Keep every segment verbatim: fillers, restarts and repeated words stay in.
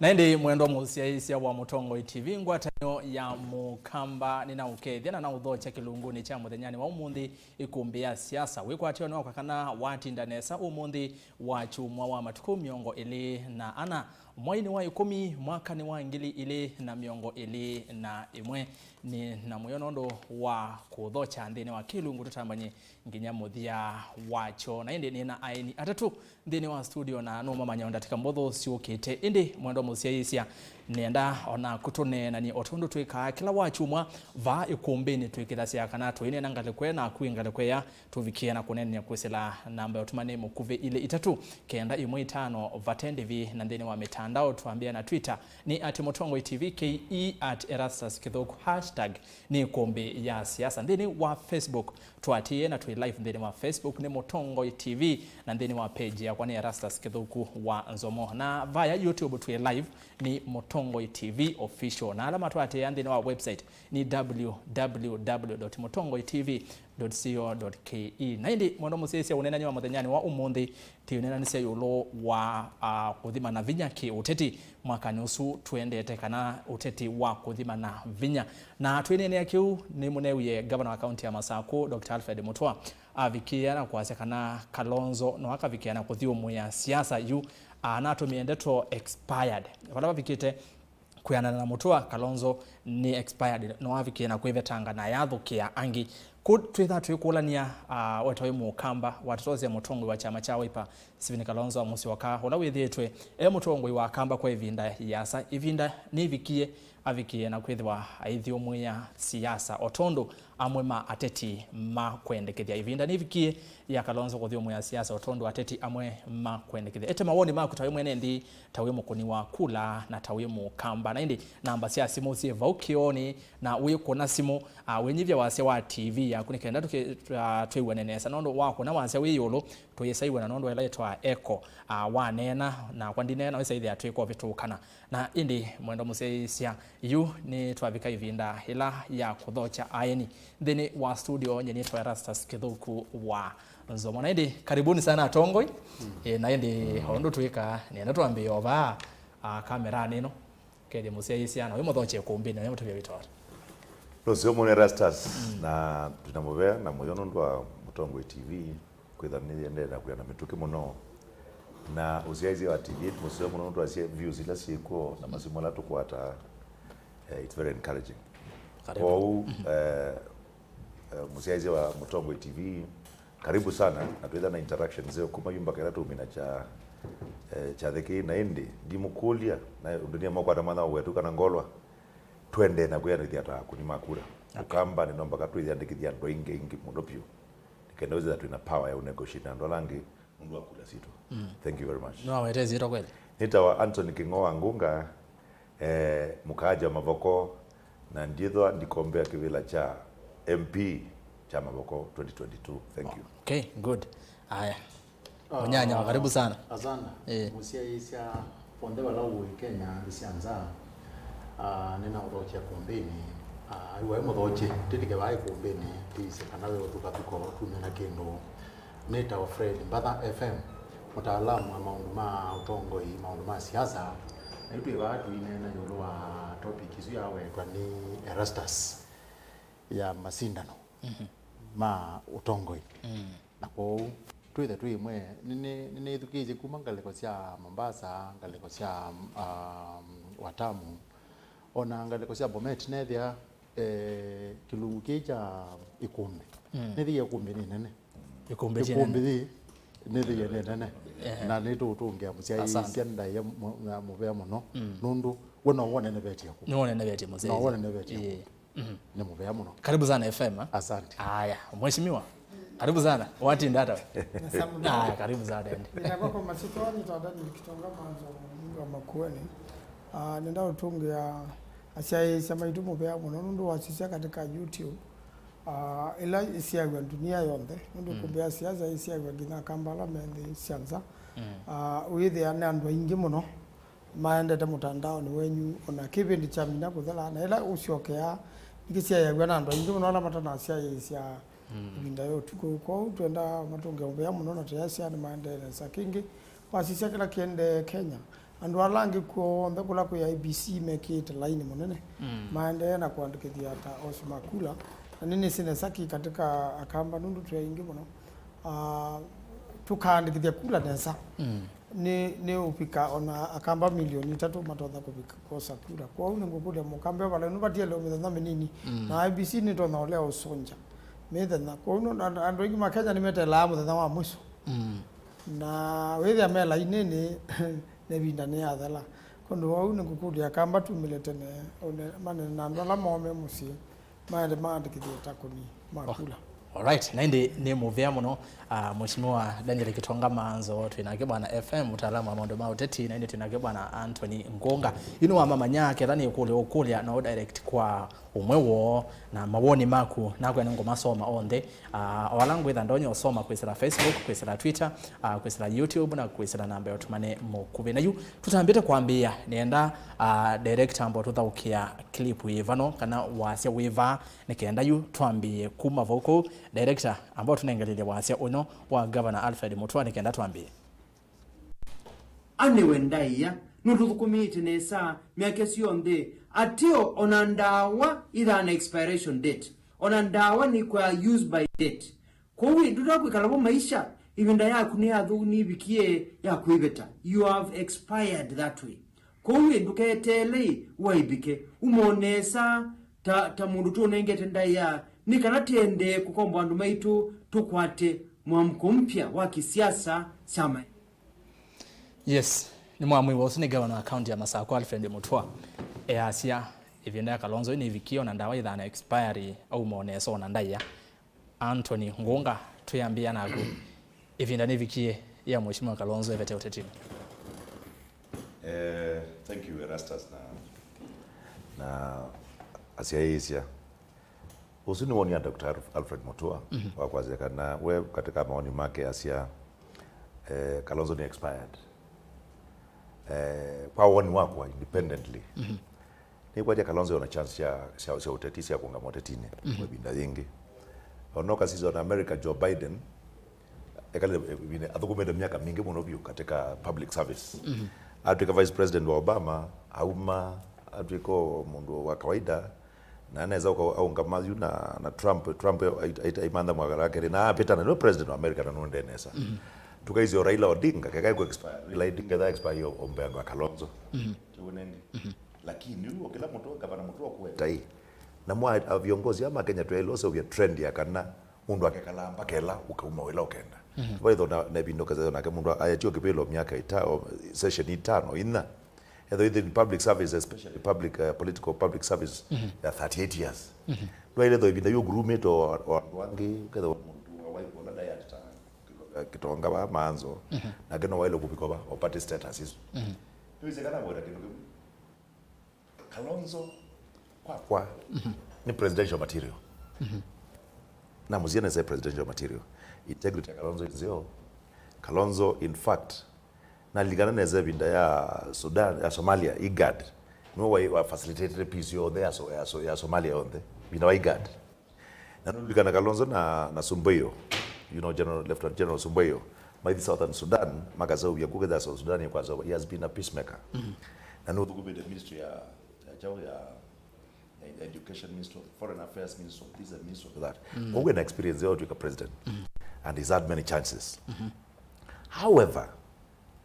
Na ĩndĩ mwendwa mũsyaĩĩsya wa Mũtongoi T V, ngwatanĩo ya Mũkamba nĩnaũkethya na naũthokya kĩlungunĩ kya mũthenyanĩ wa ũmũnthĩ, ĩkũmbĩ ya siasa. Wĩkwatyo nĩ wakwa kana watinda nesa ũmũnthĩ wa kyumwa wa matukũ mĩongo ĩlĩ na ana, mweinĩ wa ĩkũmi, mwakanĩ wa ngili ilĩ na mĩongo ĩlĩ na ĩmwe. Nĩ na mũyo nũndũ wa kũthokya nthĩnĩ wa kĩlungu tũtambany'e nginya mũthya wakyo. Na ĩndĩ nĩ na aeni atatũ nthĩnĩ wa studio, na nũmamanya o ndatĩka mbũthũ syũkĩte. Ĩndĩ mwendwa mũsyaĩĩsya, nĩenda o naku tũneenany'e o tondũ twĩkaa kĩla wakyumwa vaa ĩkũmbĩnĩ, twĩkĩthasya kana tũineena ngalĩko ĩĩ naku ĩ ngalĩko ĩya, tũvikĩe na kũneenany'a kwĩsĩla namba ya ũtũmanĩ mũkuvĩ ilĩ itatũ kenda ĩmwe itano vate ndĩvi, na nthĩnĩ wa mĩtandao twambĩa na Twitter nĩ at Mũtongoi T V K E, at Erastus Kĩthũku, hashtag nĩ ĩkũmbĩ ya siasa. Nthĩnĩ wa Facebook twatĩĩe na twĩ live nthĩnĩ wa Facebook nĩ Mũtongoi T V, na nthĩnĩ wa page yakwa nĩ Erastus Kĩthũku wa Nzomo, na vaya YouTube twĩ live nĩ Mũtongoi T V Official, na ala matwatĩĩa nthĩnĩ wa website nĩ www dot mũtongoi T V dot co dot ke. Na ĩndĩ mwendwa mũsyaĩĩsya, ũneenany'a wa mũthenyanĩ wa ũmũnthĩ, tĩũneenanĩsya ĩũlũ wa, ah, kũthima na vinya kĩ-ũteti mwakanĩ ũsu tũendete, kana ũteti wa kũthima na vinya. Na twĩneenea kĩu, nĩmũneewie ngavana wa kaunti ya Masakũ, Doctor Alfred Mutua, avikĩĩa na kwasya kana Kalonzo no akavikĩĩa na kũthyũmũĩa siasa yu, ah, anatũmĩe ndeto expired. Vala vavikĩte kwĩanana na Mutua, Kalonzo nĩ expired, no avikĩe na kwĩvetanga na yathũkĩa angĩ. Kũ twĩthaa twĩkũlany'a, ah, we ta wĩ Mũkamba, watũtosya mũtongoi wa kyama kya Wiper, Stephen Kalonzo Musyoka, ũla wĩthĩĩtwe e mũtongoi wa Kamba kwa ĩvinda yĩasa, ĩvinda nĩvikie avikĩe na kwĩthĩwa aithyũmũĩa siasa o tondũ amwe ma ateti makwendekethya. Ĩvinda nĩvikie ya Kalonzo kũthyũmũĩa siasa o tondũ ateti amwe makwendekethya. Ete mawoni maku ta wĩ mwene nthĩ, ta wĩ mũkũni wa kula, na ta wĩ Mũkamba. Na ĩndĩ namba sya simũ syĩ vau kĩoonĩ, na wĩkũna simũ, ah, wĩnyivya wasya wa T V yaku nĩ kenda tũke-, ah, twĩw'ane nesa. Nũndũ wakũna wasya wĩ ĩũlũ, tũyĩsa iw'ana nũndũ ĩla ĩtwaa echo, ah, waneena, nakwa ndineena, wĩsa ĩthĩa twĩkovĩtũkana. Na ĩndĩ mwendwa mũsyaĩĩsya, yu nĩtwavika ĩvinda ĩla ya kũthokya aeni. Nthĩnĩ wa studio, nyie nĩtwa Erastus Kĩthũku wa Nzomo. Na ĩndĩ, karibuni sana atongoi. Mm. E, na ĩndĩ, o ũndũ twĩkaa, nĩenda twambĩĩe o vaa, ah, kameranĩ ĩno. Kethye mũsyaĩĩsya na wĩ mũthokye ĩkũmbĩnĩ, na wĩ mũtavya wĩtawa ata? Nũseo mũno Erastus, mm, na twĩna mũvea na mũyo nũndũ wa Mũtongoi T V. Kwĩtha nĩyendee na kwĩana mĩtũkĩ mũno. Na ũsyaĩĩsya wa T V nĩ mũseo mũno nũndũ wa views ila syĩkw'o na masimũ ala tũkwataa, eh, it's very encouraging. Karibu. Kwoou, eh, eh, mũsyaĩĩsya wa Mũtongoi T V, karibu sana, na twĩtha na interaction nzeo kuma yu mpaka ĩla tũmina kya, eh, kyathĩ kĩĩ. Na ĩndĩ ndimũkũlya, na ũndũ nĩe mokwata mwana wetu kana ngolwa, twendee na kwĩanĩthya ta akũni ma kura. Okay. Ũkambanĩ no mpaka twĩyandĩkĩthya andũ aingĩ aingĩ mũno vyũ. Nĩ kenda wĩthĩwa twĩna power ya ũnegotiate na andũ ala angĩ nũndũ wa kula sitũ. Mm. Thank you very much. Nĩwaweta ĩsyĩtwa kweli? Nĩtawa Anthony Kĩng'o wa Ngũnga, eh, mũkaaja Mavoko, na ndyĩthwa ndikombea kĩvĩla kya M P kya Mavoko twenty twenty-two. Thank you. Okay, good. Aya. Ah, Mũnyanya wa karibu sana. Asante. Eh. Mũsyaĩĩsya onthe vala ũĩ Kenya, nthĩ sya nza, ah, nĩnaũthokya kũmbĩnĩ. Ah, aiwa ĩ mũthokye, tĩtĩke vaa ĩkũmbĩnĩ, tĩisye kana ve ũtukatuko, tume na kĩndũ. Nĩtawa Fred Mbatha F M, mũtaalamu wa maũndũ ma ũtongoi, maũndũ ma siasa. Na yu twĩ vaa tũineena ĩũlũ wa topic ĩsu yawetwa nĩ Erastus ya masindano, mhm, ma ũtongoi. Mm. Na kwoou, twĩthe twĩ ĩmwe, nĩnĩ-, nĩnĩthukĩĩsye kuma ngalĩko sya Mombasa, ngalĩko sya, um, Watamu, o na ngalĩko sya Bomet, nethĩa, eh, kĩlungu kĩĩ kya ĩkũmbĩ. Mm. Nĩthĩa ĩkũmbĩ nĩ nene. Ĩkũmbĩ ti ĩkũmbĩ nene. Yĩ, nĩthĩa nĩ nene. Ehe. Na nĩtũũtũngĩa mũsyaĩĩsya. Asante. Ndaĩa mũ-, na mũvea mũno. Mm. Nũndũ we no wonenevetye kũ. Nĩ wonenevetye mũsyaĩĩsya. No wonenevetye kũ. Ĩĩ. Mhm. Nĩ mũvea mũno. Karibu sana F M, eh? Asante. Aya, mheshimiwa. Karibu sana. Watinda ata we? Nesa mũno. Ah, karibu sana ende. Nĩtakwa kwa masyĩtwa nĩtawa Daniel Kitonga Manzo, mũmbunge wa Makueni. Ah, nenda ũtũngĩa asyaĩĩsya maitũ mũvea mũno nũndũ wasisya katika YouTube. Ah, ĩla ĩsyaĩw'a dunia yonthe. Nũndũ, mm, ĩkũmbĩ ya siasa ĩsyaĩw'a nginya Kampala me nthĩ sya nza. Mm. Ah, wĩthĩa nĩ andũ aingĩ mũno maendete mũtandaonĩ wenyu, o na kĩvĩndĩ kyamina kũthela, na ĩla ũsyokeaa, nĩkĩsyaĩaw'a na andũ aingĩ mũno ala matanasyaĩĩsya, mm, ĩvinda ya ũtukũ. Kwoou twenda matũnge mũvea mũno, na tũyasya nĩmaendee nesa. Kĩngĩ, wasisya kĩla kĩendee Kenya, Andũ ala angĩ kw'onthe kũla kwĩ I E B C mekĩĩte laini mũnene, mm, maendee na kũandĩkĩthya ta osi ma kula. Na nĩnĩsĩ nesa ki katĩ ka Akamba, nũndũ twĩ aingĩ mũno, ah, tũkaandĩkĩthya kula nesa, mm, nĩ, nĩ ũvika ona Akamba milioni itatũ matonya kũvika kwosa kula. Kwoou nĩngũkũlya Mũkamba e vala nũvatiele mĩthenya mĩnini, mm, na I E B C nĩtonya ũlea ũsũngya mĩthenya. Kwoou nũ-, andũ, andũ aingĩ ma Kenya nĩmeteelaa mũthenya wa mwiso. Mm. Na wĩthĩa me lainĩnĩ, na ĩvinda nĩyathela. Kwondũ wa ũu nĩngũkũlya Akamba tumĩle tene, one, manene na andũ ala moo me mũsyĩ, maende maandĩkĩthye takũni ma kula. Alright, na ĩndĩ nĩ mũvea mũno, ah, Mheshimiwa Daniel Kitonga Manzo, twĩ nake Bwana F M, mũtaalamu wa maũndũ ma ũteti, na ĩndĩ twĩ nake Bwana Anthony Ngunga. Yu nĩwamamanya, ketha nĩ kũlya ũkũlya, no direct kwa ũmwe woo, na mawoni maku nakwĩa nĩngũmasoma onthe. Ah, o ala ngwĩtha ndonya ũsoma kwĩsĩla Facebook, kwĩsĩla Twitter, ah, kwĩsĩla YouTube, na kwĩsĩla namba ya ũtũmane mũkuvĩ. Na yu tũtambĩte kwambĩĩa, nĩenda, ah, director ambao tũthaũkĩa clip yĩ vano, kana wasya wĩ vaa, nĩ kenda yu twambĩĩe kuma vau kũu. Director, ambao tũnengelelye wasya ũno wa Governor Alfred Mutua, nĩ kenda twambĩĩe. Anĩwe ndaĩa, nũtũthũkũmĩĩte nesa myaka ĩsu yonthe, ateo ona ndawa ithaa na expiration date, ona ndawa nĩkwaa use by date. Kwoou ĩ, ndũtakwĩkala vo maisha, ĩvinda yaku nĩyathũku nĩvikie ya kwĩvĩta. You have expired that way. Kwoou ĩ, ndũketeele ĩ, ũaĩvĩke. Uma o nesa ta, ta mũndũ tũũnengete ndaĩa, nĩ kana tĩendee kũkomboa andũ maitũ, tũkwate mwamko mpya wa kisiasa syama. Yes, nĩmwamwĩw'a ũsu nĩ ngavana wa kaunti ya Masakũ, Alfred Mutua, easya ĩvinda ya Kalonzo nĩvikie, ona ndawa ithana expiry, auma o nesa ona ndaĩa. Anthony Ngunga, twĩambĩĩa naku. Ĩvinda nĩvikie ya Mheshimiwa Kalonzo evete ũtetinĩ? Eh, thank you, Erastus, na, na asyaĩĩsya. Ũsu nĩ woni wa Doctor Alf-, Alfred Mutua, mhm, wa kwasya kana we katika maoni make asya, eh, Kalonzo nĩ expired. Eh, kwa woni wakwa independently, mhm, nĩkwatya Kalonzo ona chance sya, sya, sya ũteti sya kũngama ũtetinĩ, mhm, kwa ĩvinda yĩngĩ. Ona ũkasisya ona America, Joe Biden, ekale, eh, ĩvinda, athũkũmĩte myaka mingĩ mũno vyũ katika public service. Mhm. Atw'ĩka vice president wa Obama, auma, atw'ĩka o mũndũ wa kawaida, na nesa ũka-, aũngama yu na, na Trump, Trump ai-, ai-, aimantha mwaka wa kelĩ, na apĩtana nĩwe president wa America na nũendee nesa. Mhm. Tũkaisye o Raila Odinga, keka ĩkũ expire, Raila Odinga etha expire o, o mbee andũ a Kalonzo. Mhm. Kĩu nĩndĩ. Mhm. Lakini yu o kĩla mũtwe, gavana mũtwe ũkũweta ĩ, na mwa a viongozi ama Kenya twaĩle ũseũvya trend ya kana mũndũ akekalaa mpaka ĩla ũkauma ĩla ũkenda. Mhm. Vaitho na, na ĩvinda ũkethĩa nake mũndũ ayetio kĩvĩlo myaka ĩtano, session itano, inya. Etho within public service, especially public, uh, political public service, mhm, ya thirty-eight years. Mhm. Ndwaĩle tho ĩvinda yu groomĩte o, o andũ angĩ, ũkethĩa mũndũ wa wife ũla ndaĩ ata, Kitonga va Manzo, mhm, nake no waĩle kũvika va, o party status isu. Mhm. Nĩwĩsĩ kana ngwenda kĩndũ kĩmwe. Kalonzo, kwakwa, mhm, nĩ presidential material. Mhm. Na mũsie nese presidential material. Integrity ya Kalonzo nzeo. Kalonzo, in fact, nalilikana nesa ĩvinda ya Sudan, ya Somalia, IGAD. Nĩwe wa, wa facilitated peace yonthe ya, So-, ya, So-, ya Somalia yonthe. Ĩvinda wa IGAD. Na nũlilikana Kalonzo na, na Sumbio, you know, General, Lieutenant General Sumbio, maithi Southern Sudan, makaseũvya kũkethĩa South Sudan ĩkwasova, he has been a peacemaker. Mhm. Na nũthũkũmĩte ministry ya, ya kyaũ ya, ya education, ministry of foreign affairs, ministry of this and ministry of that. Mm. Ũguo na experience ya ũtw'ĩka president. Mm. And he's had many chances. Mhm. However,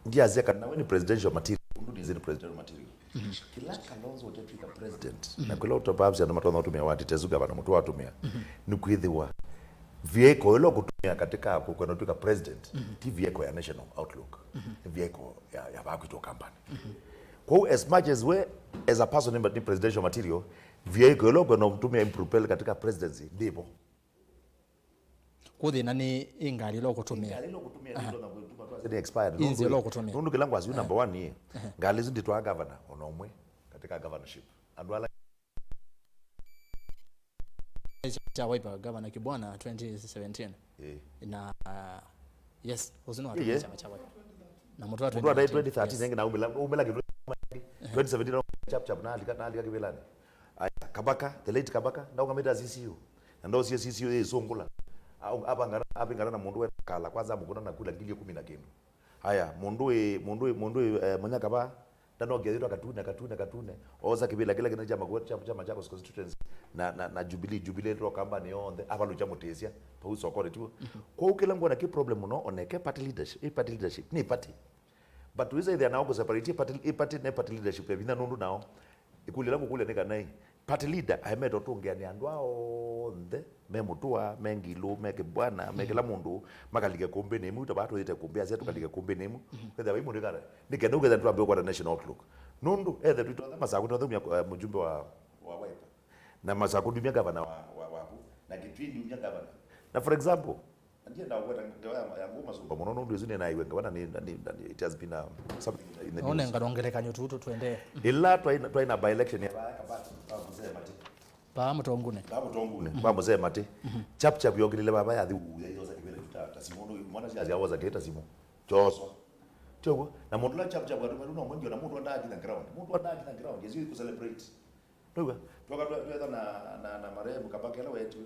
ndiasya kana we nĩ presidential material, ũndũ nĩsĩ nĩ presidential material. Mhm. Kĩla Kalonzo ũtetw'ĩka president, mhm, na kĩla ũtopavsya andũ matonya ũtũmĩa wa Tetezu, gavana mũtwe watũmĩa, mhm, nĩ kwĩthĩwa vehicle ĩla ũkũtũmĩa katika kwenda ũtw'ĩka president, mhm, ti vehicle ya national outlook. Mhm. Nĩ vehicle ya, ya vaa kwitũ Kampala. Mhm. Kwoou as much as we as a person nĩ, nĩ presidential material, vehicle ĩla ũkwenda ũtũmĩa impropel katika presidency ndĩvo. Kũ thĩna nĩ ĩ ngalĩ ĩla ũkũtũmĩa. Ngalĩ ĩla ũkũtũmĩa, aha, nĩ twona kwĩtuma twasya nĩ expired. Ĩ nzĩa ĩla ũkũtũmĩa. Nũndũ kĩla ngwasya yu, aha, number one ĩ, aha, ngalĩ isu nditwaa governor ona ũmwe katika governorship. Andũ ala kya Wiper, Governor Kibwana twenty seventeen. Ĩ. Na, uh, yes, ũsu nĩ, ĩ, watũmĩa kyama kya Wiper. Na mũtwe wa mũtwe wa twenty thirteen, twenty thirteen, yes, ĩngĩ na umĩla, umĩla kĩndũ, aha, twenty seventeen, chap chap, nalika, nalika kĩvĩlanĩ. Aya, Kabaka, the late Kabaka, ndaũngamĩte C C U. Na ndosie C C U yĩsũngũla. Au-, apangana, apingana na mũndũ we kala, kwanza amũkũna na kula ngili ĩkũmi na kĩndũ. Aya, mũndũ wĩ, mũndũ wĩ, mũndũ wĩ, eh, Mũnyaka va, Ndanokie yĩtwa Katune, Katune, Katune. Osa kĩvĩla kĩla kĩna kya Makueni, kya, kya Machakos constituency, na, na, na Jubilee, Jubilee ĩtwa Kambanĩ yonthe, avalũkya mũtĩsya, vau sokoni tiwo. Kwoou kĩla ngwona kĩ problem mũno, oneke party leadership, ĩ party leadership, nĩ party. But wĩsa ĩthĩa nao kũseparate party, ĩ party, ne party leadership ya vinya nũndũ nao. Ĩkũlyo ĩla ngũkũlya nĩ kana ĩ, party leader aemete ũtũngĩanĩa andũ aa onthe, me Mũtua, me Ngilu, me Kĩbwana, me kĩla mũndũ, makalike kũmbĩnĩ ĩmwe, ta vaa twĩte kũmbĩ asya tũkalike kũmbĩnĩ ĩmwe. Kwĩthĩa vai mũndũ ĩkara, nĩ kenda ũkethĩa twambe kũkwata national clock. Nũndũ, ethe twitothe Masaku, twathe umya, eh, mũjumbe wa, wa Wiper. Na Masaku ndumya gavana wa, wa, waku. Na Kitui ndumya gavana. Na for example, na ndienda kũkwata ngewa ya, ya ngũ masumba mũno, nũndũ ĩsu nĩnaiwe ngewa na nĩ, na nĩ, na nĩ, it has been, um, something in the news. Nonenga nongelekany'o tutu twendee. Ĩla twaina, twaina by-election ya vaa Kabati, kwa Mzee Mati. Vaa Mũtongune. Vaa Mũtongune, kwa Mzee Mati. Chap chap yokilile vava yathi uu, yayosa kĩvĩla kyu ta, ta simũ, nũ, mwana syasya wosa kĩ ta simũ. Kyoswa. Tyoguo, na mũndũ la chap chap atuma no mwengi ona mũndũ andaa kinya ground. Mũndũ andaa kinya ground, yesi ku celebrate. Nĩw'a, twoka twe-, twetha na, na, na marehemu Kabaka ĩla weetiwe.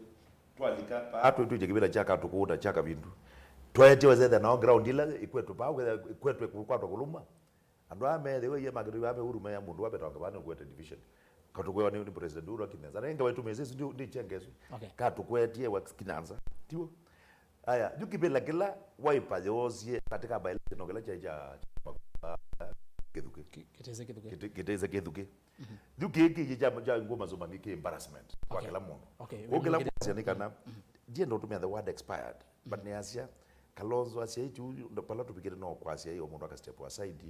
Twalika, paa twĩ-, twĩtye kĩvĩla kya Katũkũũta kya Kavindu. Tweetye wesethĩa nao ground ila ikwetwe paa, wetha ikwetwe kũkwatwa kũlũma. Andũ aa meethĩwe iye makĩtũi vaa me Uhuru meya mũndũ wavetawa ngavana ũkwete division. Katũkũewa nĩ, nĩ President Uhuru akĩmesa. Na ingawa ĩtũmĩĩsĩ ĩsu ndi, ndi chengesu. Okay. Katũkũetie wa kinanza. Tiwo? Aya, yu kĩvĩla kĩla Wiper yoosie katika by-election o kĩla kyaĩ kya, kya Kĩthukĩ. Ki-, Kĩtĩsĩ Kĩthukĩ. Kĩtĩ-, Kĩtĩsĩ Kĩthukĩ. Yu kĩĩ kĩĩ kya, kya ngũ masũma nĩ kĩ embarrassment kwa kĩla mũndũ. Okay. Kũu kĩla ngwasya nĩ kana, ndienda ũtũmĩa the word expired, but nĩasya, Kalonzo asya ĩkyu, pala tũvikĩte no kwasya ĩ, o mũndũ aka step aside,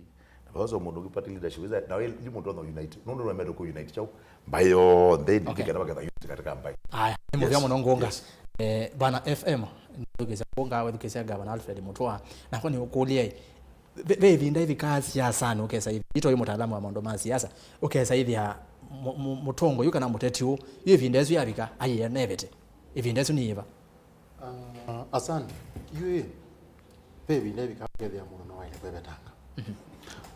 na vausa mũndũ ũngĩ party leadership, na yu mũndũ no unite, nũndũ no meto kũ unite chao, mbaĩ yonthe, okay, nĩkenda vaketha unity katika mbaĩ. Aya, nĩ mũvea mũno Ngũnga. Yes. Eh, Bwana F M, nĩthukĩsya Ngũnga, wethukĩsya Gavana Alfred Mutua, nakwa nĩ ũkũlya, ve, ve ĩvinda ĩvikaa siasanĩ ũkesa ĩthi, ito ĩ mũtaalamu wa maũndũ ma siasa, ũkesa ĩthĩa mũ-, mũ-, mũtongoi yu kana mũteti ũ, yu ĩvinda ĩsu yavika, ayĩa nevete. Ĩvinda ĩsu nĩ yĩva? Ah, asante. Yu ĩ, ve ĩvinda ĩvikaa ũkethĩa mũndũ no waĩle kwĩvetanga.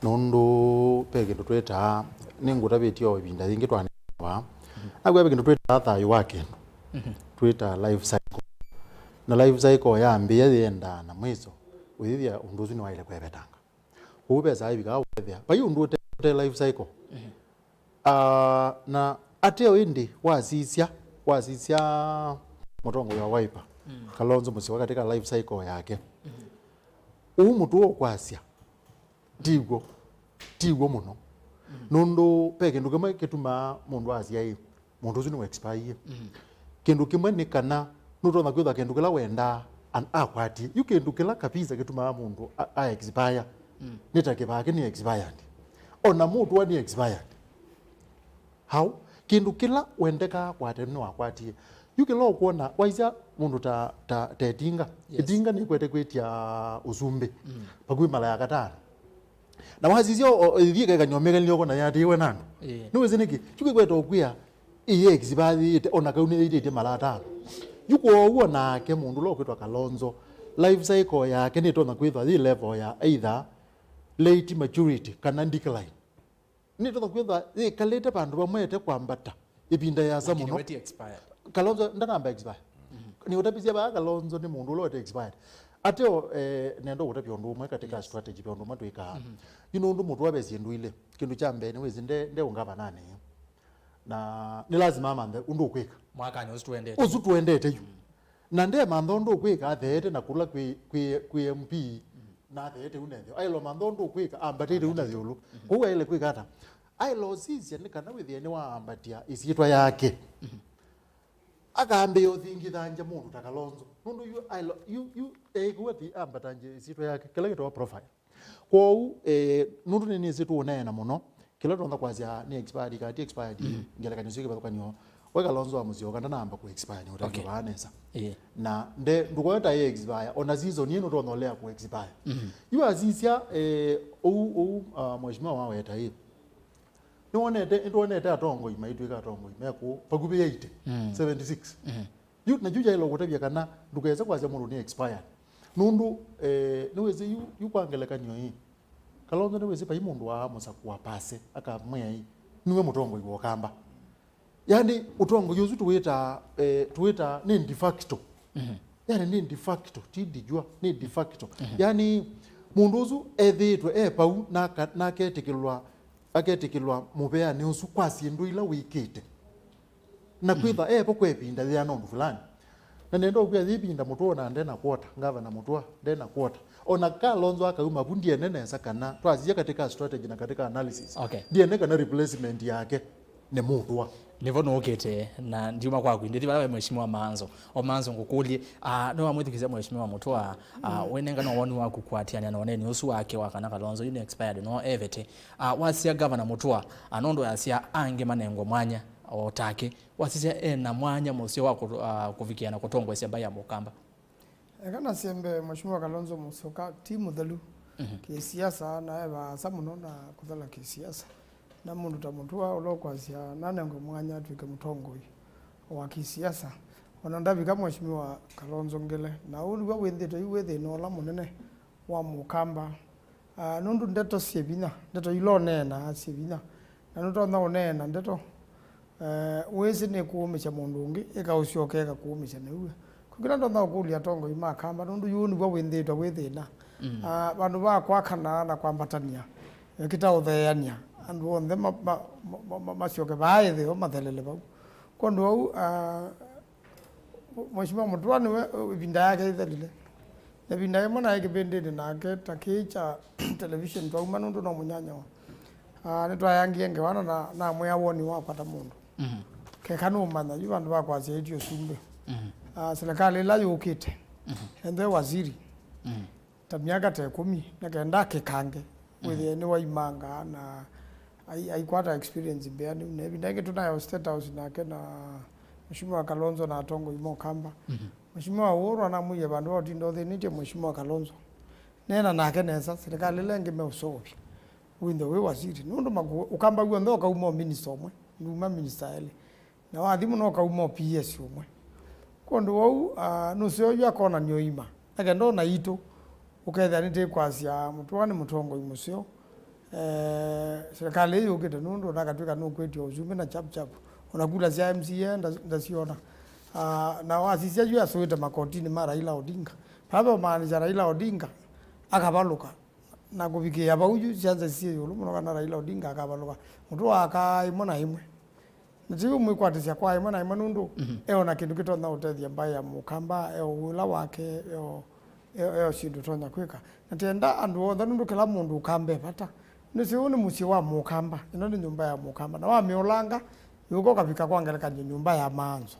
Nũndũ ve kĩndũ twĩtaa, nĩngũtavĩtye o ĩvinda yĩngĩ twanĩaa vaa. Nakwĩa ve kĩndũ twĩtaa thayũ wa kĩndũ. Twĩtaa life cycle. Na life cycle yambĩĩa yĩendaa na mwĩso, ũyĩthĩa ũndũ ũsu nĩwaĩle kwĩvetanga. Kwoou vesa ĩvikaa ũkethĩa vai ũndũ ũte, ũte life cycle. Ah, na ateo ĩndĩ wasisya, wasisya mũtongoi wa Wiper, Kalonzo Musyoka katika life cycle yake. Ũu mũtuo ũkwasya, tiw'o, tiw'o mũno. Nũndũ ve kĩndũ kĩmwe kĩtumaa mũndũ asya ĩ, mũndũ ũsu nĩ expire. Kĩndũ kĩmwe nĩ kana nũtonya kwĩthwa kĩndũ kĩla wendaa an-, akwatie. Yu kĩndũ kĩla kabisa kĩtumaa mũndũ a, a expire, nĩ ta kĩvake nĩ expired. Ona mũtũa nĩ expired. Hau, kĩndũ kĩla wendekaa kwate nĩwakwatie. Yu kĩla ũkwona, waisya mũndũ ta, ta, ta ĩtinga. Yes. Ĩtinga nĩkwete kwĩtya ũsumbĩ. Vakuvĩ mala ya katano. Na wasisya o, o, ĩthiĩ ĩkaekany'a ũmĩkalile ũkona yatĩĩwe na andũ. Ĩĩ. Nĩwĩsĩ nĩkĩ? Yu kĩkwete ũkwĩa, ĩyĩ expire-ĩte, ona kau nĩyĩitĩtye mala atano. Yu kwoou onake mũndũ ũla ũkwĩtwa Kalonzo, life cycle yake nĩtonya kwĩthwa yĩ level ya either late maturity kana decline. Nĩtonya kwĩthwa yĩkalĩte vandũ vamwe ĩte kwambata ĩvinda yĩasa mũno. Lakini we ti expired. Kalonzo ndanamba expire. Nĩũtavisye vaa Kalonzo nĩ mũndũ ũla ũte expired. Ateo, eh, nenda ũkũtavya ũndũ ũmwe katika strategy vya ũndũ ũmwe twĩkaa. Yu nũndũ mũtũa ve syĩndũ ilĩ. Kĩndũ kya mbee nĩwĩsĩ nde, nde ũngavananĩ. Na nĩ lazima amanthe ũndũ ũkwĩka. Mwakanĩ ũsu tũendete. Ũsu tũendete yu. Na ndemantha ũndũ ũkwĩka atheete na kũla kwĩ, kwĩ, kwĩ M P, na atheete u nethyo. Aĩle mantha ũndũ ũkwĩka ambatĩte u na ĩũlũ. Kwoou aĩle kwĩka ata? Aĩle ũsisya nĩ kana wĩthĩe nĩwaambatya ĩsyĩtwa yake. Akambĩĩa ũthingithangya mũndũ ta Kalonzo. Nũndũ yu, aĩle, yu, yu, eĩkũwa ti ambatangye ĩsyĩtwa yake. Kĩla kĩtawa profile. Kwoou, eh, nũndũ nĩnĩsĩ tũũneena mũno, kĩla tũtonya kwasya nĩ expired, kana ti expired, ngelekany'o syĩ kĩvathũkany'o. We Kalonzo wa Musyoka ndanamba kũ expire, nĩ ũtavya vaa nesa. Ĩĩ. Na nde, ndũkoya ta ĩ expire, ona season ĩĩ nũtonya ũlea kũ expire. Yu asisya, eh, ũu, ũu, ah, mheshimiwa waweta ĩ. Nĩwonete, nĩtwonete atongoi maitwĩka atongoi mekũ vakuvĩ eighty, seventy-six. Yu, na yu yaĩle kũtavya kana ndũkese kwasya mũndũ nĩ expired. Nũndũ, eh, nĩwĩsĩ yu, yu kwa ngelekany'o ĩ, Kalonzo nĩwĩsĩ vai mũndũ waamũsakũa pase, akamwĩa ĩ, nĩwe mũtongoi wa Ũkamba. Yani, ũtongoi ũsu tũwĩtaa, eh, tũwĩtaa nĩ de facto. Yani, nĩ de facto, ti de jure, nĩ de facto. Yani, mũndũ ũsu ethĩĩtwe e pau, naka-, naketĩkĩlwa aketĩkĩlwa mũveanĩ ũsu kwa syĩndũ ila wĩkĩte. Na kwĩtha evo kwa ĩvinda yĩana ũndũ fulani. Na nenda ũkwĩa yĩ ĩvinda Mũtũa na ndena kwota, Ngavana Mũtũa ndena kwota. Ona Kalonzo akauma vu ndiene nesa kana twasisya katika strategy na katika analysis. Okay. Ndiene kana replacement yake nĩ Mũtũa. Nĩvo nũkĩte na ndiuma kwaku, ndithi vala ve Mheshimiwa Maanzo. O Maanzo ngũkũlye, ah, nĩwamwĩthukĩsya Mheshimiwa Mũtũa, ah, wĩnengana woni waku kũatĩanĩa na ũneeni ũsu wake wa kana Kalonzo yu nĩ expired no evete. Ah, wasisya Ngavana Mũtũa, ah, nũndũ yasya angĩ manengwe mwanya o take. Wasisya e na mwanya mũseo wa kũ-, ah, kũvikĩa na kũtongoesya mbaĩ ya Mũkamba. Eka nasye mbee, Mheshimiwa Kalonzo Musyoka ti mũthelu kĩsiasa, na e vaasa mũno na kũthela kĩsiasa. Na mũndũ ta Mũtũa ũla ũkwasya nanengwe mwanya atw'ĩke mũtongoi wa kĩsiasa, ona ndavika Mheshimiwa Kalonzo ngele. Na ũu nĩw'o wĩthĩĩtwe yu wĩ thĩna ũla mũnene wa Mũkamba. Ah, nũndũ ndeto syĩ vinya, ndeto ila ũneenaa syĩ vinya. Na nũtonya ũneena ndeto, eh, wĩsĩ nĩkũũmĩsya mũndũ ũngĩ, ĩkaũsyoka ĩkakũũmĩsya nĩw'e. Kwĩ kĩla ndonya ũkũlya atongoi ma Kamba, nũndũ yu nĩw'o wĩnthĩĩtwe wĩ thĩna. Ah, vandũ va kwakana na kwambatany'a, eh, kĩtaũtheeanĩa, andũ onthe ma, ma, ma, ma, ma, masyoke vaa ĩtheo mathelele vau. Kwondũ vau, ah, Mheshimiwa Mũtũa nĩwe, ĩvinda yake ĩthelile. Na ĩvinda yĩmwe naĩ kĩvĩndĩnĩ nake ta kĩĩ kya television twauma nũndũ no mũnyanyawa. Ah, nĩtwayangie ngewa na na- namwĩa woni wakwa ta mũndũ. Keka nũmanya yu vandũ va kwasya ĩtĩ ũsumbĩ. Ah, serikali ĩla yũkĩte, enthe waziri ta myaka ta ĩkũmi, na kenda akĩkange, wĩthĩe nĩwaimanga na ai- aikwata experience mbĩanĩu. Na ĩvinda ĩngĩ tũnayo State House nake na Mheshimiwa Kalonzo na atongoi ma Ũkamba. Mheshimiwa Uhuru anamwĩie vandũ va ũtinda ũthĩnĩtye Mheshimiwa Kalonzo, neena nake nesa, serikali ĩla ĩngĩ meũseũvya wĩthĩe wĩ waziri. Nũndũ makũ- Ũkamba w'onthe ũkauma o minister ũmwe, nduma minister elĩ. Na wathi mũno ũkauma o P S ũmwe. Kwondũ wau, ah, nũseo yu akonany'a ũima. Na kenda ona itũ, ũkethĩa nĩtĩkwasya Mũtũa nĩ mũtongoi mũseo. Eh, serikali ĩĩ yũkĩte nũndũ nakatw'ĩka nũkwĩtya ũsumbĩ na chap chap. Ona kula sya M C A nda- ndasyona. Ah, na wasisya yu asũĩte makotinĩ ma Raila Odinga. Vala ve ũmaanisya Raila Odinga akavalũka. Na kũvikĩĩa vau yu syanza syĩ ĩũlũ mũno kana Raila Odinga akavalũka. Mũtũa akaa ĩmwe na ĩmwe. Na ti ũmwĩkwatĩsya kwa ĩmwe na ĩmwe nũndũ eona kĩndũ kĩtonya ũtethya mbaĩ ya Mũkamba, eo wĩla wake, eo, eo, eo syĩndũ tonya kwĩka. Na tenda andũ onthe nũndũ kĩla mũndũ Ũkamba e vata. Nĩsĩ ũũ nĩ mũsyĩ wa Mũkamba, ĩno nĩ nyũmba ya Mũkamba. Na wamĩolanga, yũka ũkavika kwa ngelekany'o nyũmba ya Maanzo,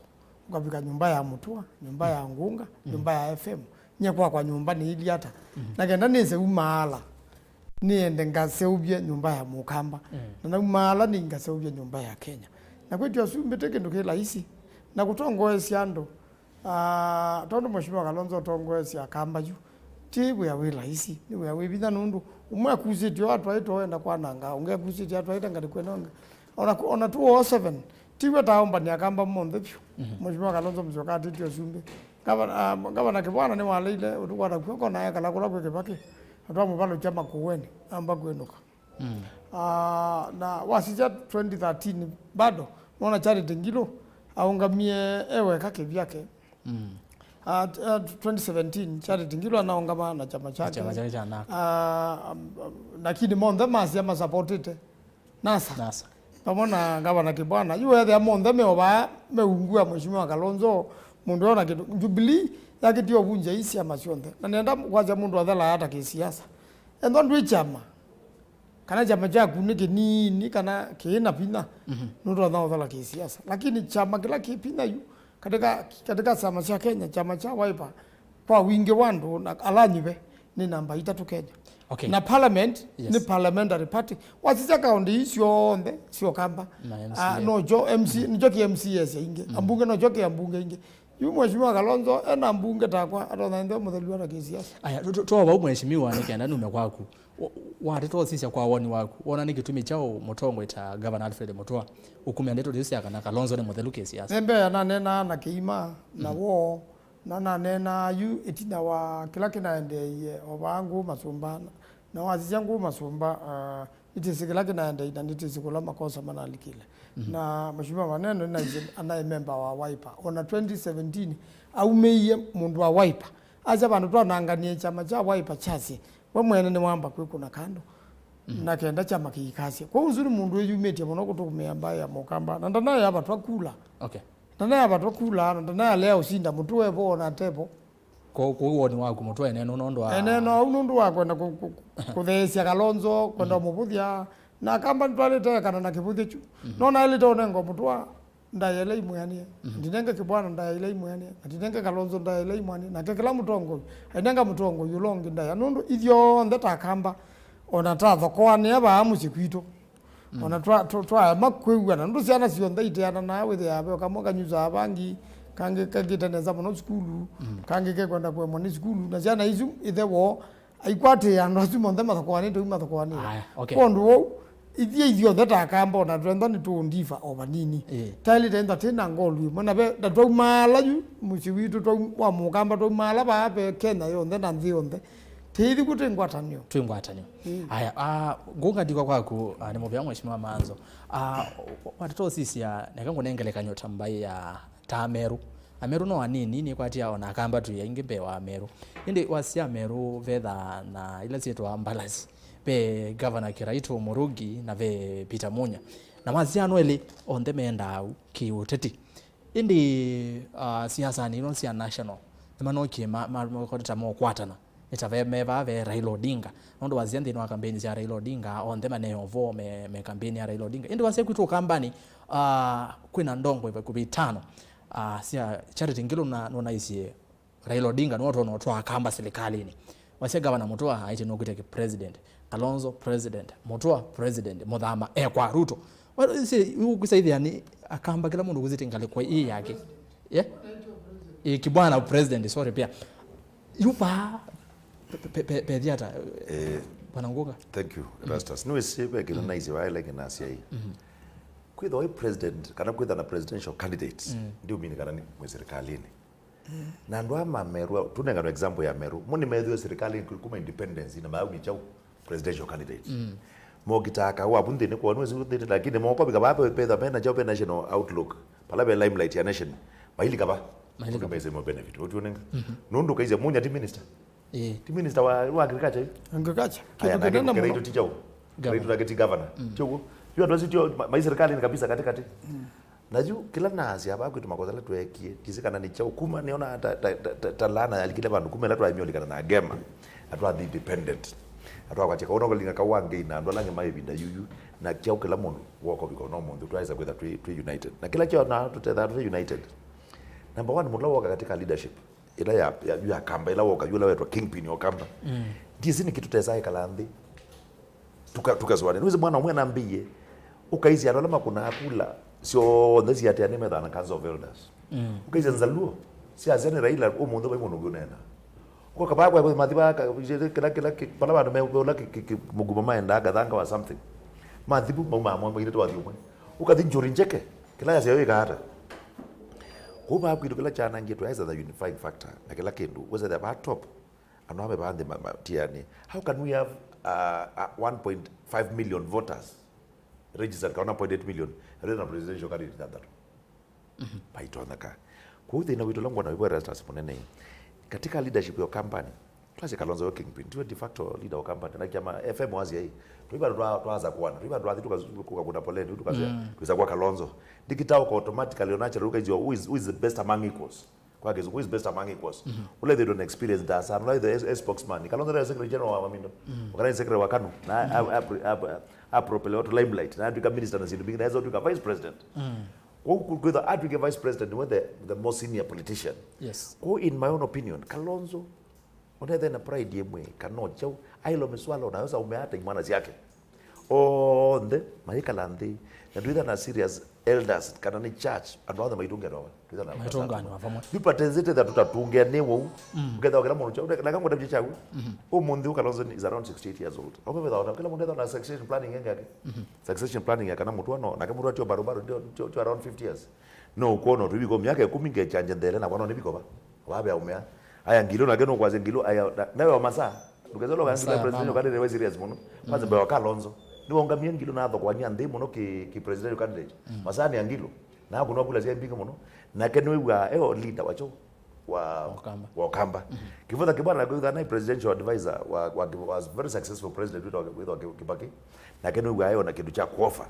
ũkavika nyũmba ya Mũtũa, nyũmba ya Ngunga, nyũmba ya F M. Nye kwakwa nyũmba nĩilyĩ ata? Na kenda nĩse umaala, nĩende ngaseũvye nyũmba ya Mũkamba. Na naumaala nĩ ngaseũvye nyũmba ya Kenya. Na kwĩtya ũsumbĩ ti kĩndũ kĩ laisi. Na kũtongoesya andũ, ah, tondũ Mheshimiwa Kalonzo ũtongoesya Akamba yu, ti wĩa wĩ laisi, nĩ wĩa wĩ vinya nũndũ ũmwe akusĩtye o atwaĩte oenda kwananga, ũngĩ akusĩtye atwaĩte ngalĩko ĩno ĩngĩ. Ona, ona two oh seven, tiwe taũmbani Akamba monthe vyũ. Mheshimiwa Kalonzo Musyoka atĩtye ũsumbĩ. Ngavana, ah, Ngavana Kibwana nĩwaleile ũtukũ wa nakw'o kona ekala kũla kwĩ Kĩvakĩ, na twamũvalũkya Makueni, amba kwĩnũka. Ah, na wasisya twenty thirteen bado, nona Charity Ngilu aũngamie e weka kĩvyake. Ah, t- ah, twenty seventeen, Charity Ngilu anaũngama na kyama kyake. Kyama kyake kya NARC. Ah, um, um, lakini monthe masya masapotĩte NASA. NASA. Vamwe na Ngavana Kibwana. Yu ethĩa monthe meovaa meungua Mheshimiwa Kalonzo, mũndũ ona kĩndũ. Jubilee yakĩtie ũvunja ii syama syonthe. Na nenda kwasya mũndũ athelaa ata kĩsiasa. Ethwa ndwĩ kyama, kana kyama kyaku nĩ kĩnini, kana kĩĩ na vinya, nũtonya ũthela kĩsiasa. Lakini kyama kĩla kĩ vinya yu, katika, katika syama sya Kenya, kyama kya Wiper, kwa wingĩ wa andũ na ala anyuve, nĩ namba itatũ Kenya. Okay. Na parliament, yes, nĩ parliamentary party. Wasisya kaũndĩ ii syonthe sya Ũkamba, na M C A, ah, nocho M C, nĩkyo kĩ M C As aingĩ. Ambunge nocho kĩ ambunge aingĩ. Yu Mheshimiwa Kalonzo ena mbunge takwa, atonya nthĩ mũthelu ata kĩsiasa. Aya, tu- tu- tuova u Mheshimiwa nĩ kenda nume kwaku. Wa- Wateta ũsisya kwa woni waku, wona nĩ kĩtumi kyaũ mũtongoi ta Ngavana Alfred Mutua ũkumya ndeto isu sya kana Kalonzo nĩ mũthelu kĩsiasa? Nĩ mbee naneenaa na kĩima na woo, na naneenaa yu ĩtina wa kĩla kĩnaendeeie o vaa Ngũũ Masũmba, na wasisya Ngũũ Masũmba, ah, nĩtĩsĩ kĩla kĩnaendei na nĩtĩsĩ kũla makosa manalikile. Na Mheshimiwa Maneno nĩnaisye anaĩ memba wa Wiper. Ona twenty seventeen aumĩie mũndũ wa Wiper. Asya vandũ twananganie kyama kya Wiper kyasye, we mwene nĩwamba kwĩkũna kando. na kenda kyama kĩikasya. Kwoou ũsu nĩ mũndũ wĩyumĩtye mũno kũtũmĩa mbaĩ ya Mũkamba, na ndanayavatwa kula. Okay. Ndanayavatwa kula, na ndanayalea ũsinda mũtũa evo ona tevo. Kwoou, kwoou woni waku mũtũa eneenwa nũndũ wa eneenwa au nũndũ wa kwenda kũ-, kũ-, kũ-, kũtheesya Kalonzo, kwenda ũmũvũthya. Na Akamba nĩtwaĩlĩte ekana na kĩvũthya kyu. No naĩlĩte ũnenga mũtũa ndaĩa ĩla imwĩanĩe. Ndinenge Kĩbwana ndaĩa ĩla imwĩanĩe. Na ndinenge Kalonzo ndaĩa ĩla imwĩanĩe. Nake kĩla mũtongoi, ainenga mũtongoi ũla ũngĩ ndaĩa. Nũndũ ithyonthe ta Akamba, ona tathokoanĩa vaa mũsyĩ kwitũ. Ona twa-, twa-, twaema kwĩw'ana. Nũndũ syana syonthe iteananaa, wĩthĩaa ve kamwe kanyusaa vangi, kangĩ kekĩte nesa mũno sukulu, kangĩ kekwenda kũemwa nĩ sukulu. Na syana isu, ĩthe woo aikwatĩĩa andũ asu monthe mathokoanĩte ũu mathokoanĩte. Aya, okay. Kwondũ ũu, ithyĩ ithyonthe ta Akamba ona twentha nĩtũũndiva o vanini. Ĩĩ. Taĩlĩte ntha twĩ na ngolu ĩmwe. Na ve, na twaumaala yu mũsyĩ witũ, twau-, wa Mũkamba, twaumaala vaa ve Kenya yonthe na nthĩ yonthe. Tĩithi ku twĩ ngwatanĩo. Twĩ ngwatanĩo. Ĩĩ. Aya, ah, ngũnga ndikwa kwaku, ah, nĩ mũvea Mheshimiwa Manzo. Ah, watata ũsisya, neka ngũnenge ngelekany'o ta mbaĩ ya ta Ameru. Ameru no anini, nĩkwatia ona Akamba twĩ aingĩ mbee wa Ameru. Ĩndĩ wasya Ameru vetha na ila syĩtwa mbalasi. Ve Governor Kiraitu Murungi na ve Peter Munya. Na wasya ano elĩ onthe mendaa u kĩũteti. Ĩndĩ, ah, siasanĩ ino sya national, nĩmanokie ma-, ma-, makoteta mokwatana. Nĩ ta ve, me vaa ve Raila Odinga. Nũndũ wasya nthĩnĩ wa kampeni sya Raila Odinga, onthe maneo vo me, me kampeni ya Raila Odinga. Ĩndĩ wasya kwitũ Ũkambanĩ, ah, kwĩna ndongoi vakuvĩ itano, ah, sya Charity Ngilu na nũnaisye Raila Odinga nĩwe ũtonya ũtwaa Akamba silikalĩnĩ. Wasya Gavana Mũtũa aĩtye nũkwĩte ki president. Kalonzo president. Mũtũa president. Mũthama ekwa Ruto. Ũkwĩsa ĩthĩa nĩ Akamba kĩla mũndũ ũkwĩsĩte ngalĩko ĩĩ yake. Yeah? Ĩ, Kibwana president, sorry pia. Yu vaa, pe-, pe-, pe-, pethia ata, eh, Bwana Nguka? Thank you, Erastus. Nĩwĩsĩ ve kĩla naisye vaa ĩla kĩnasya ĩ. Kwĩthwa wĩ president, kana kwĩtha na presidential candidate, ndiũmini kana nĩ mwĩ serikalini. Na andũ aa ma Meru, tũnenganwe example ya Meru. Mo nĩmethĩwe serikalini kuma independence na mayaumya kyaũ? Presidential candidate. Mokitaa kaũ avu nthĩnĩ kwoo nĩwĩsĩ nthĩnĩ, lakini moko vika vaa pe-, petha mena kyaũ, pe national outlook. Pala ve limelight ya nation. Mailika va? Mailika va? Mese mo benefit. Ũtuonenga. Nũndũ kaisya Munya ti minister. Ĩĩ. Ti minister wa, wa agriculture. Agriculture. Aya, kĩndũ kĩnene mũno. Kĩraitũ ti kyaũ? Governor. Kĩraitũ nake ti governor. Ti ũguo? Yu andũ asu tio ma-, mai serikalini kabisa katikati. Na yu kĩla naasya vaa kwitũ makosa ala tweekie, ndisĩ kana nĩ kyaũ. Kuma nĩona ta, ta, ta, ta, ta laana yalikile vandũ, kuma ĩla twaemie ũlikana na Ngema, na twathi independent. Na twakwatya kaũ, na ũkalinga kaũ wa Ngei na andũ ala angĩ ma ĩvinda yuyu, na kyaũ kĩla mũndũ woko viko no mũndũ, twaĩsa kwĩtha twĩ, twĩ united. Na kĩla kyo na tũtethaa twĩ united. Number one, mũndũ ũla woka katika leadership, ĩla ya, ya, yu ya Kamba, ĩla woka, yu ũla wetwa kingpin wa Kamba. Ndisĩ nĩkĩ tũtesa ĩkala nthĩ. Tuka-, tukasũanĩa. Nĩwĩsĩ mwana ũmwe nambĩie, ũkaisya andũ ala makũnaa kula syonthe siatĩanĩe methaa na Council of Elders. Ũkaisya Nzaluo, syasya nĩ Raila, ũmũnthĩ vai mũndũ ũngĩũneena. Ũkoka vaa kwa mathi vaa ka-, kĩla, kĩla, kĩ-, vala vandũ me, ũla kĩ-, kĩ-, kĩ-, mũgumo maendaa kathanga wa something. Mathi vu, maumaa mwe, mailĩte wathi ũmwe. Ũkathi Njuri Njeke, kĩla yasya yo ĩkaa ata. Kũu vaa kwitũ kĩla kyanangie, twaĩsa the unifying factor, na kĩla kĩndũ, wĩsa the vaa top. Andũ ame vaa nthĩ ma-, ma-, tianĩ. How can we have, uh, uh, one point five million voters registered, kana one point eight million, na twĩna presidential candidate thanthatũ? Vaitonyeka. Kwoou thĩna witũ ũla ngwona wĩvo Erastus mũnene, katika leadership ya Ũkambanĩ, twasye Kalonzo yo kingpin, tiwe de facto leader wa Ũkambanĩ, na kĩama F M wasya ĩ, tũi vandũ twa, twaza kwana, tũi vandũ twathi tũka-, tũkakuna poleni, tũkasya, twĩsa kwa Kalonzo. Ndikitauka automatically or naturally, ũkaisya, who is, who is the best among equals? Kwa Kĩsũngũ, who is best among equals? Ũla ĩthĩtwe na experience ndasa, ũla ĩthĩtwe as, as spokesman. Kalonzo nĩ secretary general wa Mamindu. Ũkana nĩ secretary wa Kanu. Na a, a, a, a, a propel to limelight. Na atwika minister na syĩndũ mbingĩ, na esa atwika vice president. Kwa kwĩtha atwike vice president nĩwe the, the most senior politician. Yes. Kwa in my own opinion, Kalonzo, ũnethe na pride ĩmwe, kana kyaũ, ailo miswalo, na yosa umeata imwana syake. Onthe mayĩkala nthĩ, na twĩtha na serious elders, kana nĩ church, andũ onthe maitũngĩanĩwa. Twĩtha na maitũngĩanĩwa vamwe. Yu patenzete that tũtatũngĩanĩwa ũu. Ũkethĩwa kĩla mũndũ kya, na kama ndavye kyaũ. Ũmũnthĩ ũkala is around sixty-eight years old. Au methĩwa kĩla mũndũ ethĩwa na succession planning yake. Succession planning ya kana mũtũa no, nake mũtũa tio barobaro, tio, tio, tio around fifty years. No ũkwona ũtũi wĩko myaka ĩkũmi ngechanje nthele na kwona nĩ viko va. Wavea umea. Aya Ngilu nake nũkwasya Ngilu, aya, na, nawe wa masaa. Ndũkethĩwa ũkaanzĩla masaa, presidential candidate we serious mũno. Kwanza mbee wa Kalonzo. Nĩwaũngamie Ngilu na athokwania nthĩ mũno ki, ki presidential candidate. Masaa nĩ ya Ngilu. Na akũnwa kula sya mbingĩ mũno. Nake nĩwĩw'aa eo leader wa kyaũ. wa Wakamba. Wa Wakamba. Kivutha Kibwana kwĩthwa nĩ presidential advisor wa, wa, was very successful president wĩtwa, wĩtwa Kibaki. Nake nĩw'aa ona kĩndũ kya kuofa.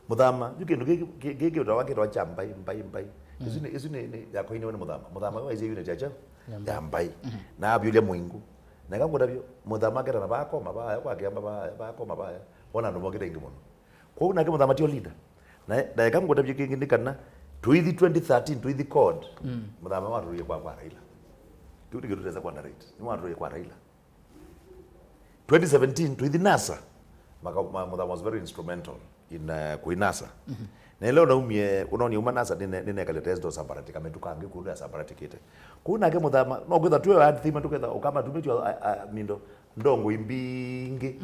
Mũthama, yu kĩndũ kĩkĩ kĩtawa kĩtawa kya mbai, mbai, mbai. Isu nĩ, isu nĩ, nĩ yakoiniwe nĩ Mũthama. Mũthama waisye unit ya kyaũ? Ya mbai. Ya mbai. Na avyũlya mũingu. Na ĩka ngũtavyo, Mũthama aketana vakoma vaya, kwa kĩamba vaya, vakoma vaya. Wona andũ mokĩte aingĩ mũno. Kwoou nake Mũthama tio leader. Na, na ĩka ngũtavye kĩngĩ nĩ kana, tũithi twenty thirteen, tũithi court. Mũthama watũrũie kwa, kwa Raila. Kĩu nĩ kĩndũ tũtesa kũ underrate. Nĩwatũrũie kwa Raila. Twenty seventeen, tũithi NASA. Maka-, ma-, Mũthama was very instrumental in, uh, kũi NASA. Na ĩla ũnaumie, ũnaonie uma NASA, nĩne-, nĩnekalĩte ndo Sambarati, kametu kangĩ kũndũ ya Sambarati kĩte. Kũu nake Mũthama, no kwĩtha tuwe athima, tũketha ũkama tumĩtio, a, a, mindo, ndongo imbingĩ.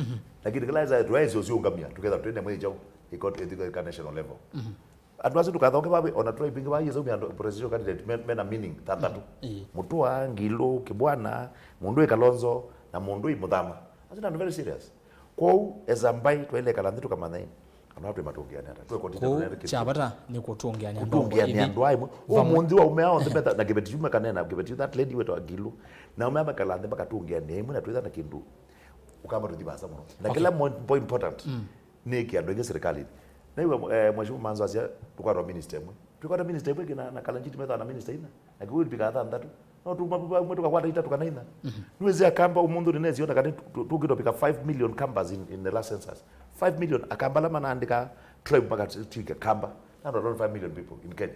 Lakini kĩla esa, twaesi ũsiũngamia, tũketha twĩne mwĩ kyaũ, ĩko-, ĩthika national level. Andũ asu ndũkathonge vavĩ, ona tũra ipingi vaa yĩsa umya andũ presidential candidate me-, mena meaning thanthatũ. Ĩĩ. Mũtũa, Ngilu, Kibwana, mũndũ ĩ Kalonzo, na mũndũ ĩ Mũthama. Asu nĩ andũ very serious. Kwoou, esa mbai, twaile kala nthĩ tũkamanya ĩ, andũ aa twĩ matũngĩane ata. Twĩ kotite kũu tũnene kĩndũ. Kya vata nĩ kũtũngĩania ndongo kũtũngĩania ithi andũ aa ĩmwe. Ũmũnthĩ wa ume onthe metha na kĩveti yu makanena, kĩveti yu that lady wetwa Ngilu. Na ume makala nthĩ makatũngĩania ĩmwe na twĩtha na kĩndũ. Ũkamba tũthi vasa mũno. Na kĩla mo-, mo important. Nĩkĩ andũ aingĩ serikalinĩ. Naiwe, eh, Mheshimiwa Manzo asya, tũkwatwa minister ĩmwe. Tũkwatwa minister ĩmwe kĩna, na Kalanjiti methaa na minister ina. Na Kikuyu tũpikaa thanthatũ. No tuma vamwe tũkakwata itatũ kana ina. Nĩwĩsĩ Akamba ũmũnthĩ nĩnesiona kana tũ-, tũ-, tũkĩtwa pika five million Kambas in, in the last census. Five million Akamba ala manaandĩka tribe makatwika Kamba. Not around five million people in Kenya.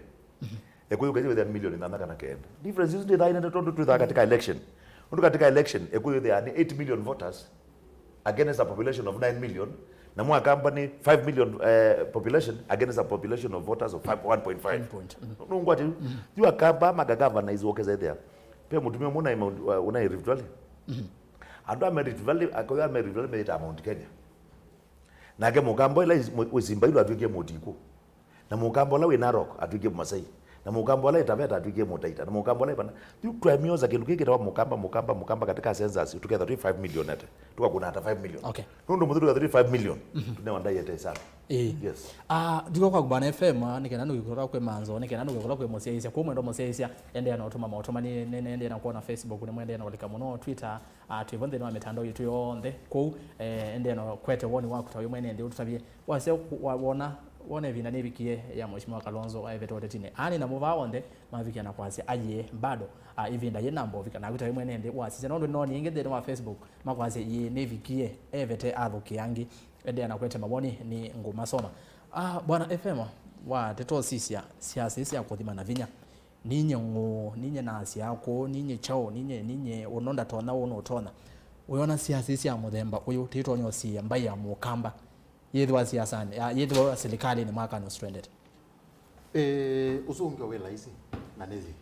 Ekuyu kesi wĩthĩa million ithano kana kenda. Difference isu ndithainĩte tondũ twĩthaa katika election. Ũndũ katika election, Ekuyu ĩthĩa nĩ eight million voters against a population of nine million, na Mũakamba nĩ five million, eh, population against a population of voters of five, one point five. One point, mm. Nũngwatĩ yu, yu Akamba magagovernors wokesa ĩthĩa. Pe mũtumia ũmwe ũnaĩ Mount, uh, ũnaĩ Rift Valley. Andũ a me Rift Valley, akoyo a me Rift Valley meĩtaa Mount Kenya. Nake Mũkamba ĩla wĩ Simba ĩlu atwĩkie Mũtikũ. Na Mũkamba ũla wĩ Narok atwĩkie Mũmasai. Na Mũkamba ũla wĩ Taveta atwĩkie Mũtaita. Na Mũkamba ũla wĩ vana. Yu twamiosa kĩndũ kĩĩ kĩtawa Mũkamba, Mũkamba, Mũkamba katika census, tũketha twĩ five million ete. Tũkakũna ata five million. Okay. Nũndũ mũthĩ tũketha twĩ five million. Tũnewa ndai ete sana. Ĩĩ. Yes. Ah, thika kwa Bwana F M, ah, nĩ kenda nũgĩkũla kwĩ Manzo, nĩ kenda nũgĩkũla kwĩ mũsyaĩĩsya. Kwa mwendo mũsyaĩĩsya, endeea na ũtũma maũtũmani, nĩ, nĩ, endeea na kuona Facebook, nĩ mwendeea na kũlika mũno Twitter, ah, twĩvo nthĩnĩ wa mĩtandao yitũ yonthe. Kwoou, eh, endeea na kwete woni waku ta wĩ mwene nthĩ ũtũtavye. Wasya ku-, wa-, wona, wona ĩvinda nĩvikie ya Mheshimiwa Kalonzo aevete ũtetinĩ. Ani na mũvaa onthe mavikia na kwasya, ayĩe, bado, ah, ĩvinda yĩ namba ũvika. Naku ta wĩ mwene nthĩ, wasisya, nũndũ nĩnoonie ĩngĩ nthĩnĩ wa Facebook, makwasya, ĩĩ, nĩvikie, evete athũkĩa angĩ. Endeea na kwete mawoni, nĩ ngũmasoma. Ah, Bwana F M, wa tete ũsisya, siasa sya kũthima na vinya. Ninye ngũ, ninye nasya kũ, ninye kyaũ, ninye, ninye ũno ndatonya, ũno ũtonya. Ũyona siasa sya mũthemba ũyũ, tĩtonya ũsiĩa mbai ya Mũkamba. Yĩthĩwa siasanĩ, ya, yĩthĩwa silikalĩnĩ mwakani ũsu twendete. Eh, ũsũngĩo wĩ laisi, na nĩthi.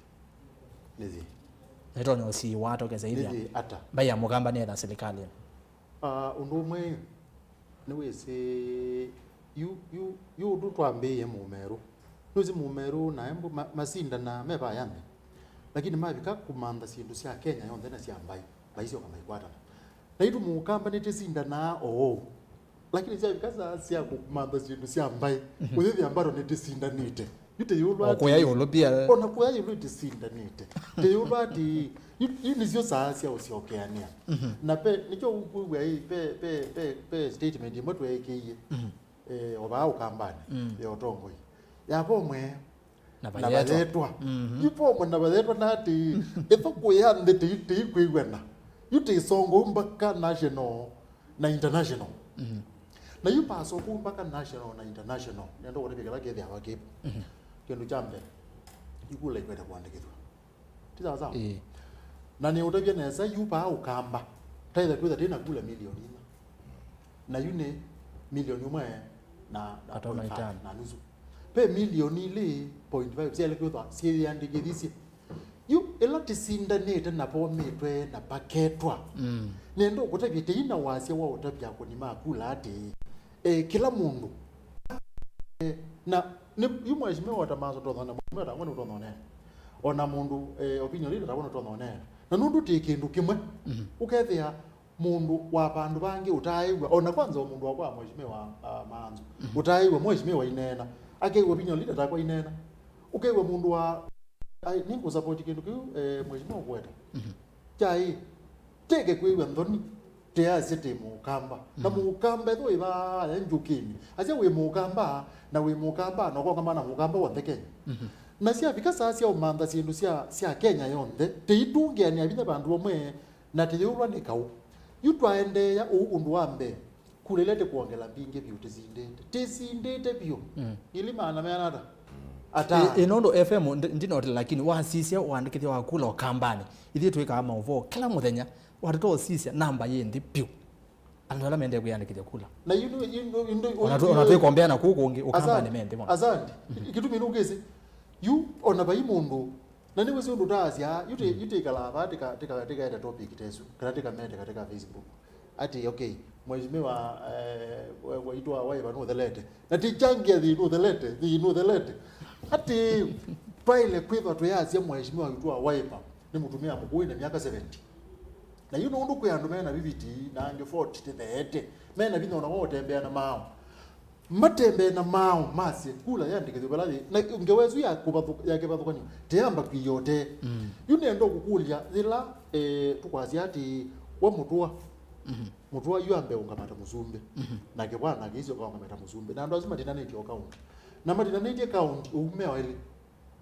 Nĩthi. Nĩtonya ũsiĩwa atokesa ithya. Nĩthi ata? Mbai ya Mũkamba nĩetha silikalĩnĩ. Ah, ũndũ ũmwe, nĩwĩsĩ, yu, yu, yu ũndũ twambĩĩe mũmerũ. Nĩwĩsĩ mũmerũ na embu ma-, masindanaa me vaya nthĩ. Lakini mavika kũmantha syĩndũ sya Kenya yonthe na sya mbai, maisyoka maikwatana. Naitũ Mũkamba nĩtĩsindanaa o ũu. Lakini syavika saa sya kũmantha syĩndũ sya mbaĩ, ũyĩthĩa mbaro nĩtĩsindanĩte. Yu tĩyũlwa o kũya ĩũlũ pia. Ona kũya ĩũlũ ĩtĩsindanĩte. Tĩyũlwa atĩ, yu, yu nĩsyo saa sya ũsyokeanĩa. Na pe, nĩkyo ũkwĩw'a ĩ, pe, pe, pe, pe statement ĩmwe tweekĩie, eh, o vaa Ũkambanĩ, ya ũtongoi. Ya vomwe na na vayetwa. Vayetwa. Yu vomwe na vayetwa na atĩ, ĩthũkũ ya nthĩ tĩi-, tĩikwĩw'ana. Yu tĩsongo mbaka national na international. Na yu paso kuu mpaka national na international. Nenda kũtavya kĩla kĩthĩawa kĩvo. Kĩndũ kya mbee, yu kula ikwete kũandĩkĩthw'a. Ti sawa sawa? Ĩĩ. Na nĩ ũtavya nesa yu paa Ũkamba. Taitha kwĩtha tĩna kula milioni ina. Na yu nĩ milioni ũmwe na, na Atona point five itano. Na nusu. Pe milioni ilĩ point five syaĩle kwĩthwa syĩyandĩkĩthisye. Yu, ĩla tĩsindanĩte na vometwe na paketwa, nenda ũkũtavya tĩi na wasya wa ũtavya akũni ma kula atĩĩ, e, kĩla mũndũ, e, na nĩ, yu mheshimiwa ta Maso tũthone, mheshimiwa ta ng'we nĩũtũthonene. O na mũndũ, e, opinion leader ta ng'we nĩũtũthonene. Na nũndũ tĩ kĩndũ kĩmwe, ũkethĩa mũndũ wa vandũ vangĩ ũtaaĩw'a, o na kwanza o mũndũ wakwa wa mheshimiwa, ah, Maanzu, ũtaaĩw'a mheshimiwa ineena, akew'a opinion leader takwa ineena, ũkew'a mũndũ wa Ai, nĩngũsapoti kĩndũ kĩu, eh, mheshimiwa ũkweta. Mhm. Kyaĩ, teke kwĩw'a nthoni, tĩasye tĩ mũkamba. Na mũkamba ethĩwa ĩvaya njũkĩnĩ. Asya wĩ mũkamba, na wĩ mũkamba, na ũkongamana mũkamba w'onthe Kenya. Mhm. Na syavika saa sya ũmantha syĩndũ sya, sya Kenya yonthe, tĩitũngĩanĩa vinya vandũ vamwe, na tĩyĩũlwa nĩ kaũ. Yu twaendeea ũu ũndũ wa mbee, kula ila tĩkwongela mbingĩ vyũ tĩsindĩte. Tĩsindĩte vyũ. Mm. Ngili maana meana ata? Ata. Ĩ, ĩ, nũndũ F M ndi-, ndinotela, lakini wasisya ũandĩkĩthya wa kula Ũkambanĩ. Ithyĩ twĩkaa maũvoo kĩla mũthenya, watata ũsisya namba yĩ nthĩ vyũ. Andũ ala mendee kwĩandĩkĩthya kula. Na yu nĩ, yu nĩ, yu nĩ, ona tũ-, ona twĩkombea na kũu kũngĩ, Ũkambanĩ me nthĩ mũno. Asante. Kĩtumi nũkĩsĩ. Yu ona vai mũndũ Na nĩwĩsĩ ũndũ taasya, yu tĩ-, yu tĩkalaa vaa tĩka-, tĩka-, tĩkaete topic ta ĩsu, kana tĩkamete katika Facebook. Ati, okay, mheshimiwa, eh, wa-, waitũ wa Wiper nũthelete. Na tĩchangia thĩ nũthelete, thĩ nũthelete. Ati, twaĩle kwĩthwa twĩasya mheshimiwa waitũ wa Wiper nĩ mũtumĩa mũkũũ na myaka seventy. Na yu nũndũ kwĩ andũ mena viviti na angĩ forty tĩtheete, mena vinya ona wa ũtembea na maaũ. Matembee na maaũ masye kula yandĩkĩthw'e vala yĩ, na ngewa ĩsu ya kũvathũ-, ya kĩvathũkany'o tĩyamba kwĩyote. Mm. Yu nĩenda kũkũlya yĩla, eh, tũkwasya atĩ we Mũtũa, mhm, Mũtũa yu ambe ũngamata mũsumbĩ, mhm, na Kĩvwana akĩisyoka ũngamata mũsumbĩ, na andũ asu matinanĩtye o kaũntĩ, na matinanĩtye kaũntĩ ũu me o elĩ.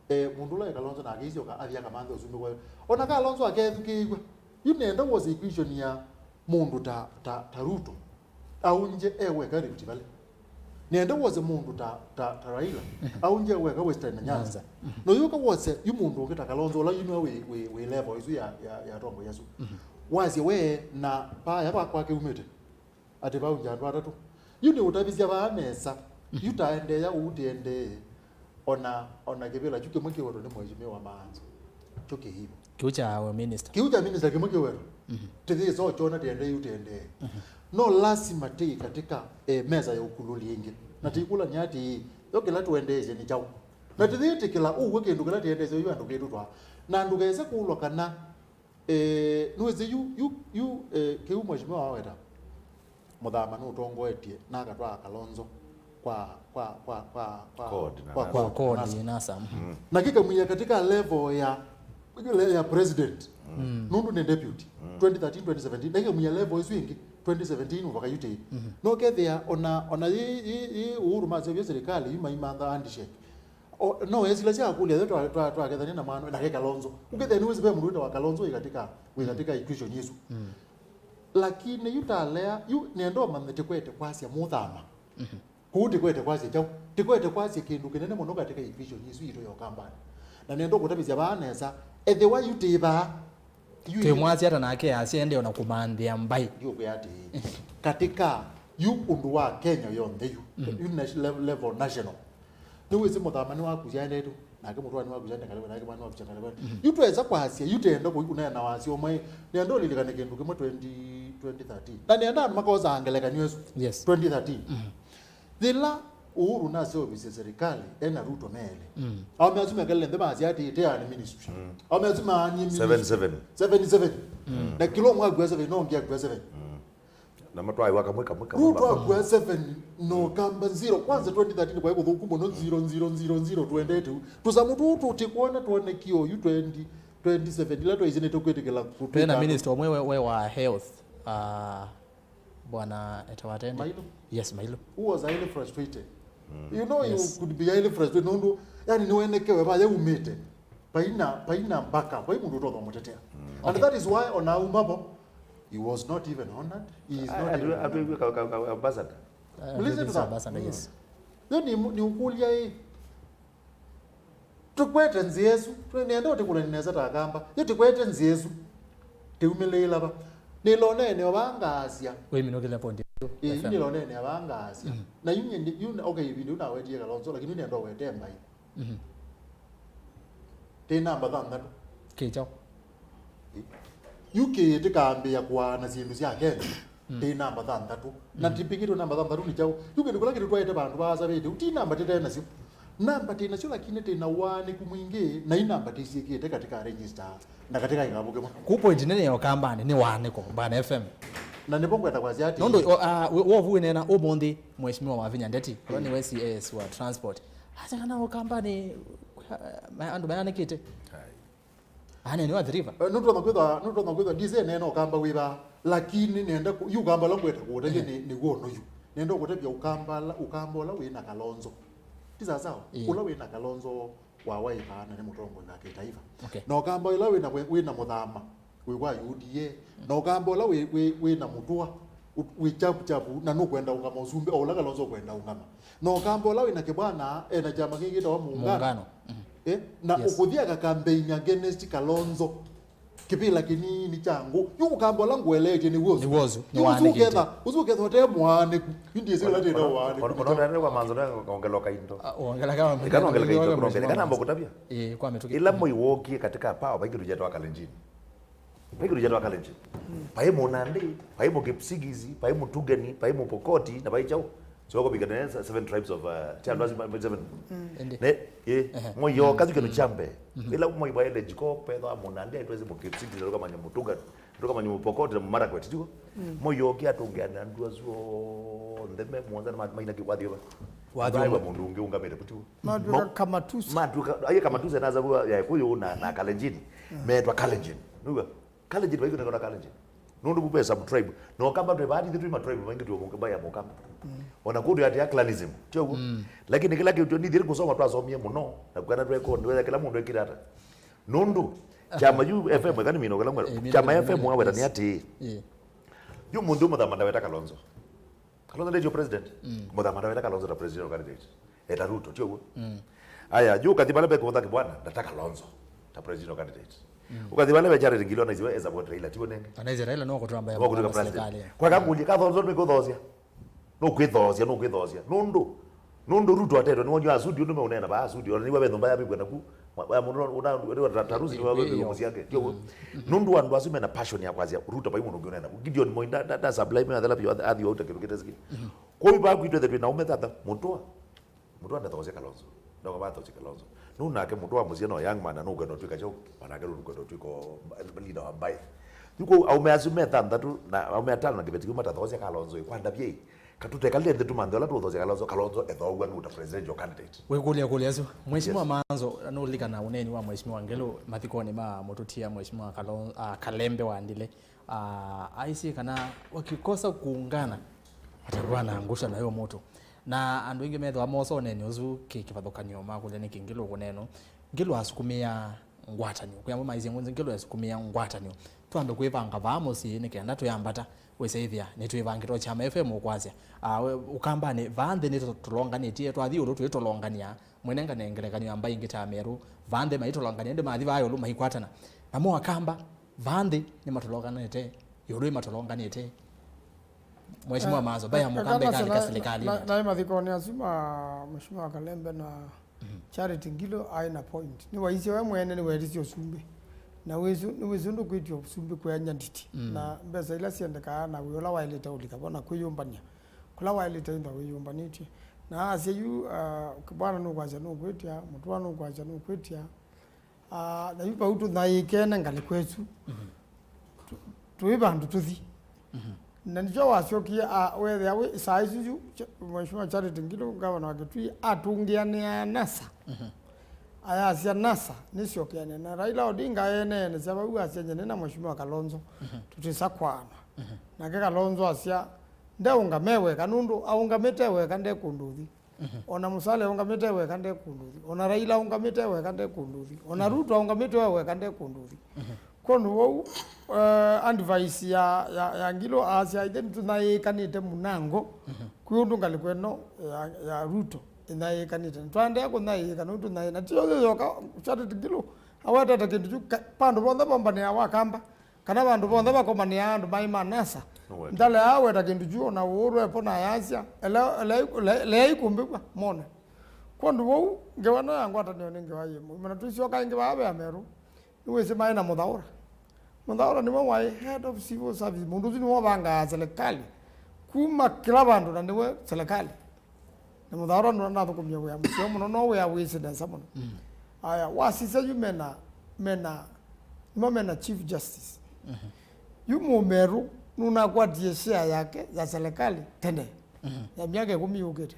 Eh, mũndũ ũla e Kalonzo nake isyoka athi akamanthe ũsumbĩ kwayo. Ona Kalonzo akethukĩĩw'a. Yu nĩenda wose equation ya mũndũ ta, ta, ta Ruto. Aũngye e weka Rift Valley. Nĩenda wose mũndũ ta, ta, ta Raila. Aũngye e weka Western na Nyanza. Nyanza. Mhm. No yũka wose yu mũndũ ũngĩ ta Kalonzo, ũla yu nĩwe wĩ, wĩ, wĩ level isu ya, ya, ya atongoia asu. Mhm. Wasye we na paya vakwa keumĩte. Atĩ vaũngya andũ atatũ. Yu nĩ ũtavisya vaa nesa. Mhm. Yu taendeea ũu tĩendee. Ona, ona kĩvĩla kyu kĩmwe kĩwetwe nĩ mheshimiwa Maanzo. Kyo kĩivo. Kĩu kya minister. Kĩu kya minister kĩmwe kĩwetwe. Mhm. Tĩthĩĩsa ũkyona tĩendee yu tĩendee. Mhm. No lasima tĩ katika, eh, meza ya ũkulũli ĩngĩ. Na tĩkũlany'a atĩĩ, yo kĩla tũendeesye nĩ kyaũ? Na tĩthĩtĩkĩla ũw'o kĩndũ kĩla tĩendeesye yu andũ kĩtũ twa. Na ndũkese kũlwa kana Eh, nĩwĩsĩ yu, yu, yu, eh, kĩu mheshimiwa waweta, Mũthama nũtongoetye na akatwaa Kalonzo kwa, kwa, kwa, kwa, kwa, court na kwa NASA. Kwa court, NASA. NASA, mhm. Mm. Na kĩkamwia katika level ya, ya president. Mm. Nũndũ nĩ deputy. Mm. Twenty thirteen, twenty seventeen. Na kĩkamwia level ĩsu ĩngĩ, twenty seventeen mũvaka yu tĩĩ. Mhm. No kethĩa ona, ona yĩ, yĩ, yĩ Uhuru masevya serikali, yu maimantha handshake. O, no, esila sya kũlya, twa, twa, twakethania na mwana, nake Kalonzo. Ũkethĩa nĩwĩsĩ ve mũndũ wĩtawa Kalonzo wĩ katika, wĩ katika equation ĩsu. Mm. Lakini yu talea, yu nenda ũmanye tĩkwete kwasya Mũthama. Mhm. Kũu tĩkwete kwasya kyaũ? Tĩkwete kwasya kĩndũ kĩnene mũno katika equation ĩsu yitũ ya Ũkambanĩ. Na nenda ũkũtavĩsya vaa nesa, ethĩwa yu tĩ vaa, Yu twĩmwasya ata nake asya ende ona kũmanthĩa mbaĩ. Ndiũkwĩa atĩĩ, katika yu ũndũ wa Kenya yonthe yu, mhm, yu nation-, level, level national. Nĩwĩsĩ Mũthama nĩwakusya aendete, nake Mũtũa nĩwakusya aendete Ngalĩko, nake Kĩvwana nĩwakusya Ngalĩko. Mhm. Yu twesa kwasya, yu tenda kũneena wasya ũmwe, nĩenda ũlilikane kĩndũ kĩmwe twenty, twenty thirteen. Na nĩenda andũ makosaa ngelekany'o ĩsu. Yes. Twenty thirteen. Mhm. Yĩla Uhuru naseũvisye serikali, e na Ruto me elĩ. Mm. Aũme asu mekalile nthĩ masya atĩĩ, "Teani ministry." Mm. Aũme asu maanie ministry. Seven seven. Seven seven. Mm. Na kĩla ũmwe akua seven, no ũngĩ akua seven. Mm. Na matwaĩwa kamwe, kamwe, kamwe. Ruto akua seven, no kamba zero. Kwanza twenty thirteen kwaĩ kũthũku mũno, zero, zero, zero, zero, twendete. Tũsamũ tũu tũtikwona twonekio yu twenty, twenty seven. Ila twaisye nĩtũkwĩtĩkĩla kũtwĩka. Twĩ na minister ũmwe we, we wa health. Ah, Bwana etawa atende? Mailo. Yes, Mailo. Who was highly frustrated. Mm. You know, yes, you could be highly frustrated. Nũndũ, yani, nĩwenekewe vaya umĩte. Paina, paina mpaka, vai mũndũ ũtonya mũtetea. Mm. And okay, that is why ona auma vo, he was not even honored. He is not even honored. Atwĩw'e ka, ka, ka, ambassador. Uh, listen to that. Ambassador, yes. Yo nĩ, nĩ ũkũlya ĩ, Tũkwete nzĩa ĩsu, twĩ nĩenda ũtĩkũlani nesa ta Akamba. Yu tĩkwete nzĩa ĩsu. Tĩumĩlĩĩla va? Nĩlonene o vaa ngaasya. Wĩminũkĩle point ĩsu. Ĩĩ, yu nĩlonene o vaa ngaasya. Mm. Na yu nyie ndi-, yu na, okay, ĩvinda yu nawetie Kalonzo, lakini yu nĩenda ũwete mbaĩ. Mhm. Tĩ namba thanthatũ. Kĩkyaũ? Yu kĩĩ tĩkambĩĩa kũaana syĩndũ sya Kenya, mm, tĩ namba thanthatũ. Na, mm, tĩpikĩtwe namba thanthatũ nĩ kyaũ? Yu kĩndũ kĩla kĩtũ twaĩte vandũ vaasa vĩtĩ, ti namba tĩte nasyo. Namba tĩ nasyo, lakini tĩ na ũaanĩku mwingĩ, na i namba tĩsyĩkĩte katika register na katika kĩkavũ kĩmwe. Ku point nene ya Ũkambanĩ nĩ waanĩko, Bwana F M. Na nĩvo ngwenda kwasya atĩ nũndũ, o, a, we, wovu wĩneena ũmũnthĩ, Mheshimiwa Wavinya Ndeti, ũla, mm, nĩwe C A S wa transport. Asya kana Ũkambanĩ ma-, andũ mayanĩkĩte. Ai. Anene wa Athi River. Eh, nũtonya kwĩthwa, nũtonya kwĩthwa, ndisĩ nena ũkamba wĩva, lakini nenda kũ-, yu ũkamba ũla ngwenda kũũtavya nĩ, nĩ w'ono yu. Nenda kũtavya ũkamba ũla, ũkamba ũla wĩ na Kalonzo. Ti sawa sawa? Ĩĩ. Ũla wĩ na Kalonzo wa Wiper na nĩ mũtongoi wa kĩtaifa. Okay. Na ũkamba ũla wĩ na, wĩ na Mũthama wĩ wa U D A, na ũkamba ũla wĩ, wĩ, wĩ na Mũtũa, u-, wĩ chapu chapu, na nũkwenda ũngama ũsumbĩ, o ũla Kalonzo ũkwenda ũngama. Na ũkamba ũla wĩ na Kĩbwana, e na kyama kĩngĩ kĩtawa Muungano. Muungano. Mhm. Eh, na ũkũthi aka campaign against Kalonzo. Kĩvĩla kĩnini kya ngũ. Yu ũkamba ũla ngũeleetye nĩ w'osu. Nĩ w'osu, nĩ waanĩkĩte. Yu ũsu ũketha, ũsu ũketha ũte mũaanĩku. Yu ndiĩsĩ ũla tĩna ũaanĩku. Ona, ona, ona, ona, kwa manzo na ongeloka indo. Ah, ongeloka. Ĩka nongeloka indo, nongeloka. Kana mbo kũtavya. Eh, kwa mĩtũkĩ. Ĩla Moi wookie katika power, vai kĩndũ kyetwa Kalenjin. Vai kĩndũ kyetwa Kalenjin. Vai Mũnandi, vai Mũkipsigis, vai Mũtugeni, vai Mũpokoti, na vai kyaũ. So, ko bigana se-, seven tribes of, uh, ti andũ asu ma-, seven. Ĩndĩ. Ne, eh, Moi yooka, yu kĩndũ kya mbee. Ĩla Moi waeleji ko, petha Mũnandi, aitwezi Mũkipsigis, akamanya Mũtugeni, akamanya Mũpokoti, na Mũmarakwet, tiguo? Moi yookie atũngĩane andũ asu onthe me mũonza na ma-, maina kĩ-, wathi ũva. Wathi ũva. Mũndũ ũngĩ ũngamĩte, tiguo? Matwĩka Kamatusa. Matwĩka, aye Kamatusa na Zabu ya Kikuyu na, na Kalenjin. Metwa Kalenjin. Nĩw'o? Kalenjin, vai kĩndũ kana Kalenjin. Nũndũ vu ve some tribe. Na ũkamba twĩ vaa, ithyĩ twĩ ma tribe maingĩ twĩ mũka-, mbaya mũkamba. Ona kũndũ yatĩa clanism. Ti ũguo? Lakini kĩla kĩu nĩ thĩrĩ kũsoma twasomie mũno. Na kana twekoni, wetha kĩla mũndũ ekĩra ata. Nũndũ, kyama yu F M, ĩka nĩ mino kĩla mwero. Eh, mino, kyama mino, F M waweta nĩ atĩĩ. Eh. Yu mũndũ mũthama ndaweta Kalonzo. Kalonzo ndio president. Mũthama ndaweta Kalonzo ta presidential candidate. Eta Ruto, ti ũguo? Aya, yu ũkathi vala vekũvotha Kĩbwana, ndata Kalonzo ta presidential candidate. Ũkathi vala ve Charity Ngilu na isiwe eza vote Raila, tiwe nenge. Anaise Raila no kũtwamba ya Wa kũtuĩka president. Kwa kakũlye, Kalonzo nĩ kũthosia. No kwĩthosia, no kwĩthosia. Nũndũ, nũndũ Ruto atetwe, nĩ wonio Asudi, ũndũ meũneena vaa Asudi, ona nĩwe ve nyũmba ya vĩkwe naku. Wa, wa, mũndũ, ũna, ũna, ta, ta Rusi, nĩwe ve nyũmba syake. Ti ũguo? Nũndũ andũ asu mena passion ya kwasya, Ruto vai mũndũ ũngĩ ũneena. Gideon Moi, nda, nda, nda supply me athela pio, athi, athi wa ũta kĩndũ kĩtesiki. Kwoou vakwitũ ethe twĩ na aume thanthatũ, Mũtũa. Mũtũa ndathoosya Kalonzo. Ndoka vathoosya Kalonzo. Nũu nake Mũtũa mũsyĩ no young man, na nũkwenda ũtwĩka kyaũ? Wanake nũkwenda ũtwĩka o-, leader wa mbaĩ. Yu kwoou aume asu me thanthatũ, na aume atano na kĩveti kĩu matathoosya Kalonzo, ĩ, kwa ndavya ĩ, katũtekalile nthĩ tũmanthe ũla tũũthoosya Kalonzo, Kalonzo ethoow'a nũta presidential candidate. Wĩkũlya kũlya asu. Mheshimiwa Manzo, nũlikana ũneeni wa Mheshimiwa Ngilu mathikonĩ ma mũtũtia Mheshimiwa Kalon-, ah, Kalembe wa Ndile. Ah, aisye kana wakikosa kuungana, watakuwa na angusha nayo moto. Na andũ aingĩ methĩwa mosa ũneeni ũsu kĩ kĩvathũkany'o makũlya nĩkĩ Ngilu ũkũneena ũu. Ngilu asukumĩa ngwatanĩo. Kwĩ amwe maisye ngũnzi Ngilu asukumĩa ngwatanĩo. Twambe kwĩvanga vaa mũsyĩ nĩ kenda twĩambata wĩsa ĩthĩa nĩtwĩvangĩte o kyama F M ũkwasya. Ah, we, Ũkambanĩ, vaa nthĩ nĩtũlonganĩtye, twathi ĩũlũ twĩtũlongania. Mwĩnengane ngelekany'o ya mbaĩ ingĩ ta Amerũ, vaa nthĩ maitũlongania, ĩndĩ mathi vaa ĩũlũ maikwatana. Namo Akamba, vaa nthĩ nĩmatũlonganĩte, ĩũlũ ĩmatũlonganĩte. Mheshimiwa Mazo, mbaya mũkamba ĩkalika silikalini. Na, na, naĩ mathikonĩ asu ma Mheshimiwa Kalembe na Charity Ngilu aĩ na point. Nĩwaisye we mwene nĩwetisye ũsumbĩ. Na wĩsĩ, nĩwĩsĩ ũndũ kwĩtya ũsumbĩ kũeany'a nditi. Na mbesa ila syendekaa na wĩa ũla waĩlĩte ũlika vo na kwĩyũmbany'a. Kũla waĩlĩte ĩndwa wĩyũmbanĩtye. Na asya yu, ah, Kĩbwana nũkwasya nũkwĩtya, Mũtũa nũkwasya nũkwĩtya. Ah, na yu vau tũthaĩĩkene ngalĩko ĩsu. Tũ-, tũi vandũ tũthi. Na nĩkyo wasyokie, ah, wethĩa wĩ, saa isu yu, Ch-, Mheshimiwa Charity Ngilu, ngavana wa Kitui, atũngĩanĩaa NASA. Ayasya NASA nĩsyokeane. Na Raila Odinga eeneenesya vau asya nyene na Mheshimiwa Kalonzo. Tũtĩsa kwaana. Nake Kalonzo asya, ndeũngama e weka, nũndũ aũngamĩte e weka nde kũndũ ũthi. Ona Musalia aũngamĩte e weka nde kũndũ ũthi. Ona Raila aũngamĩte e weka nde kũndũ ũthi. Ona Ruto aũngamĩte e weka nde kũndũ ũthi. Kwondũ wou, eh, advice ya, ya, ya Ngilu aasya, ithe nĩtũthaĩĩkanĩte mũnango kwĩ ũndũ ngalĩko ĩno ya, ya Ruto ĩthaĩĩkanĩte. Nĩtwaendeea kũthaĩĩka, nũndũ tũthaĩĩka. Na ti yo yoka, Charity Ngilu awetete kĩndũ kyu, ka-, vandũ vonthe vombanĩawa Akamba. Kana vandũ vonthe vakomanĩaa andũ maĩ ma NASA. Nũweta. Ndaleaa weta kĩndũ kyu, ona ũũrũ epo na yasya, ele-, ele-, ele-, eleai kũmbĩw'a, mone. Kwondũ wou, ngewa ĩno ya ngwatanĩo nĩ ngewa yĩ mũima. Na tũisyoka ĩngĩ vaa ve Amerũ, nĩwĩsĩ maĩ na Mũthaũra. Mũthaũra nĩwe waĩ head of civil service. Mũndũ ũsu nĩwe ũvangaa serikali kuma kĩla vandũ, na nĩwe serikali. Na Mũthaũra nũla nathũkũmie wĩa mũseo mũno, no wĩa wĩsĩ nesa mũno. Aya, wasisya yu mena, mena, nĩmo mena Chief Justice. Yu Mũmerũ nũnakwatie share yake ya serikali tene, ya myaka ĩkũmi yũkĩte.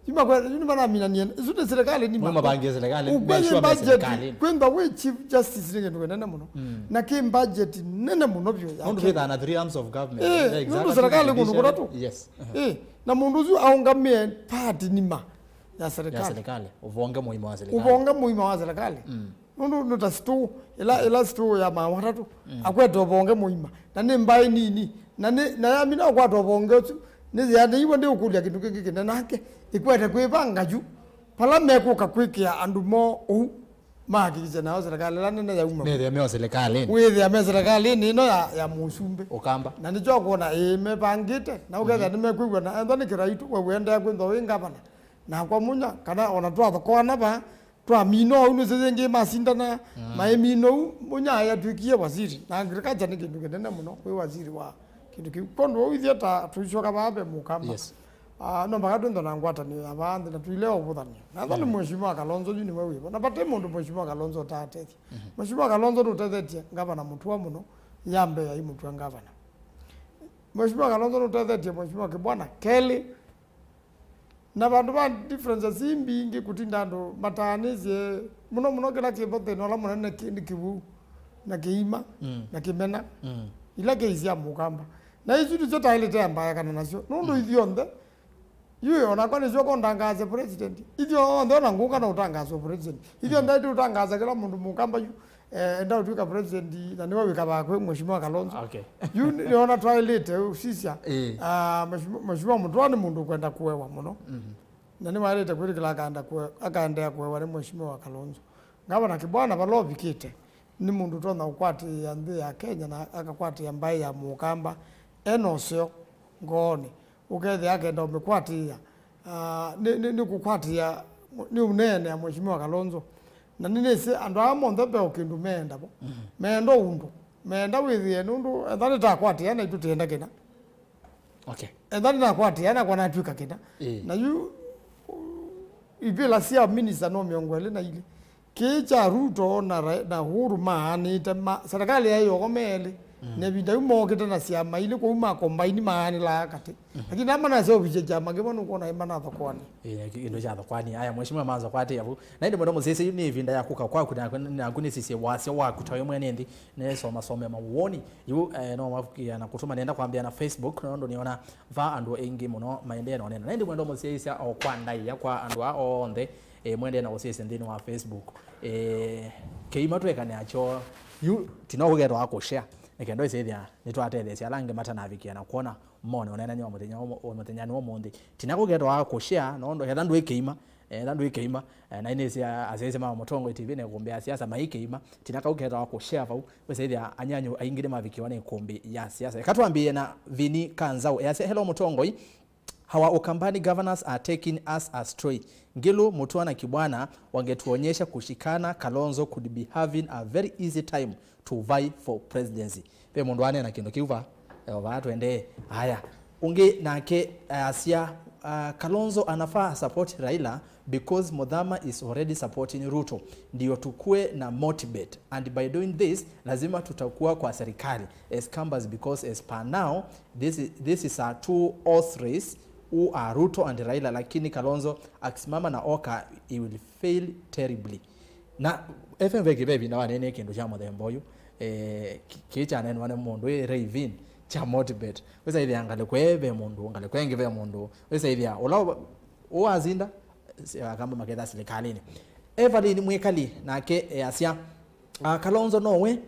Yu makwe-, yu nĩmanaminanie, isu nĩ serikali nima. Mwe mapangie serikali, make sure me budget, serikali. Kwĩntha wĩ Chief Justice nĩ kĩndũ kĩnene mũno. Mm. Na kĩ budget nene mũno vyũ ya Kenya. Nũndũ twĩthaa na three arms of government. Eh, eh, nũndũ exactly, serikali kũndũ judiciary, kũtatũ. Yes. Eh, na mũndũ ũsu aũngamĩe part nima ya serikali. Ya serikali. Ũvonge mũima wa serikali. Ũvonge mũima wa serikali. Mm. Nũndũ nĩ ta store, ĩla, ĩla store ya mawatatũ, mm, akwete ũvonge mũima, na nĩ mbaĩ nini, na nĩ, na yamina ũkwata ũvonge ũsu, nĩ yĩanĩiwe ndĩũkũlya kĩndũ kĩngĩ kĩnene nake, ĩkwete kwĩvanga yu, vala mekũka kwĩkĩa andũ moo ũu, mahakikishe nayo serikali ĩla nene yauma. Methĩa meo serikali. Wĩthĩa me serikali ĩno ya, ya mũsumbĩ. Ũkamba. Na nĩkyo ũkwona, ĩĩ, mepangĩte, na ũkethĩa, mhm, nĩmekwĩw'a, na ethwa nĩ kĩraitũ, we wĩendeea kwĩthwa wĩ ngavana. Nakwa Munya, kana ona twathokoana va, twamina ũu nĩsĩ yĩngĩ masindana, mm, maimina ũu, Munya atw'ĩkie waziri. Na agriculture nĩ kĩndũ kĩnene mũno, wĩ waziri wa kĩndũ kĩu. Kwondũ ũu ithyĩ ta tũisyoka vaa ve mũkamba. Yes. Ah, no mpaka twĩnthe na ngwatanĩo ya vaa nthĩ na tũilea ũvũthany'a. Na ethwa nĩ, mm, Mheshimiwa Kalonzo yu nĩwe wĩvo. Na vate mũndũ Mheshimiwa Kalonzo ũtatetye. Mhm. Mheshimiwa Kalonzo nũtethetye ngavana Mutua mũno, ya mbee aimũtw'a ngavana. Mheshimiwa Kalonzo nũtethetye Mheshimiwa Kibwana kelĩ. Na vandũ va differences ii mbingĩ kũtinda andũ mataanĩsye, mũno mũno kĩla kĩvo thĩna ũla mũnene kĩ-, nĩ kĩw'ũ, na kĩima, mm, na kĩmena, mm, ila kĩi sya mũkamba. Na isu nĩsyo taĩlĩte ambaekana nasyo. Nũndũ, mm, ithyonthe, yu onakwa nĩsyo kondangaasya president. Ithyonthe ona ngũka na ũtangaaswa president. Ithyonthe, mm, ĩtĩ ũtangaasa kĩla mũndũ mũkamba yu. Eh, enda ũtw'ĩka president, na nĩwe wĩkavaa kwĩ Mheshimiwa Kalonzo. Okay. Yu nĩ-, nĩona twaĩlĩte ũsisya. Ĩĩ. Ah, Mheshimiwa, Mheshimiwa Mutua nĩ mũndũ ũkwenda kũewa mũno. Mhm. Na nĩwaĩlĩte kwĩtĩkĩla akaenda kũe-, akaendeea kũewa nĩ Mheshimiwa Kalonzo. Ngavana Kibwana vala ũvikĩte, nĩ mũndũ ũtonya kũkwatĩĩa nthĩ ya Kenya na akakwatĩĩa mbaĩ ya mũkamba ena ũseo ngoonĩ. Ũkethĩa akenda ũmĩkwatĩĩa, ah, nĩ, nĩ, nĩ kũkwatĩĩa, nĩ ũneenea Mheshimiwa Kalonzo. Na nĩnĩsĩ andũ aa monthe ve o kĩndũ meenda vo. Mhm. Meenda ũndũ. Meenda wĩthĩe nũndũ etha nĩtakwatĩĩa na itũ tĩenda kĩna. Okay. Etha nĩnakwatĩĩa nakwa natw'ĩka kĩna. Ĩĩ. Na yu, ivĩla sya minista no mĩongo ĩlĩ na ilĩ. Kĩĩ kya Ruto na Ra-, na Uhuru maanĩte ma, serikali yaĩ yoko me elĩ. Mm. Na ĩvinda yu mookĩte na syama ilĩ, kwoou ma combine maanĩlaa katĩ. Mhm. Lakini ala manaseũvisye kyama kĩmwe nũkwona manathokoanĩa. Ĩĩ, kĩ-, kĩndũ kya thokoanĩa. Aya, mheshimiwa manza kwatĩĩa vu. Na ĩndĩ mwenda mũsyaĩĩsya yu nĩ ĩvinda ya kũka kwaku na, naku nĩsisye wasya waku ta we mwene nthĩ. Nĩsomasome mawoni. Yu, eh, no mavukia na kũtũma nenda kwambĩa na Facebook, nũndũ nĩona va andũ aingĩ mũno maendee na ũnena. Na ĩndĩ mwenda mũsyaĩĩsya o kwa ndaĩa kwa andũ aa onthe, eh, mwendee na ũsyaĩĩsya nthĩnĩ wa Facebook. Eh, kĩima twĩkane akyo, yu, tino kũketwa kũshare, nĩ kenda ĩsĩthĩa nĩtwatetheesya ala angĩ matanavikĩa na kwona mone ũneenany'a wa mũthenya ũmũ-, wa mũthenyanĩ wa ũmũnthĩ. Tina kũketwa kũshare, nũndũ etha ndwĩ kĩima, etha ndwĩ kĩima, eh, na inĩsĩ asyaĩĩsya ma Mũtongoi T V na ĩkũmbĩ ya siasa maĩ kĩima, tina kau ketawa kũshare vau, wĩsĩthĩa anyanyu aingĩ nĩmavikĩwa nĩ ĩkũmbĩ ya siasa. Eka twambĩĩe na Vini Kanzau, easya, "Hello Mũtongoi, our Ukambani governors are taking us astray. Ngilu, Mutua na Kibwana wangetuonyesha kushikana, Kalonzo could be having a very easy time to vie for presidency." Ve mũndũ aneena kĩndũ kĩu va? Eh, o vaa twendee. Aya. Ũngĩ nake, eh, asya, ah, "Kalonzo anafaa support Raila because Muthama is already supporting Ruto. Ndio tukue na motivate. And by doing this, lazima tutakuwa kwa serikali as Kambas because as per now, this is, this is a two horse race who are Ruto and Raila, lakini Kalonzo akisimama na Oka, he will fail terribly." Na F M Veki ve ĩvinda waneenie kĩndũ kya mũthemba ũyũ, eh, kĩ-, kĩĩ kyaneenwa nĩ mũndũ ĩ Ravin kya motivate. Wĩsaĩthĩa ngalĩko ĩĩ ve mũndũ, ngalĩko ĩngĩ ve mũndũ. Wĩsaĩthĩa ũla ũwasinda, si-, akamba maketha silikalĩnĩ. Evelyn Mwĩkali nake easya, ah, "Kalonzo nowe,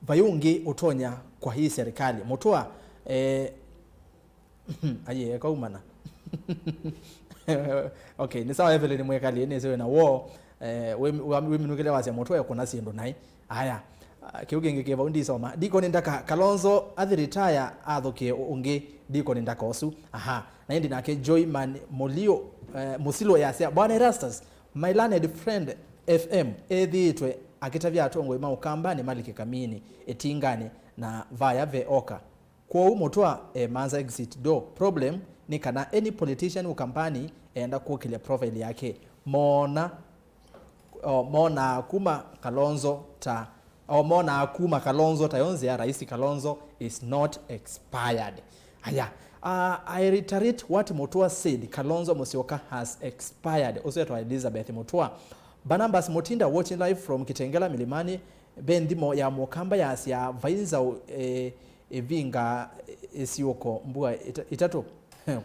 vai ũngĩ ũtonya kwa hii serikali." Mũtũa, eh, aye, ekaumana. Okay, nĩ sawa, Evelyn Mwĩkali, nĩsĩ wĩna woo, eh, wĩmi-, wĩmi-, wĩminũkĩle wasya Mũtũa ekũna syĩndũ naĩ. Aya, ah, kĩu kĩngĩ kĩ vau ndisoma. Dikoni Ndaka, "Kalonzo athi retire athũkĩe ũ-, ũngĩ." Dikoni Ndaka ũsu. Aha. Na ĩndĩ nake Joy Man Mũlio, eh, Mũsilo yasya, "Bwana Erastus, my learned friend F M ethĩĩtwe akĩtavya atongoi ma Ũkambanĩ malike kaminĩ ĩtinganĩ na vaya ve Oka. Kwoou Mũtũa e manza exit door. Problem nĩ kana any politician Ũkambanĩ eenda kũkĩlya profile yake, moona, o, monaa kuma Kalonzo ta, o, monaa kuma Kalonzo ta yo nzĩa, Raisi Kalonzo is not expired." Aya, Uh, I reiterate what Mutua said, Kalonzo Musyoka has expired. Ũsu etwa Elizabeth Mutua. Barnabas Mutinda watching live from Kitengela Milimani. Ve nthimo ya Mũkamba yasya, vai nzaũ, eh, ĩvinga ĩsiũko mbua ita- itatũ.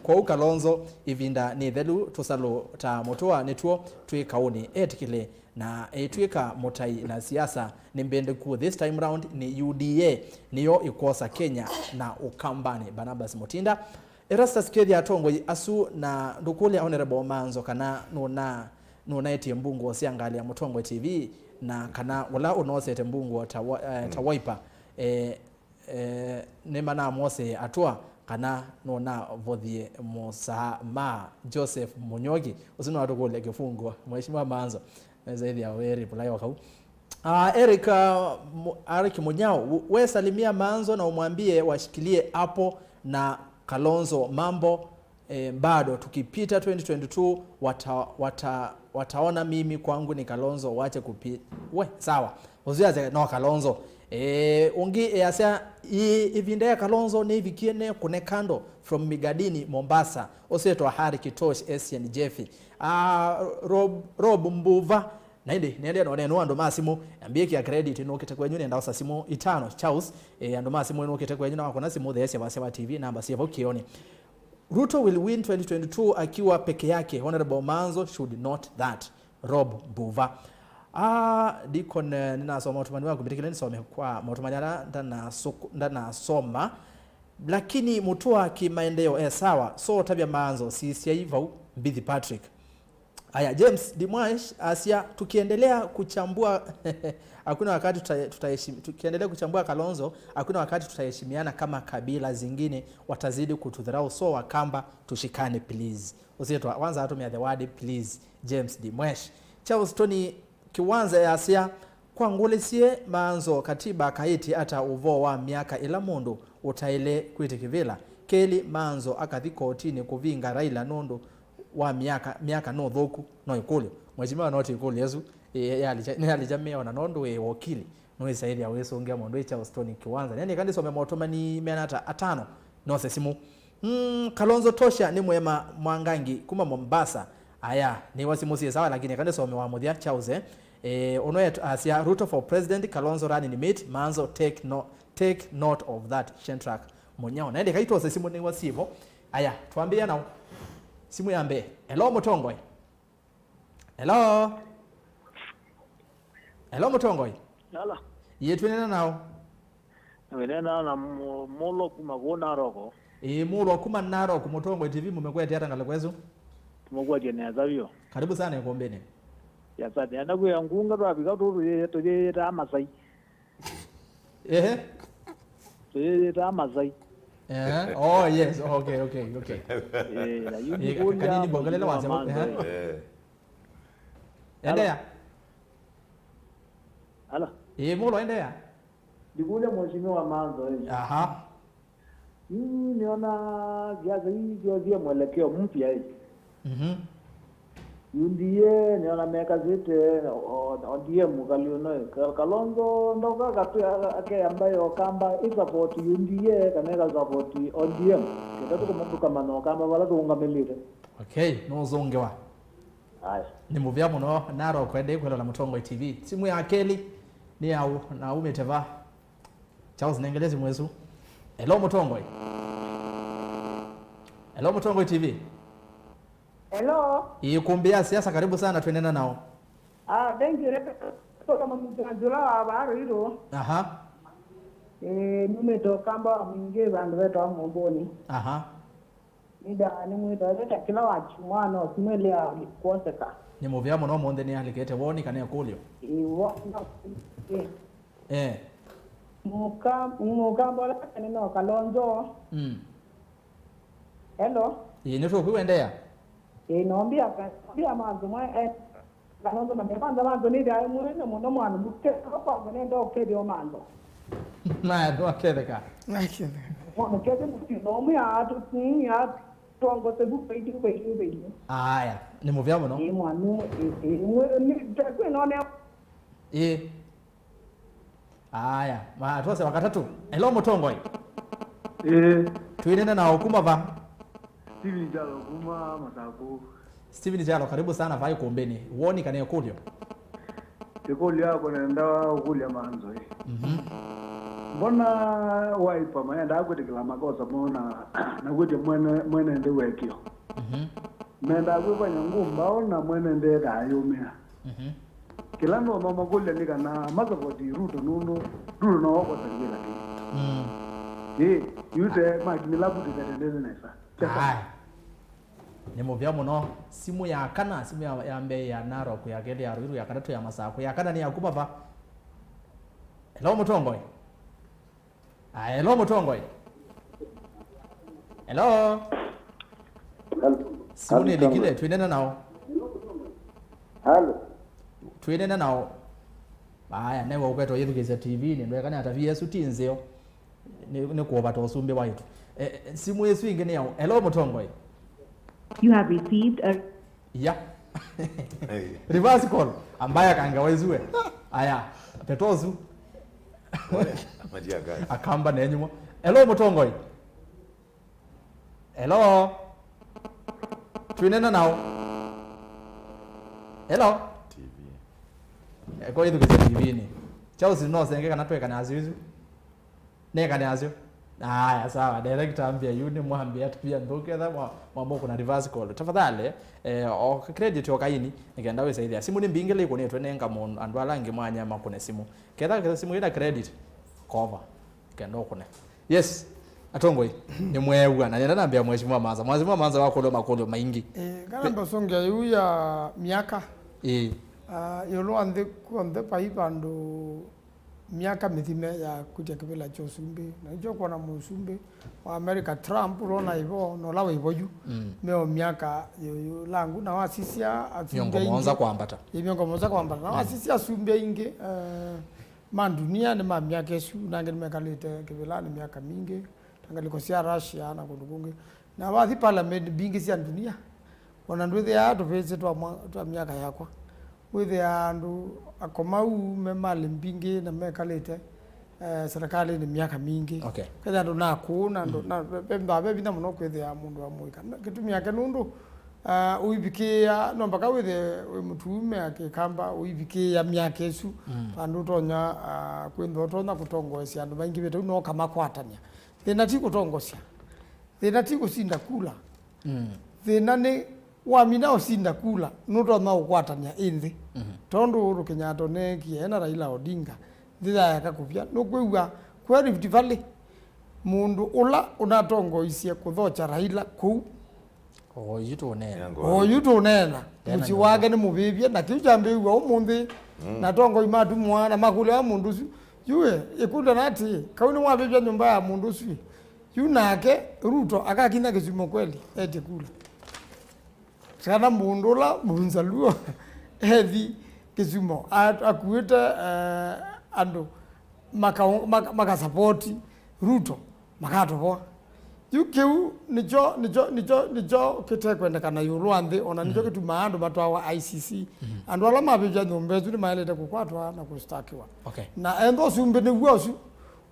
Kwoou Kalonzo, ĩvinda nĩ ĩthelu, tũsalũ ta Mutua nĩtw'o twĩ kaũnĩ etĩkĩle. Na ĩtw'ĩka mũtai na siasa nĩ mbĩndĩku, this time round nĩ U D A nĩyo ĩkwosa Kenya na Ũkambanĩ. Barnabas Mutinda. Erastus, kethya atongoi asu na ndũkũlya Honorable Manzo kana nũna nũnaetie mbunguo sya ngalĩ ya Mũtongoi T V, na kana ũla ũnosete mbunguo ta, wa- eh, ta Wiper, eh, eh, nĩmanamwosee atũa kana nũnavothie mũsaa ma Joseph Mũnyoki. Ũsu no atũkũlye kĩfunguo, Mheshimiwa Manzo. Nĩsaĩthĩa wĩ reply o kau. Ah, Eric, ah, Mu- Eric Munyao, we salimia Manzo na umwambie washikilie hapo na Kalonzo mambo, eh, bado tukipita twenty twenty-two wata, wata, wataona mimi kwangu ni Kalonzo, wache kupi we, sawa. Usiaze no Kalonzo. Eh, ungi easya i ivinda ya Kalonzo ni ivikie ne kune kando from Migadini, Mombasa. Usetwa Hari Kitosh, Asian Jeffy. Ah, Rob, Rob Mbuva, na ĩndĩ nĩendee nonenu andũ ma simũ, ambĩkĩa credit nũkĩte kwenyu, nenda osa simũ itano. Charles, eh, andũ ma simũ nũkĩte kwenyu na wakona simũ theesya vasya wa T V namba syĩ vau kĩoni. Ruto will win twenty twenty-two akiwa peke yake. Honorable Manzo should note that. Rob Mbuva. Ah, Deacon, eh, ninasoma ũtũmani waku, mbĩtĩkĩle nisome kwa maũtũmani ala ndanasũku- ndanasoma. Lakini Mutua kimaendeleo e sawa, so tavya Manzo, sisyai vau, Mbithi Patrick. Aya, James Dimwash asya, tukiendelea kuchambua hakuna wakati tuta- tutaheshim- tukiendelea kuchambua Kalonzo, hakuna wakati tutaheshimiana kama kabila zingine watazidi kutudharau, so Wakamba tushikane please. Usietwa kwanza atumia the word please, James Dimwash. Charles Tony Kiwanza yasya, kwa ngũlĩsye Manzo, katiba kaĩtye ata ũvoo wa myaka ĩla mũndũ ũtaĩle kwĩtĩkĩvĩla? Kelĩ, Manzo akathi kotinĩ kũvinga Raila nũndũ wa myaka, myaka nũthũku, no ĩkũlyo. Mheshimiwa, no ti ĩkũlyo ĩsu, ĩ- yalĩkya- nĩyalĩkya mĩao na nũndũ wĩ wokili, nĩwĩsaĩthya wĩsũngĩa mũndũ ĩ Charles Tony Kiwanza. Nĩnĩka ndĩsome maũtũmani mena ata atano, nose simũ. Mm, Kalonzo tosha nĩ Mwema Mwangangi kuma Mombasa. Aya, nĩ wasi mũsie sawa, lakini eka nĩsome wa mũthya Charles, eh. Eh, ũno asya, Ruto for president, Kalonzo running mate, Manzo take no, take note of that, Shentrak Munyao. Na ĩndĩ kaitose simũ nĩ wasi vo. Aya, twambĩĩa nao. Simũ ya mbee. Hello, Mũtongoi. Hello. Hello, Mũtongoi. Hello. Yĩ twĩnena nao. Wĩnena na mu- Mũlwa kuma kũu Naroko. Ĩĩ, Mũlwa kuma Naroko, Mũtongoi T V mũmekwete ata ngalĩko ĩsu? Tũmũkwatye nesa vyũ. Karibu sana ikumbini. Asante. Enda kwĩa ngunga twavika tũũ tũyĩ- tũyĩyĩtaa Masai. Ehe. Tũyĩyĩtaa Masai. Ehe. Oh, yes. Okay, okay, okay. Eh, na yu Ĩĩ, ndikũlya kanini bongelele Mheshimiwa wasema, Manzo, ehe. Eh. Endelea. Ala. Ĩĩ, Mũlwa, endelea. Ndikũlya Mheshimiwa Manzo, eh. Aha. Yu nĩona siasa hii syosie mwelekeo mpya, eh. Mhm. U D A nĩona mekasĩte, o- O D M kalĩ ũno, eh. Ka- Kalonzo ndoka katwĩ a- akeamba yo Kamba ĩ support U D A kana ĩka support O D M. Kĩta tũkũmũthũkama no Kamba vala tũũngamĩlĩte. Okay, nũzũngĩwa. Aya. Nĩ mũvea mũno, Narok kwendei kwĩlola Mũtongoi T V. Simũ ya kelĩ nĩ yaũ, na umĩte va? Charles, nengele simũ ĩsu. Hello, Mũtongoi. Hello, Mũtongoi T V. Hello. Ikumbia siasa, karibu sana, twendena nao. Ah, thank you. Rebe, toka mwanzula wa baro hilo. Aha. Eh, numetoka mba mwingi bandu betu wa Momboni. Aha. Nĩndaa nĩmwĩtaĩte ta kĩla wakyumwa no simwĩlea kwoseka. Nĩ mũvea mũno ũmũnthĩ nĩalikĩte woni kana ĩkũlyo. Ĩĩ, woni no ĩĩ. Eh. Mũka- mũkamba ũla kene no Kalonzo. Mm. Hello. Ĩĩ, nĩtũkwĩw'endeea. Ĩĩ, nombia ka- nombia manzo mwe eh. Kalonzo na me kwanza manzo nĩ thai mwene mũno mwana mũkeka kwanza nenda ũkethio manzo. Maya nĩwaketheka. Mwana kethio mũtino ũmwe atu ya tongo se bu pei bu pei pei. Aya, nĩ mũvea mũno. Ĩ mwana ĩ ĩ mwe nĩ tekwe none. Ĩ. Aya, ma twose wakatatu. Hello, Mũtongoi. Ĩĩ. Twĩnena na ũkuma va? Steven Kyalo kuma Masaku. Steven Kyalo, karibu sana vaa ikumbini. Woni kana ĩkũlyo? Ĩkũlyo yakwa nenda ũkũlya manzo ĩ. Mhm. Mbona Wiper maendaa kwĩtĩkĩla makosa moo na, na kwĩtya mwene, mwene nthĩ wekĩo? Mhm. Mendaa kwĩfanya ngũmbao na mwene nthĩ ekaa yũmĩa. Mhm. Kĩla ndonya makũlya nĩ kana masavoti Ruto nũndũ Ruto no okosa kĩla kĩu. Mm. Ĩ, yu te makinyĩla vuti katendete nesa. Ai. Nĩ mũvea mũno. Simũ ya kana, simũ ya, ya mbee ya Narok, ya kelĩ ya Ruiru, ya katatũ ya Masakũ, ya kana nĩ ya kuma va? Hello, mũtongoi. Ah, hello, mũtongoi. Hello. Simũ nĩlikile, twĩnena nao. Halo. Twĩnena nao. Aya, newe ũkwetwa yĩthukĩĩsya T V-inĩ, ndwekane ata V S ti nzeo. Nĩ, nĩ kũvata ũsumbĩ waitũ. Eh, eh, simũ ĩsu ĩngĩ nĩ yaũ? Hello, mũtongoi. You have received a Iya. Hey. Reverse call. Ambaya kangawa isu we. Aya, petosu. Oya, maji ya gari. Akamba na enyuma. Hello, mũtongoi. Hello. Twĩnena nao. Hello. T V. Eko ithukĩsya T V-inĩ. Charles, no senge kana twekane asu isu. Nekane asu. Aya, sawa. Director ambia yu nĩ mwambia atupia ndũketha mwa, mwambo kuna reverse call. Tafadhali, eh, o credit o kaini, nĩkenda wĩsaithia. Simũ nĩ mbingĩ lĩkunĩtwe nenga mũndũ, andũ ala angĩ mwanya makũne simũ. Ketha, ketha simũ ĩna credit, cover. Kenda ũkũne. Yes. Atongoi, nĩ mweew'a. Na nenda nambia Mheshimiwa Manza. Mheshimiwa Manza wakũlwa makũlyo maingĩ. Eh, kana mbasongea yu ya miaka. Eh. Ah, ĩũlũ wa nthĩ kwonthe vai vandũ myaka mĩthime ya kwĩtya kĩvĩla kya ũsumbĩ, na nĩkyo kwona mũsumbĩ wa America Trump ũla ũnaĩ vo na ũla wĩ vo yu, mm, me o myaka yu, yu langu, na wasisya asumbĩ mĩongo mũonza aingĩ kwambata. Ĩ, mĩongo mũonza kwambata. Na, mm, wasisya asumbĩ aingĩ, eh, ma ndunia nĩ ma myaka ĩsu, na angĩ nĩmekalĩte kĩvĩlanĩ myaka mingĩ, ta ngalĩko sya Russia na kũndũ kũngĩ. Na wathi parliament mbingĩ sya ndunia, ona ndwĩthĩaa tũvĩsĩ twa mwa-, twa myaka yakwa. Wĩthĩaa andũ akomau me malĩ mbingĩ na mekalĩte, eh, serikalĩnĩ myaka mingĩ. Okay. Kethĩa andũ nakũũ na andũ, mm, na ve, ve, ve vinya mũno kwĩthĩa mũndũ wa mũika. Na kĩtumi yake nũndũ, ah, ũivikĩĩa, no mpaka wĩthĩe wĩ mũtuume akĩkamba ũivikĩĩa myaka ĩsu, mm, vandũ ũtonya, ah, kwĩthwa ũtonya kũtongoesya andũ maingĩvĩte u no kamakwatany'a. Thĩna ti kũtongosya. Thĩna ti kũsinda kula. Mm. Thĩna nĩ wamina ũsinda kula, nũtonya ũkwatany'a ĩ nthĩ. Mhm. Tondũ Uhuru Kenyatta ũneekie ena Raila Odinga, nthĩ yaeka kũvya. Nũkwĩw'a kwe Rift Valley, mũndũ ũla ũnatongoisye kũthokya Raila kũu. Oyu tũneena. Oyu tũneena. Tena mũsyĩ nyũmba wake nĩ mũvĩvye, na kĩu kyambĩĩw'a ũmũnthĩ. Mm. Na atongoi matumwa na makũlya mũndũ ũsu. Yu we, ĩkũlya na atĩĩ, kau nĩwavĩvya nyũmba ya mũndũ ũsu ĩ? Yu nake Ruto akakinya Kisumu kweli, etye kula. Kana mũndũ ũla mũnzaluo ethi Kisumu, a-, akuĩte, eh, andũ maka-, maka-, makasapoti Ruto, makatovoa. Yu kĩu nĩkyo, nĩkyo, nĩkyo, nĩkyo kĩtekwendekana ĩũlũ wa nthĩ, ona nĩkyo, mhm, kĩtumaa andũ matwawa I C C. Mhm. Andũ ala mavĩvya nyũmba ĩsu nĩmaĩlĩte kũkwatwa na kũstakiwa. Okay. Na enda ũsumbĩ nĩw'o ũsu.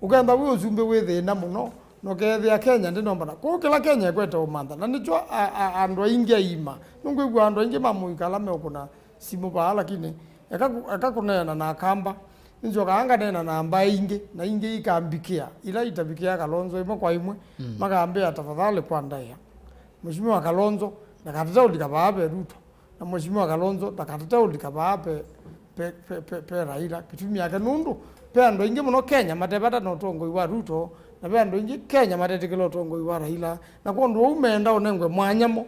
Ũkenda wĩ ũsumbĩ wĩ thĩna mũno, na ũkethĩa Kenya ndĩnombana. Kũu kĩla Kenya ĩkwete ũmantha. Na nĩkyo a-, a-, andũ aingĩ aima. Nũngwĩw'a andũ aingĩ ma mũika ala meũkũna simũ vaa, lakini eka kũ-, eka kũneena na akamba. Nĩnzokaa nganeena na mbaĩ ingĩ, na ingĩ ikambikĩa, ila itavikĩaa Kalonzo ĩmwe kwa ĩmwe, mm, makambĩa, "Tafadhali kwa ndaĩa. Mheshimiwa Kalonzo, ndakatate ũlika vaa ve Ruto." Na Mheshimiwa Kalonzo ndakatate ũlika vaa pe, pe, pe, pe, pe Raila. Kĩtumi yake nũndũ ve andũ aingĩ mũno Kenya matevata na ũtongoi wa Ruto, na ve andũ aingĩ Kenya matetĩkĩla ũtongoi wa Raila. Na kwondũ ũu meenda ũnengwe mwanya mo.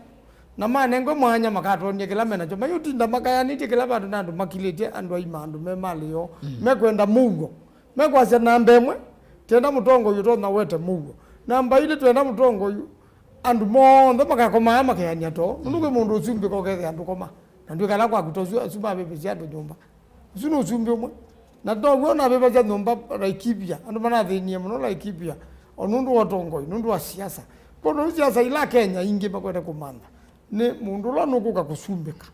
Na manengwe mwanya makatony'a kĩla menakyo. Mayũtinda makayanĩtye kĩla vandũ na andũ makilĩtye andũ aima, andũ me malĩ yoo. Mm. Mekwenda mũuo. Mekwasya namba ĩmwe, twenda mũtongoi ũtonya wete mũuo. Namba ilĩ, twenda mũtongoi andũ monthe makakomaa makeanĩa too, nũndũ kwĩ mũndũ ũsumbĩka ũkethĩa ndũkoma. Na ndwĩkala kwaku ta ũsu, asu mavĩvĩsya andũ nyũmba. Ũsu nĩ ũsumbĩ ũmwe. Na now'o navĩvasya nyũmba Laikipia, andũ manathĩnie mũno Laikipia, o nũndũ wa ũtongoi, nũndũ wa siasa. Kwondũ siasa ila Kenya ingĩ makwete kũmantha nĩ mũndũ ũla nũkũka kũsumbĩka.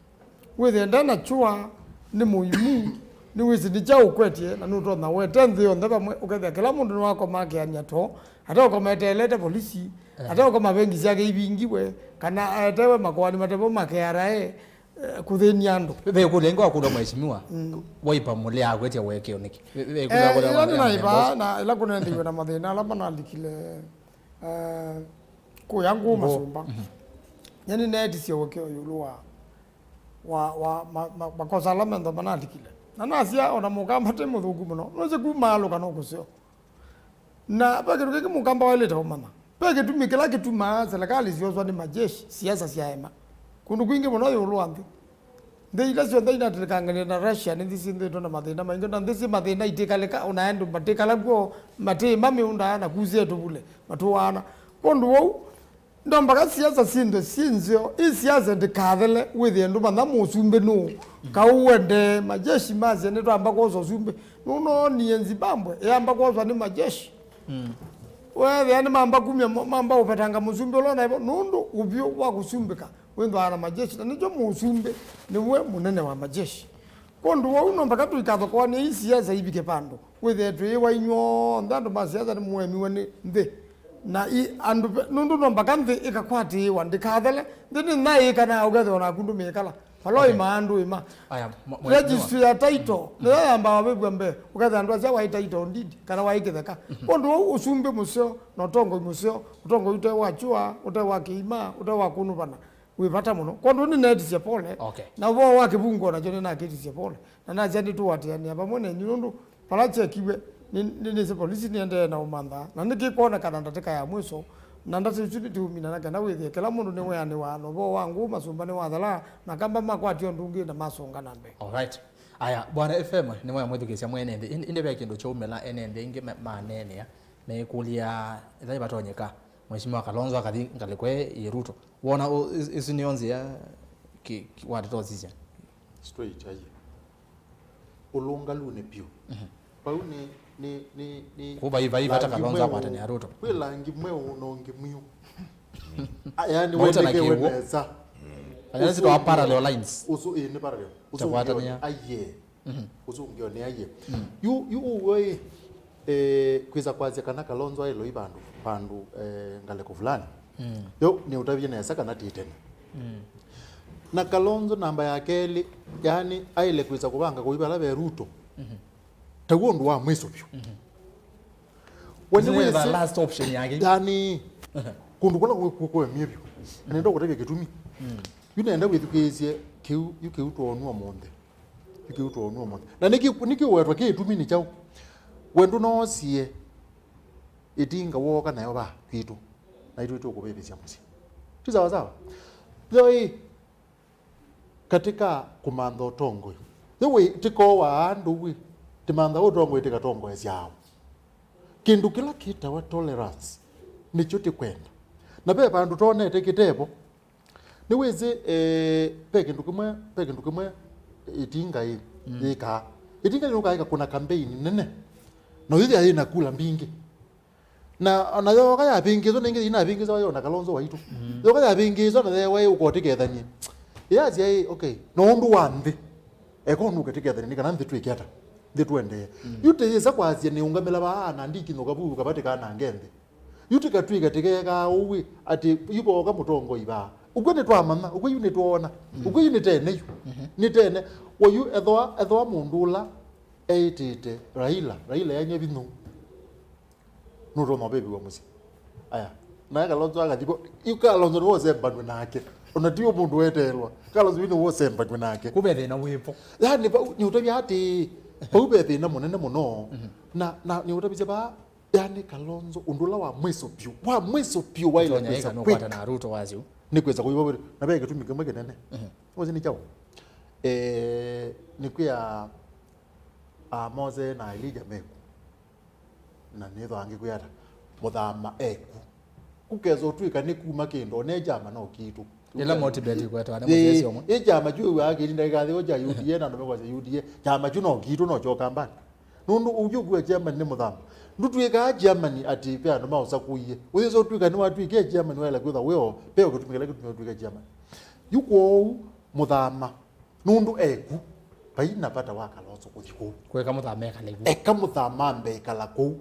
Wĩthĩe nde na kyũa nĩ mũimu, Nĩwĩsĩ nĩ kyaũ ũkwetye, na nũtonya wete nthĩ yonthe vamwe, ũkethĩa kĩla mũndũ nĩwakoma akĩanĩa too, ate ũkoma eteelete volisi, ate ũkoma vengi syake ivingiwe, kana aetewe makoani mate vo ma K R A, eh, kũthĩnia andũ. Ve ĩkũlyo ĩngĩ wakũlwa mheshimiwa, Wiper mũlĩ akwetya ũekeo nĩkĩ? Ve, ve ĩkũlyo Eh, wakũlwa ĩla mwa-, nĩnaĩvaa, na ĩla kũnentheiwe na mathĩna ala manalikile, eh, kũya ngũũ Masũmba. Nyie nĩneetisye ũekeo ĩũlũ wa, wa, wa ma, ma, makosa ala mentho manalikile. Na nasya, ona mũkamba ti mũthũku mũno. Nũsĩ kuma alũka no kũseo. Na ve kĩndũ kĩngĩ mũkamba waĩlĩte ũmanya. Ve kĩtumi kĩla kĩtumaa serikali syoswa nĩ majeshi, siasa syaema. Kũndũ kwingĩ mũno ĩũlũ wa nthĩ. Nthĩ ila syonthe inatĩlĩkanganĩte na Russia nĩ nthĩ syĩthĩtwe na mathĩna maingĩ, na nthĩ syĩ mathĩna itĩkalĩka, ona andũ matĩkala kw'o, matĩĩma mĩũnda na kusĩe tũvule, matũaana. Kwondũ wou, no mpaka siasa syĩthwe syĩ nzeo, ĩ siasa ndĩkathele, wĩthĩe ndũmanya mũsumbĩ nũũ, kaũ wende, majeshi masya nĩtwamba kwosa ũsumbĩ. Nũnoonie Zimbabwe yamba kwoswa nĩ majeshi? Weethĩa nĩmamba kumya mo-, mamba ũvetanga mũsumbĩ ũla ũnaĩvo, nũndũ ũvyũ wa kũsumbĩka wĩthwaa na majeshi, na nĩkyo mũsumbĩ nĩwe mũnene wa majeshi. Kwondũ wou no mpaka tũikathokoanĩe ii siasa ivike vandũ. Wĩthĩe twĩĩwa inyw'onthe andũ ma siasa nĩmũemiwe nĩ nthĩ. Na i andũ ve-, nũndũ no mpaka nthĩ ĩkakwatĩĩwa, ndĩkathele. Nthĩ nĩ naĩ ĩkanaa ũkethĩwa naku ndũmĩĩkala. Vala ũĩ maandũ ĩma. Aya, mwa-, mwa-, Registry ya title nĩyo yambaa wĩw'a mbee, ũkethĩa andũ asu waĩ title deed, kana waĩ kĩtheka. Kwondũ wou ũsumbĩ mũseo, na ũtongoi mũseo, ũtongoi ũte wa kyũa, ũte wa kĩima, ũte wa kũnũvana, wĩ vata mũno. Kwondũ nĩneetisye pole, Okay. na ũvoo wa kĩvungo nakyo nĩnakĩtisye pole, na nasya nĩtũatĩanĩa vamwe nenyu, nũndũ vala kyekiwe, nĩ, nĩ, nĩsĩ polisi nĩendee na ũmantha, na nĩkĩkwonekana ndatĩka ya mwĩso, na ndatĩ isu nĩtiumina na kenda wĩthĩe kĩla mũndũ nĩweanĩwa, na ũvoo wa ngũũ Masũmba nĩwathela, na Kamba makwatio ndungi na masonga na mbee. Alright. Aya, Bwana F M, nĩmwamwĩthukĩĩsya mwene nthĩ. Ĩndĩ, ĩndĩ ve kĩndũ kyaumĩla ene nthĩ ĩngĩ ma-, maneenea, meĩkũlya ĩla ĩvatonyeka Mheshimiwa Kalonzo akathi ngalĩko ĩ Ruto. Wona ũ-, is-, isu nĩo nzĩa ki-, ki-, watete ũsisya? Straight, aye. Ũlũngalunĩ vyũ. Vau nĩ, nĩ, nĩ, nĩ Kũ vai, vai vata rangi Kalonzo mweũ. Akwatanĩa Ruto. Kwĩ rangi mweũ na ũngĩ mwiũ. Ah, yani, Mauta na wendekewe kĩw'ũ. Nesa. Aya nĩsĩ twa parallel lines. Ũsu, ĩĩ, nĩ parallel. Ũsu Takwatania. Ũngĩ, aye. Ũsu ũngĩ nĩ aye. Yu, yu ũw'o ĩ, eh, kwĩsa kwasya kana Kalonzo aĩloi vandũ, vandũ, eh, ngalĩko fulani. Yo, nĩ ũtavye nesa kana ti tene. Na Kalonzo namba ya kelĩ, yani, aĩle kwĩsa kũvanga kũi vala ve Ruto. Ta w'o ũndũ wa mwĩso vyũ. We This is the nĩwĩsĩ last option yake. Yani, kũndũ kũla kũ-, kũ-, kũemie vyũ. Nenda kũtavya kĩtumi. Yu nenda wĩthukĩĩsye kĩu, yu kĩu twonua ũmũnthĩ. Yu kĩu twonua ũmũnthĩ. Na nĩkĩ, nĩkĩ ũwetwa kĩtumi nĩ kyaũ? We ndũnoosie ĩtinga wooka nayo va kwitũ. Na itũ tũkũvĩvĩsya mũsyĩ. Ti sawa sawa? Yo ĩ, katika kũmantha ũtongoi. Yu wĩ, tĩkooaa andũ wĩ, tĩmantha ũtongoi tĩkatongoesya aũ? Kĩndũ kĩla kĩtawa tolerance, nĩkyo tĩkwenda. Na ve vandũ twonete kĩtevo. Nĩwĩsĩ, eh, ve kĩndũ kĩmwe, ve kĩndũ kĩmwe ĩtinga ĩ, yĩkaa. Ĩtinga yũkaa ĩkakũna campaign nene. Na yĩthĩa yĩna kula mbingĩ. Na, na yooka yavĩngĩĩswa, na ĩngĩ yĩnavĩngĩĩswa yo na Kalonzo waitũ. Yooka yavĩngĩĩswa na yewa ĩũkotĩkethanie. Yasya ĩ, okay, no ũndũ wa nthĩ. Eka ũnũke tĩkethane nĩ kana nthĩ twĩke ata? Nthĩ tũendee. Yu tĩyĩsa kwasya nĩũngamĩla vaa na ndikinyũka vu kavatĩ kanange nthĩ. Yu tĩkatw'ĩke tĩkeekaa ũu ĩ, atĩ yu vooka mũtongoi vaa. Ũkw'o nĩtwamanya, ũkw'o yu nĩtwoona. Ũkw'o yu nĩ tene yu. Nĩ tene. Wa yu ethwa, ethwa mũndũ ũla eĩtĩte Raila, Raila yanyie vinyũ. Nũtonya ũvĩvĩwa mũsyĩ. Aya. Naye Kalonzo akathi vo. Yu Kalonzo nĩwe ũsembanw'e nake. Ona ti o mũndũ weteelwa. Kalonzo yu nĩwe ũsembanw'e nake. Kũve thĩna wĩvo. Yani, vau, nĩũtavya atĩ, vau ve thĩna mũnene mũno. Na, na nĩũtavisye vaa, yani, Kalonzo, ũndũ ũla wa mwĩso vyũ, wa mwĩso vyũ waĩle Tonya kwĩsa ĩka nũkwata quick. Na Ruto wasyo. Nĩ kwĩsa kũiva wĩra. Na ve kĩtumi kĩmwe kĩnene. Ũsĩ nĩ kyaũ? Eh, nĩ kwĩa, ah, Mose na Elijah meku. Na nĩthwa angĩkwĩa ata, Mũthama eku. Kũkesa ũtw'ĩka nĩ kuma kĩndũ, one kyama no kitũ. Ĩla motivate kwetwa nĩ mũsyaĩĩsya ũmwe. Ĩ kyama kyu wĩw'aa kĩlinda kĩkathĩwa kya U D A na andũ mekwasya U D A. Kyama kyu no kitũ, no kyo Kambani. Nũndũ ũu ũkw'a chairman nĩ Mũthama. Ndũtw'ĩkaa chairman atĩ ve andũ maũsakũie. Ũyĩsa ũtw'ĩka nĩwatw'ĩkie chairman waĩle kwĩthwa wĩo, ve ũkĩtumi kĩla kĩtumie ũtw'ĩke chairman. Yu kwoou Mũthama, nũndũ eku. Vai na vata wa Kalonzo kũthi kũu. Kweka mũthama ekale kũu. Eka mũthama ambe ekala kũu.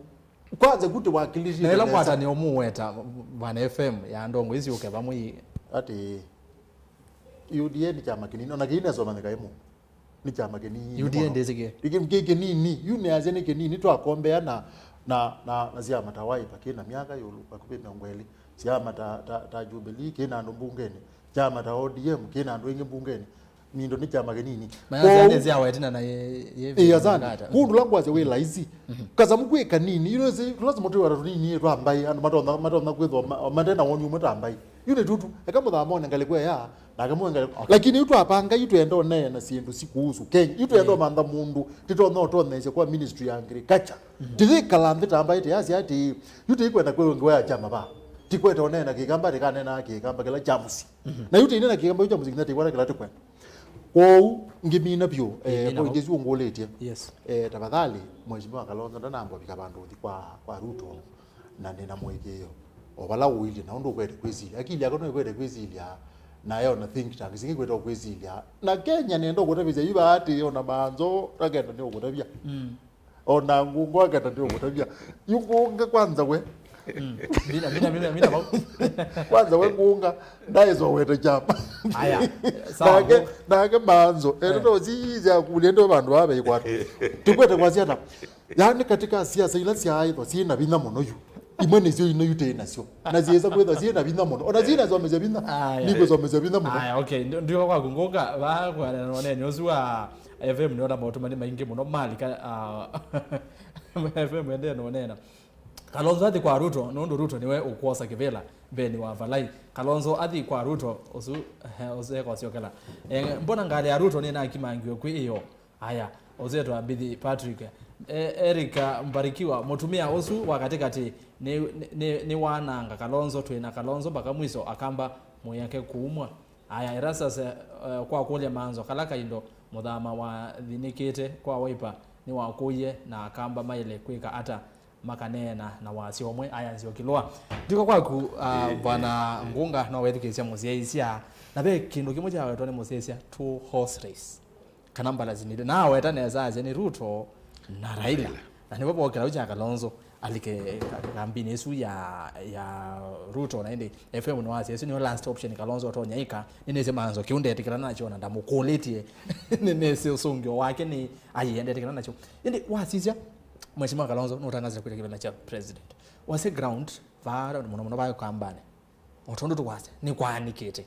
Kwanza kuti wakilishe na ila nesa. Ngwatanĩo mũweta Bwana F M ya ndongo ici ũke vamwe. Ati U D A ni kyama kinini, ona kĩinasomanyĩka ĩmwe. Nĩ kyama kĩnini. U D A mũno. Ndĩsĩkĩe. Kĩ-, kĩ-, kĩnini, yu nĩasya nĩ kĩnini, twakombea na, na, na, na syama ta Wiper kĩna myaka ĩũlũ vakuvĩ mĩongo ĩlĩ, syama ta, ta, ta Jubilee kĩna andũ mbungenĩ, kyama ta O D M kĩna andũ aingĩ mbungenĩ, mindo nĩ kyama kĩnini. Mayasya nĩ sya wetina na ye, ye. Ĩĩ, asante. Kũndũ la ngwasya wĩ laisi. Kasamu kwĩ kanini, you know, si, lazima twĩ wata tũnini twa mbai, andũ matonya, matonya kwĩthwa ma-, mate na woni ũmwe ta mbai. Yu nĩ tutu, eka mũthamone ngalĩko ya, nake mwe ngalĩko. Okay. Lakini yu twapanga, yu twenda ũneena syĩndũ sikuhusu Kenya. Yu twenda ũmantha mũndũ, titonya ũtoneesya kwa Ministry ya Agriculture. Tithĩkala nthĩ ta mbai tĩyasya atĩ, yu tĩikwenda kwĩ ũngĩ wa kyama va. Tikwete ũneena kĩkamba, tĩkaneenaa kĩkamba kĩla kya mũsyĩ. Na yu tĩinena kĩkamba yu kya mũsyĩ, nginya tĩkwata kĩla tĩkwenda. Kwoou, ngĩmina vyũ, eh, ngĩmina point vau. Isu ũngũlĩtye. Yes. Eh, tafadhali, Mheshimiwa Kalonzo ndanamba ũvika vandũ ũthi kwa, kwa Ruto, na nĩna mũĩkĩĩo. O vala ũilye, na ũndũ ũkwete kwĩsilya. Akili yako no ĩkwete kwĩsilya, na yo na think tank, singĩ kwete kwĩsilya. Na Kenya nenda ũkũtavĩsya, yu vaatĩ, ona manzo, takenda nĩ ũkũtavya. Mm. Ona ngũnga akenda nĩ ũkũtavya. Yu ngũnga kwanza we. Mm. Mina, mina, mina, mina, vau. Kwanza we ngũnga, ndaĩsowete kyama. Aya, sawa. Nake, nake manzo. Eh. Endo sisya kulia ndo vandu vava ikwata. Tukwete kwa siata. Yaani katika siasa ila syaithwa syĩ na vinya mũno yu. Imwe nĩsyo ino yu tĩ nasyo. Na syĩsa kwĩthwa syĩ na vinya mũno. Ona syĩ nasomesya vinya. Aya. Nĩkũsomesya vinya mũno. Aya, okay. Ndio, ndio kwa kunguka, va kwa noneni ũsu wa F M nĩona maũtũmani maingĩ mũno malika, ah, F M endee nũneena. Kalonzo athi kwa Ruto, nũndũ Ruto nĩwe ũkwosa kĩvĩla mbeni wa valai. Kalonzo athi kwa Ruto, ũsu, eh, ũsu ekũsyokela. Eh, mbona ngalĩ ya Ruto nĩnakimangiwe kwĩ ĩyo? Aya, ũsu etwa Mbithi Patrick. Eh, Eric Mbarikiwa, mũtumĩa ũsu wa katĩkatĩ nĩ, nĩ, nĩ, nĩwananga Kalonzo, twĩ na Kalonzo mpaka mwiso, Akamba mũyake kuumwa. Aya, Erastus, eh, eh, kwa kũlya manzo, kala kaindo mũthama wathinĩkĩte kwa Wiper nĩwakũie na Akamba maĩle kwĩka ata makaneena na wasya ũmwe? Aya, nzio kĩlũa. Ndiko kwaku, ah, Bwana Ngunga, no wethukĩĩsya mũsyaĩĩsya. Na ve kĩndũ kĩmwe kyawetwa nĩ mũsyaĩĩsya, two horse race. Kana mbalasi nĩ, na aweta nesa asya nĩ Ruto na Raila. Raila. Na nĩvo vokĩla ũkya Kalonzo alike ka-, kambini ĩsu ya, ya Ruto, na ĩndĩ F M nĩwasya ĩsu nĩyo last option Kalonzo ũtonya ĩka. Nĩnĩsĩ manzo kĩu ndetĩkĩlana nakyo na ndamũkũlĩtye. Nĩnĩsĩ ũsũngĩo wake nĩ aiĩ ndetĩkĩlana nakyo. Ĩndĩ wasisya, Mheshimiwa Kalonzo nũtangasĩte kwĩta kĩvĩla kya president. Wasya ground vaa mũno mũno vaa Kambanĩ, o tondũ tũkwasya nĩkwaanĩkĩte.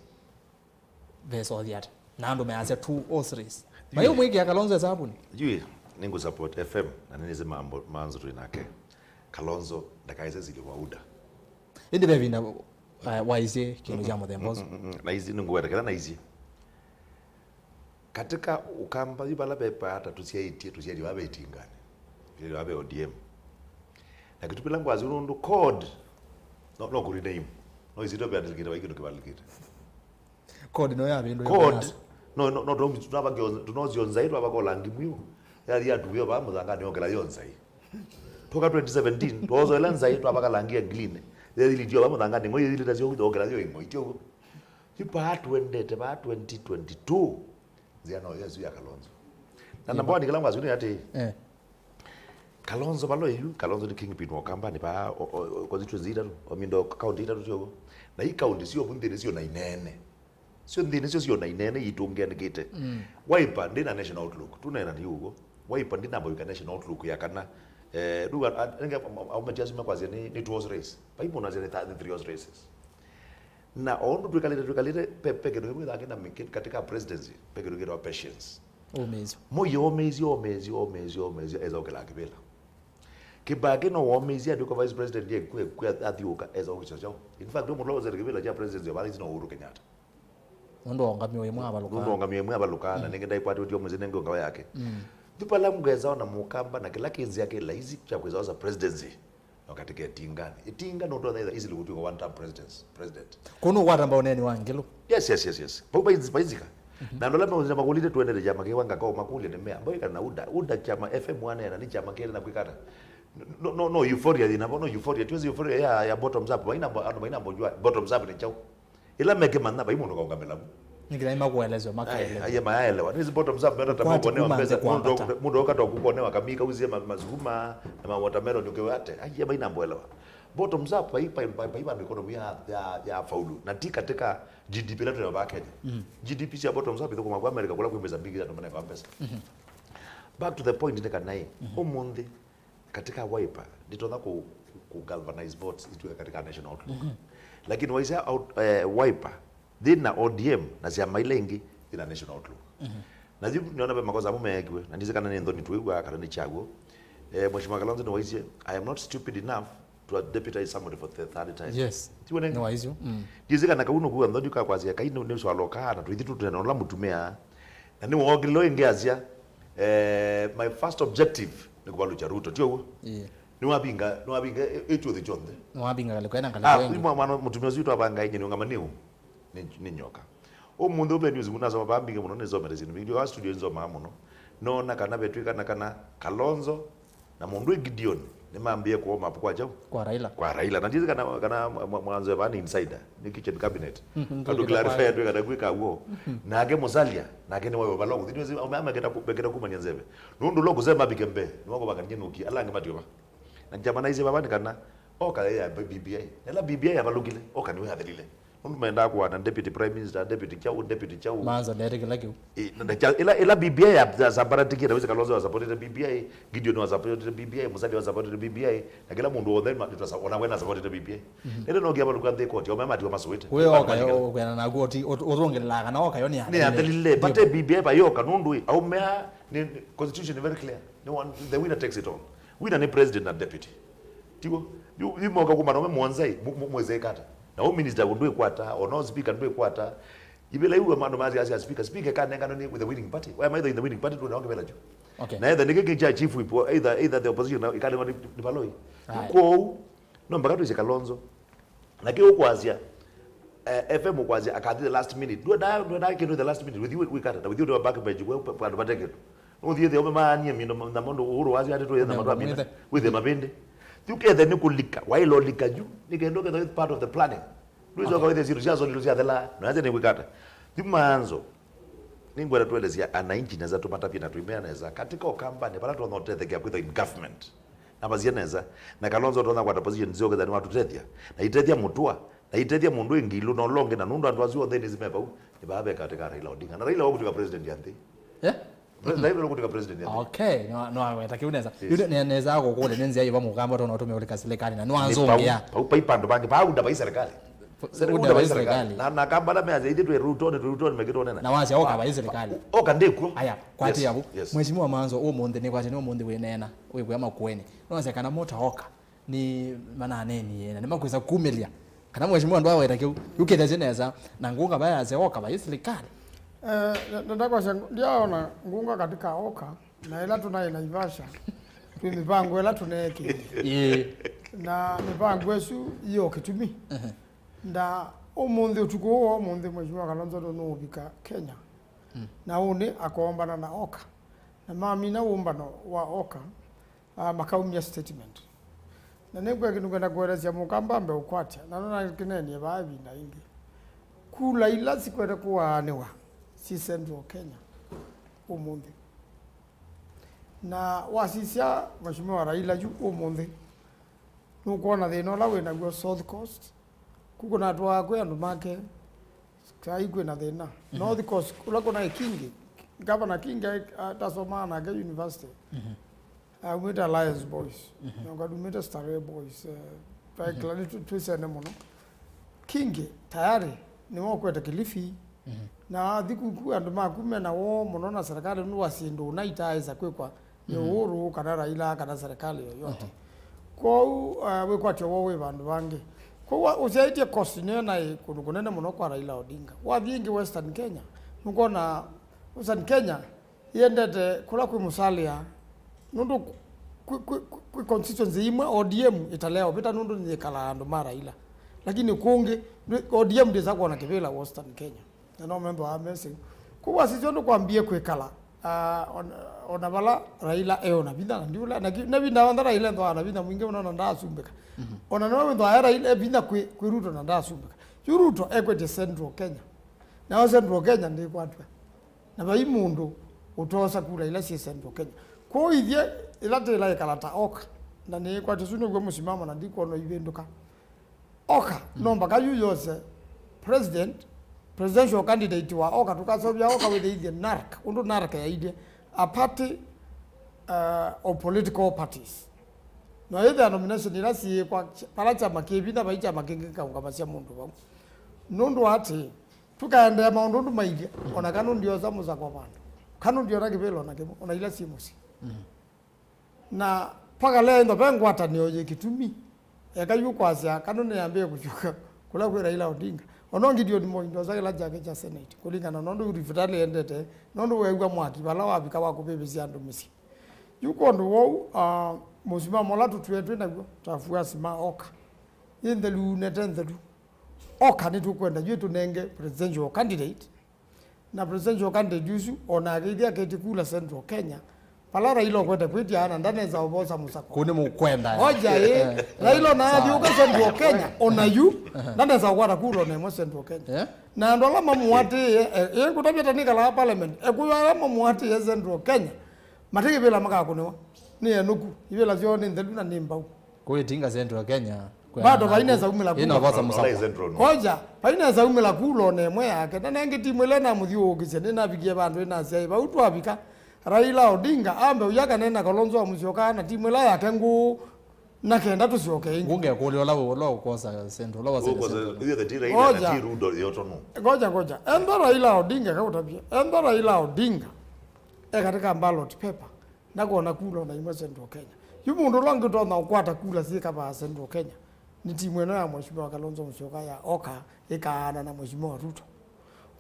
Vesothi ata? Na andũ measya two oh three. Mai ũmwĩkĩa Kalonzo esavuni? Jui, nĩngũ support F M, na nĩnĩsĩ mambo manzo twĩ nake. Kalonzo ndakaĩse silĩ wa UDA. Ĩndĩ ve vinda, uh, waisye kĩndũ kya mũthemba ũsu. Mm, mm, mm. Naisye, nĩngũweta kĩla naisye. Katika Ũkamba yu vala ve paata tũsyaĩtye, tũsyaĩtye vaa ve Itinganĩ. Tũsyaĩtye vaa ve O D M. Na kĩtumi la ngwasya nũndũ code no, no kũrename. No isitwa ve andĩkĩte vai kĩndũ kĩvalĩkĩte. Code no yavĩndũe. Code, no, no, no, tũno-, tũnavakĩo-, tũnosyo nzaĩ twavaka ũlangi mwiũ. Yathi yatuw'e vaa mũthanganĩ yokela yo nzaĩ. Twoka twenty seventeen, twosoela nzaĩ twavaka langi ya green. Yethilitio vaa mũthanganĩ, ng'oi yethilita syo yokela yo ĩng'oi, tyo. Yu vaa twendete, vaa twenty twenty-two, nzĩa no yesu ya Kalonzo. Na namba one kĩla ngwasyo nĩ atĩ, eh. Kalonzo vala yu, Kalonzo nĩ kingpin wa Kambanĩ vaa, o, o, o, constituency itatũ, o mindo county itatũ tyo. Na i county syo vu nthĩnĩ syo na inene. Syo nthĩnĩ syo syo na inene itũngianĩkĩte. Mm. Wiper ndĩ na national outlook. Tuneena nĩ ũguo. Wiper ndĩ namba wĩka national outlook ya kana, eh, rĩu a-, a-, nenge, a-, a-, aumeti asu mekwasya nĩ, nĩ two horse race. Vai mũndũ asya nĩ tha-, nĩ three horse races. Na o ũndũ twĩkalĩte, twĩkalĩte, pe, pe kĩndũ kĩmwe thangĩ na mĩkĩ-, katika presidency, pe kĩndũ kĩtawa patience. Ũmĩĩsyo. Moi omĩĩsye, omĩĩsye, omĩĩsye, omĩĩsye, eza ũkĩlaa kĩvĩla. Kĩbaki no womĩĩsye andũ kwa vice president ye kwe, kwe athiũka, eza ũkĩsyo chao. In fact, ũmũloze kĩvĩla kya presidency ya Vice no Uhuru Kenyatta. Nũndũ wa ũngamĩo ĩmwe avalũka. Nũndũ wa ũngamĩo ĩmwe avalũka, na nĩngĩ ndaikwatĩtio mũsyĩ nĩngĩ ũnga yake. Mm. Yu pala ngweza ona Mũkamba na kĩla kĩnzĩa kĩ laisi kya kwĩza osa presidency. No katika Itinganĩ. Itinga no ndona either easily gũtuĩka one term presidents, president. Kũu nũkwata mbau ũneeni wa Ngelũ. Yes, yes, yes, yes. Pau paizi-, paizika. Mhm. Na ndola mauzi na makulite tuendele chama kiwa ngakao makule ni mea. Mbau kana UDA, UDA chama F M one na ni chama kile na kwikata. No, no, no euphoria thina, no euphoria. Tuwezi euphoria ya, ya bottoms up. Maina bo-, ano maina bojua bottoms up ni chao. Ila meke manna bai mũndũ kaũngamĩla vu. Nĩ kĩla makũelezwa makaelezwa. Aiye mayaelewa. Nĩsĩ bottoms up meta Kwati tamokonewa kuma nthĩ mbesa. kwa mbata. Mũndũ ũkata kukonewa kamika uzie ma- mazuma na ma watermelon ukiwe ate. Aiye maina mbwelewa. Bottoms up pai pai pai pai vandu economy ya ya ya faulu. Na ti katika G D P ila tunayo ba Kenya. G D P cia bottoms up ithukuma kwa America kula kwĩ mbesa mbingi ya tumaneka mbesa. Back to the point nĩ kana ĩ, ũmũnthĩ katika Wiper nditonya ku, ku galvanize votes itue katika national outlook. Lakini waisya out, eh, Wiper thĩna O D M na syama ila ingĩ thĩna national outlook. Na yu niona ve makosa amwe meekiwe na ndisi kana nĩ nthoni twĩw'a kana nĩ kyaw'o. Eh, Mheshimiwa Kalonzo nĩwaisye, "I am not stupid enough to deputize somebody for the third time." Yes. Tiwe nenge. Nĩ waisyo. Mm. Ndizi kana kau nũkuwa nthoni ka kwasya kai nĩ swalo kaa na twithi tu tũnena ũla mũtumĩa. Na nĩ wokilo ĩngĩ asya, eh, "My first objective nĩ kũvalũkya Ruto." Ti ũguo? Yeah. Nĩwavinga, nĩwavinga ĩkyũthi kyonthe. Nĩwavinga kalĩko ena Ah, kalĩko ĩngĩ. mwa- mwana mũtumĩa ũsu twavanga inye nĩũngama nĩu. Nĩ, nĩ nyoka. Ũmũnthĩ ũve news mũno nasoma pambinge mũno nĩsomete syĩndũ mbingĩ. Wa studio nĩsomaa mũno. Nona kana vetwĩkana kana Kalonzo na mũndũ ĩ Gideon nĩmambĩe kuoma kwa chau. Kwa Raila. Kwa Raila. Na ndizi kana, kana mwa- mwa- mwanzo eva ni insider. Ni kitchen cabinet. Mhm, Andũ twĩkĩte clarify kwa- twĩkana kwĩka w'o. Nake Musalia, nake nĩ wayo vala ngũthi. Ndio ama kenda kenda kumania nzeve. Nũndũ lo kusema bikembe. Nĩ wako bakanye nuki. Alange matiova. Na njama naisye baba nĩ kana oka ya B B I. Nela B B I avalũkile. Oka nĩwe athelile. Nũndũ mendaa kũana deputy prime minister, deputy chau, deputy chau. Manzo ndete kĩla kĩu. Eh, na, na, ila, ila B B I ya, ya sabaratikie, na wĩsĩ Kalonzo wa supported B B I, Gideon wa supported B B I, Musalia wa supported B B I, na kila mũndũ wothe ma- nĩtwasa- ona we na supported B B I. Nende no kia baluka nthĩ koti, ome matiwa masũĩte. We oka yo kwena na guo ti ũtũngĩlĩla kana oka yo nĩ Nĩ athelile, but B B I bayoka nũndũ ĩ, aumea nĩ, nĩ constitution is very clear. Nĩ one, the winner takes it all. Winner nĩ president na deputy. Tigo, yu yu moka kuma na mũonzai, mwezekata. Na u minister ndwĩkwata, ona u speaker ndwĩkwata. Ivela iwe mandũ mazi asia speaker, speaker kanengano ni with the winning party. Why am I in the winning party? Tuna kivela juu. Okay. Na either nĩ kĩkĩ cha chief whip, or either either the opposition na ikanengwa ni, ni paloi. Aye. Ko no mpaka tuise Kalonzo. Na kĩ ũkwasya, eh, F M ũkwasya akathi the last minute. Ndwenda ndwenda kĩndũ the last minute with you we kata with you back bench we kwa back. No thiĩ thĩ ome maanie mindo na mũndũ ũhuru wazi ati tu yetha matwa mina. With the mabende. Thiu kethe nĩ kũlika, wailo lika juu, nĩ kendo kethe part of the planning. Ndwĩsĩ ũkawĩthĩa syĩndũ sya solilo syathela, na yathe nĩkwĩkata. Thiu Manzo, nĩngwenda tuelesya anainchi nesa, tũmatavye na tũimea nesa. Katika Ukambani, vala tũtonya ũtethekea kwĩtha in government. Na vasie nesa, na Kalonzo ũtonya kwata position nzeo ketha nĩwatũtethya. Na itethya Mũtũa, na itethya mũndũ ĩngĩ ilũ na ũla ũngĩ, na nũndũ andũ asu onthe nĩsi me vau, nĩ vaa ve katika Raila Odinga. Na Raila wakũtwĩka president ya nthĩ. Eh? President, Raila ũkũtwĩka president ya nthĩ. Okay, no, no, weta kĩu nesa. Yes. Yu ne- nesa kũkũlya nĩ nzĩa yĩva mũkamba tona ũtũme ũlika silikalĩ na Nĩ pau, nĩwanzũngĩa. pau, pau pandũ pangĩ, pau nda pai serikali. Serikali Unda unda pai pai serikali. serikali. Na, na kamba la mea zaidi tu Ruto ni Ruto ni mekito nena. Na wasya oka pai serikali. Oka ndikuo. Aya, kwati Yes, yavu. Yes. Mheshimiwa Manzo, ũmũnthĩ nĩ kwati nĩ ũmũnthĩ wĩneena, wĩkwĩa Makueni. Nĩwasya kana mũtaoka nĩ mananenie na nĩmakwĩsa kumĩlya. Kana mheshimiwa ndwaweta kĩu, yũkĩthesye nesa, na ngũnga vayasya oka vai silikalĩ. Eh, na- na ndakwasya ngu- ndiaona ngũnga katika oka, na ĩla tũnaĩ Naivasha, twĩ mĩvango ĩla tũneekĩie. Ĩĩ. Na mĩvango ĩsu iyo kĩtumi. Nda ũmũnthĩ, ũtukũ ũũ wa ũmũnthĩ, Mheshimiwa Kalonzo nũnũũvika Kenya. Na ũnĩ akoombana na oka. Na mamina wũmbano wa oka, ah, makaumya statement. Na nĩngwĩa kĩndũ ngwenda kũelesya mũkamba mbe ũkwatya, na nona kĩnenie vaa ĩvinda ĩngĩ. Kula ila sikwete kũaanĩwa si Central Kenya ũmũnthĩ. Na wasisya Mheshimiwa Raila yu ũmũnthĩ, nũkwona thĩna ũla wĩ naw'o South Coast, Ku kũnatwaa kwĩ andũ make, kai kwĩ na thĩna. North Coast, kũla kũnaĩ Kingi, Governor Kingi ai- atasomaa nake university. Aumĩte Alliance Boys, na ũkadumĩte Starehe Boys, eh, twaĩkĩla nĩ tũ- twĩsene mũno. Kingi tayari nĩwokwete Kilifi, na athi kuku andũ maku mena woo mũno na serikali nũndũ wa syĩndũ ũna itaaĩsa kwĩkwa nĩ Uhuru kana Raila kana serikali yoyote. Kwoou, uh, wĩkwatyo woo wĩ vandũ vangĩ. Kwoou wa- ũsyaĩtye cost nĩyo naĩ kũndũ kũnene mũno kwa Raila Odinga. Wathi ĩngĩ Western Kenya, nũkwona Western Kenya yendete kũla kwĩ Musalia, nũndũ kwĩ, kwĩ, kwĩ, kwĩ constituency imwe O D M ĩtalea ũvĩta nũndũ nĩyĩkalaa andũ ma Raila. Lakini kũngĩ, ndwĩ- O D M ndĩsa kwona kĩvĩla Western Kenya. Na no methwa amazing. Kwoou asisya ũndũ kwambie kwĩkala, ah, on- ona vala Raila e ona vinya, na ndiula, na ki- na vinda yonthe Raila ethwa na vinya mwingĩ mũno na ndaasumbĩka. Ona nĩwe wĩthwa e Raila e vinya kwĩ, kwĩ Ruto na ndaasumbĩka. Yu Ruto ekwetye Central Kenya. Nayo Central Kenya ndĩkwatw'a. Na vai mũndũ ũtosa kula ila syĩ Central Kenya. Kwoou ithyĩ ĩla tĩla ĩkala ta oka, na nĩĩkwatya ũsu nĩw'o mũsimamo na ndikwona ivĩndũka. Oka, no mpaka yu yose president, presidential candidate wa oka, tũkaseũvya oka wĩthĩithye NARC, ũndũ NARC yailye, a party, uh, of political parties. No ĩthĩa nomination ila syĩkwa, vala kyama kĩ vinya, vai kyama kĩngĩ kĩkaũngamasya mũndũ vau. Nũndũ wa atĩ, tũkaendeea maũndũ ũndũ mailye, ona kana ndiosa mũsakwa vandũ, kana ndiona kĩvĩla ona kĩmwe, ona ila syĩ mũsyĩ. Na pakalea ĩndo ve ngwatanĩo yĩ kĩtumi. Eka yu kwasya kana nĩambĩe kũsyoka kũla kwĩ Raila Odinga. Ona Gideon Moi ndosa kĩla kyake kya Senate, kũlingana na ũndũ Rift Valley yendete, nũndũ weew'a mwaki vala wavika wa kũvĩvĩsya andũ mĩsyĩ. Yu kwondũ wou, ah, mũsimamo ũla tũtwĩe twĩ naw'o ta afuasi ma oka, yĩ nthelu nete nthelu. Oka nĩtũkwenda yu ĩtũnenge presidential candidate. Na presidential candidate ũsu, o nake ithyĩ aketi kula Central Kenya, vala Raila ũkwete kwĩtya na ndanesa ũvosa mũsako. Kũu nĩ mũkwenda. Oja, ĩ, Raila ona athiũka Central Kenya, ona yu, ndanesa ũkwata kula ona ĩmwe Central Kenya. Eh? Na andũ ala mamũatĩĩe, eh, ĩ, ngũtavya ta nĩkalaa parliament, ekuyo ala mamũatĩĩe Central Kenya, mate kĩvĩla makakũnĩwa. Nĩ enũku, ivĩla syoo nĩ nthelu na nĩ mbau. Kũitinga Central Kenya, bado vainesa umĩla kula. Ĩna vosa mũsako. Central no. Koja, vainesa umĩla kula ona ĩmwe yake. Na nengĩ timu ĩla namũthiũũkĩsya, nĩnavikie vandũ ĩnasya, ĩ, vau twavika, Raila Odinga ambe ũya kana ĩna Kalonzo wa Musyoka na timu ĩla yake ngũũ, na kenda tũsyoke ĩngĩ. Ngũngekũlya ũla wĩ ũla ũkwosa Central, ũla wasĩte Central. Ũkwosa, ithe ti Raila na ti Ruto, yoto no. Koja, koja. Enda Raila Odinga, kaũtavia. Enda Raila Odinga e katika ballot paper. Ndakona kula ona imwe Central Kenya. Yu mũndũ ũla ũngĩ ũtonya ũkwata kula syĩ kavaa Central Kenya nĩ timu ĩno ya Mheshimiwa Kalonzo Musyoka ya oka ĩkaana na Mheshimiwa Ruto.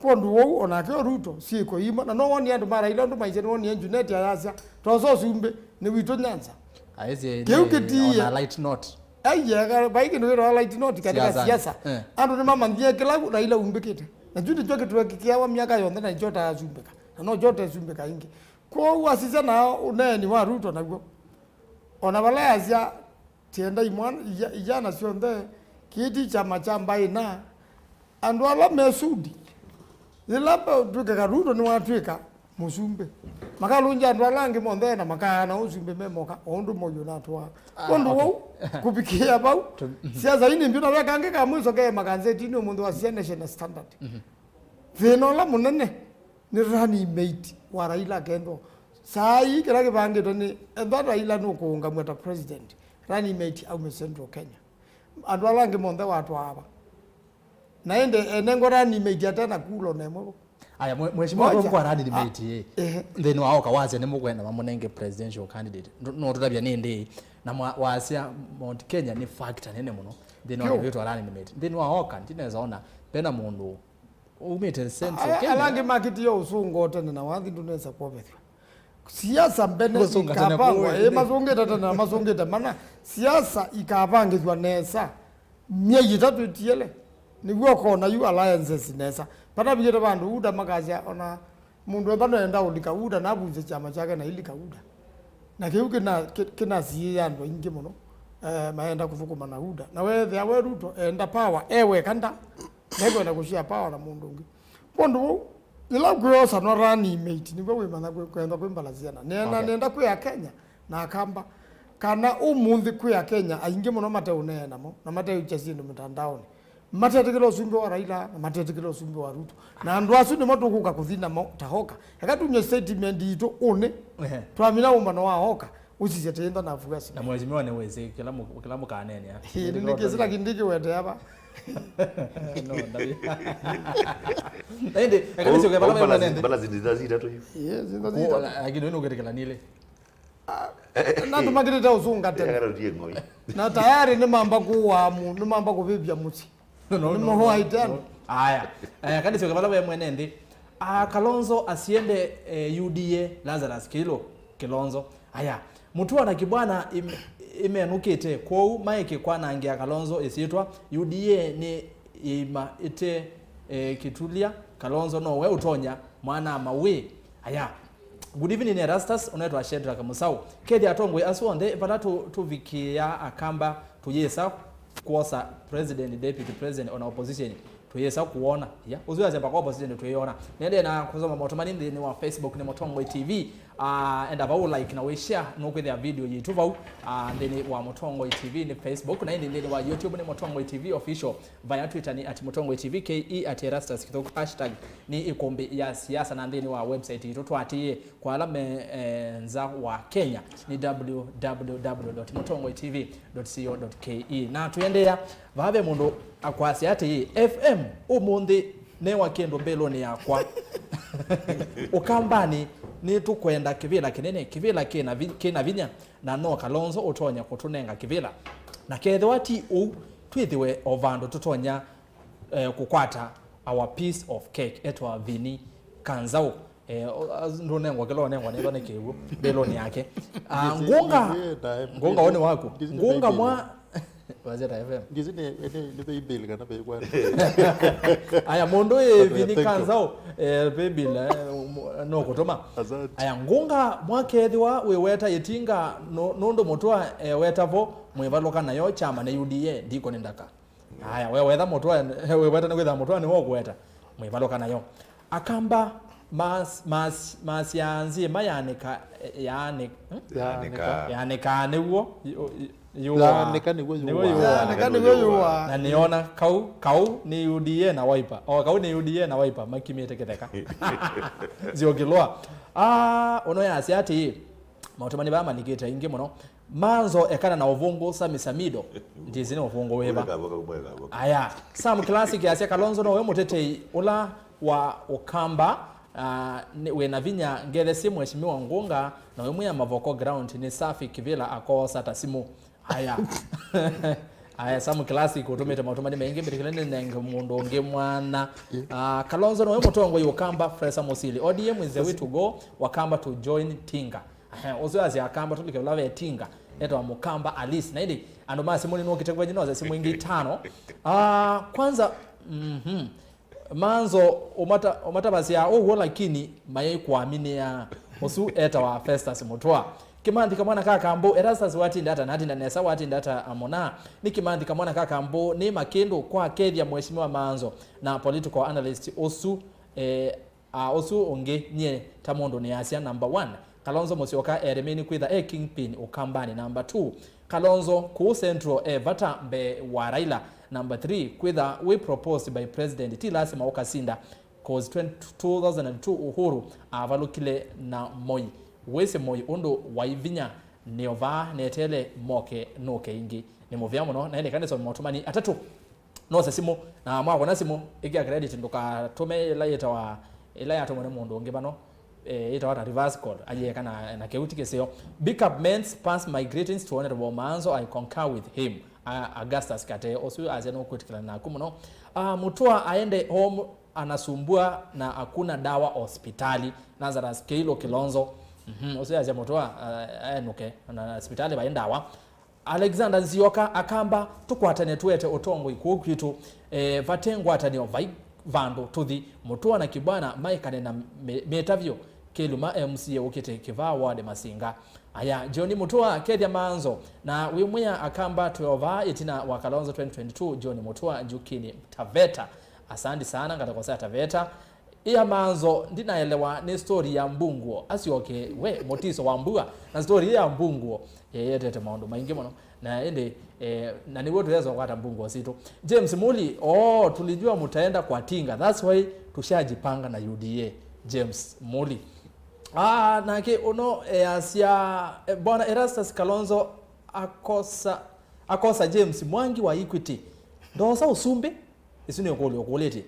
Kwondũ wou onake o Ruto syĩko imwe, na no wonie andũ ma Raila ũndũ maisye, nĩwonie Junet ayasya, "Tosa ũsumbĩ, nĩ witũ Nyanza." Aisye kĩu nĩ kĩtiie on a light note. Aiye, vai kĩndũ kĩtawa light note katika siasa. Siasa. Eh. Andũ nĩmamanyie kĩla Raila umbĩkĩte. Na kyu nĩkyo kĩtwekĩkĩawa myaka yonthe na nĩkyo taasumbĩka. Na no kyo tesumbĩka ĩngĩ. Kwoou asisya na ũneeni wa Ruto naw'o. O na vala yasya, "Tiendai mwana, iya-, iyana syonthe, kĩĩ ti kyama kya mbaĩ na andũ ala me Sudi." Yĩla twĩkĩka Ruto nĩwatw'ĩka mũsumbĩ, makalũngya andũ ala angĩ monthe na makaana ũsumbĩ me moka, o ũndũ Moi ũnatwaa. Ah, kwondũ okay. Wou, kũvikĩĩa vau, siasa ii nĩ mbyũ, na ve kangĩ ka mwiso ke makanzetinĩ ũmũnthĩ wa Cia Nation Standard. Thĩna ũla mũnene nĩ running mate wa Raila akendwa. Saa ii kĩla kĩvangĩtwe nĩ ethwa Raila nũkũũngamw'a ta president, running mate aume Central Kenya. Andũ ala angĩ monthe watwaa ava. Na ĩndĩ enengwa running mate ate na kula ona ĩmwe vo. Aya, mwe-, mheshimiwa, moja. Tũngwa running mate, eh. Ehe. Nthĩnĩ wa oka wasya nĩ mũkwenda mamũnenge presidential candidate. Ndũ-, no tũtavya nĩ ndĩ. Na mwa-, wasya Mount Kenya nĩ factor nene mũno. Nthĩnĩ wa kĩndũ kĩtwa running mate. Nthĩnĩ wa oka, ndinaweza ona pena mũndũ Umĩte Central Kenya. Ala angĩ makĩtie ũsũngũ o tene na wathi ndũnesa kwovethw'a. Siasa mbene ikavangwa, ĩ, masũngĩte tene na masũngĩte mana. Siasa ikavangĩthw'a nesa. Myei ĩtatũ ĩtiele. Nĩw'o ũkona yu alliances nesa. Vatavikĩte vandũ UDA makasya ona mũndũ ethwa nũenda ũlika UDA navunze kyama kyake na ilika UDA. Na kĩu kĩna-, kĩ-, kĩnasiĩĩa andũ aingĩ mũno, eh, maenda kũthũkũma na UDA. Na weethĩa we Ruto enda power, e weka nda. Ndekwenda kũshare power na mũndũ ũngĩ. Kwondũ wou, yĩla kwĩosanwa running mate, nĩw'o wĩmanya kwĩ-, kwenda kwĩ mbala syana. Nĩenda, okay, nĩenda kwĩa Kenya na Akamba kana ũmũnthĩ kwĩ Akenya aingĩ mũno mateũneena mo na mateũkya syĩndũ mĩtandaonĩ. Matetĩkĩla ũsumbĩ wa Raila na matetĩkĩla ũsumbĩ wa Ruto. Na andũ asu nĩmo tũkũka kũthi namo ta oka. Eka tumye statement itũ ũnĩ. Ehe. Twamina ũmbano wa oka. Ũsisya tĩntha na afuasi. Na mheshimiwa nĩwĩsĩ kĩla mũ-, kĩla mũkaneenea. Ĩĩ, nĩndĩkĩsĩ, lakini ndĩkĩwete ava. No, ndavi. Na ĩndĩ, eka nĩsyoke vala, vala, vala nende. Vala zinditha zitatũ yu. Ĩĩ, zinditha zitatũ. Lakini wĩna ũkĩtĩkĩla nilĩ. Ah, eh, eh, na andũ makĩlĩte ũsũnga tene. Eka tũtie ng'oi. Na tayari nĩmamba kũwaa mu-, nĩmamba kũvĩvya mũsyĩ. No, no, no, no. Nĩmohoaĩte andũ. Aya. Eh, eka nĩsyoke vala ve mwene nthĩ. Ah, Kalonzo asiende, eh, U D A, Lazarus Kĩlũ Kĩlonzo. Aya. Mũtua na Kibwana im-, imenũkĩte, kwoou maĩke kwanangĩa Kalonzo ĩsyĩtwa. U D A nĩ ĩima ĩte, eh, kĩtulya. Kalonzo nowe ũtonya mwana mawĩ. Aya. Good evening, Erastus. Ũnaitwa Shedrack Musau. Kethĩa atongoi asu onthe vala tũ-, tũvikĩĩa Akamba tũyĩsa kwosa president, deputy president, ona opposition. Twĩyĩsa kũwona. Ya, ũsu wasya mpaka opposition twĩyona. Nĩendee na kũsoma maũtũmani nthĩnĩ wa Facebook nĩ Mũtongoi T V. Ah, enda vau like na wĩshare, nũkwĩthĩa video yitũ vau. Ah, nthĩnĩ wa Mũtongoi T V nĩ Facebook, na ĩndĩ nthĩnĩ wa YouTube nĩ Mũtongoi T V Official. Vaya Twitter nĩ at Mũtongoi T V K E, at Erastus Kĩthũku, hashtag nĩ ĩkũmbĩ ya siasa, na nthĩnĩ wa website yitũ twatĩĩe kwa ala me, eh, nza wa Kenya nĩ www dot mũtongoi T V dot co dot ke. Na tũendeea, vaa ve mũndũ akwasya atĩĩ, F M ũmũnthĩ newa kĩndũ mbĩlũnĩ yakwa. Ũkambanĩ nĩtũkwenda kĩvĩla kĩnene, kĩvĩla kĩna vi-, kĩna vinya, na no Kalonzo ũtonya kũtũnenga kĩvĩla. Na kethĩwa ti ũu, twĩthĩwe o vandũ tũtonya, eh, kũkwata our piece of cake, etwa Vini Kanzau. Eh, o-, as-, ndũnengwa kĩla ũnengwa nĩtho nĩ kĩw'ũ mbĩlũnĩ yake. Ah, Ngĩsĩ, Ngũnga, ngĩsĩ ta Ngũnga, ũnĩ waku. Ngĩsĩ nĩ Ngũnga Bible. Mwa-, Wazeta F M. Ngĩsĩ nĩ, nĩ, nĩ Bible kana Bible. Aya, mũndũ ĩ Vini Kanzau, eh, Bible, eh, mu-, no kũtũma. Asante. Aya, Ngũnga, mwakethĩwa wĩweta ĩtinga nũ-, nũndũ mũtwa, eh, wetavo, mwĩvalũka nayo, kyama nĩ U D A, ndiko nĩ ndaka. Aya, we wetha mũtwa, wĩweta nĩ kwĩtha mũtwa nĩ wokũweta. Mwĩvalũka nayo. Akamba mas-, mas-, masya nzĩma yanĩka, yanĩ-, hmm? Yanĩka. Yanĩka nĩw'o yu-, yu-, yũa. Yanĩka nĩw'o nĩw'o yũa. Yũa. Yanĩka nĩw'o yũa. Na nĩona kau, kau nĩ U D A na Wiper. O, kau nĩ U D A na Wiper, makimĩte kĩtheka. Nziokĩlwa. Ah, ũno yasya atĩĩ, maũtũmani vaa malikĩte aingĩ mũno. Manzo ekana na ũvũngũ, Sami Samido. Ndĩsĩ nĩ ũvũngũ wĩva. Aya, Sam Classic asya Kalonzo nowe mũtetei ũla wa Ũkamba, ah, nĩ, wĩna vinya, ngethesye Mheshimiwa Ngũnga, na wĩmwĩa Mavoko ground nĩ safi, kĩvĩla akoosa ta simũ. Aya. Aya, Sam Classic ũtũmĩte maũtũmani maingĩ, mbĩtĩkĩle nĩnenge mũndũ ũngĩ mwana. Ah, Kalonzo nowe mũtongoi Ũkamba, Fraser Mũsili. O D M is the way to go, Wakamba to join Tinga. Ehe, ũsu asya Akamba tũlike ũla ve Tinga, etawa Mũkamba Alice. Na ĩndĩ andũ ma simũ nĩnũkĩte kwenyu, nose simũ ingĩ itano. Ah, kwanza, mhm. Manzo ũmata-, ũmatavasya ũw'o, lakini mayĩkũaminĩa. Ũsu etawa Festus Mũtũa. Kĩmanthi kamwana ka Kambũ, Erastus watinda ata, natinda nesa, watinda ata, amona? Nĩ Kĩmanthi kamwana ka Kambũ, nĩ makĩndũ kwa kethya Mheshimiwa Manzo na political analyst ũsu, eh, Ah, ũsu ũngĩ, nyie ta mũndũ nĩasya, number one, Kalonzo Musyoka erĩmĩni kwĩtha e kingpin Ũkambanĩ. Number two, Kalonzo kũũ Central e vata mbee wa Raila. Number three, kwĩtha wĩ proposed by president, ti lasima ũkasinda, cause twenty, two thousand and two Uhuru avalũkile na Moi. Wĩsĩ Moi ũndũ waĩ vinya, nĩo vaa netele moke nũke ĩngĩ. Nĩ mũvea mũno, na ĩndĩ kana nĩsome maũtũmani atatũ. Nose simũ, na mwakona simũ, ĩkĩa credit, ndũkatũme ĩla yĩtawa, ĩla yatũmwa nĩ mũndũ ũngĩ vano, eh, yĩtawa ta reverse call, ayĩeka na, na kĩu ti kĩseo. Big up mens, pass my greetings to Honorable Manzo, I concur with him. A-, Augustus Kate, ũsu asya nũkwĩtĩkĩlana naku mũno. Ah, Mũtũa aende home, anasumbua na hakuna dawa hospitali. Lazarus Keilo Kilonzo. Mhm, ũsu asya Mũtũa, ah, aenũke, na hospitali vai ndawa. Alexander Nzioka, Akamba, tũkwatane tũete ũtongoi kũũ kwitũ, eh, vate ngwatanĩo vai vandũ tũthi. Mũtũa na Kibwana maĩkane na mĩ-, mĩtavyo. Kĩluma M C A ũkĩte Kĩvaa Ward Masinga. Aya, John Mũtũa, kethya Manzo, na wĩmwĩa Akamba twĩ o vaa ĩtina wa Kalonzo twenty twenty-two, John Mũtũa, Njukini, Taveta. Asante sana, ngatakosea Taveta. Ĩa Manzo, ndinaelewa nĩ story ya mbunguo. Asyoke, we, mũtiso wa mbua. Na story ya mbunguo, eh, yetete maũndũ maingĩ mũno. Na ĩndĩ, eh, na nĩw'o tũyesa kũkwata mbunguo sitũ. James Muli, oh, tulijua mtaenda kwa Tinga. That's why tushajipanga na U D A. James Muli. Ah, nake ũno, eh, asya, eh, Bwana Erastus Kalonzo akosa, akosa James Mwangi wa Equity. Ndosa ũsumbĩ? Isu nĩ ũkũlyo ũkũlĩtye.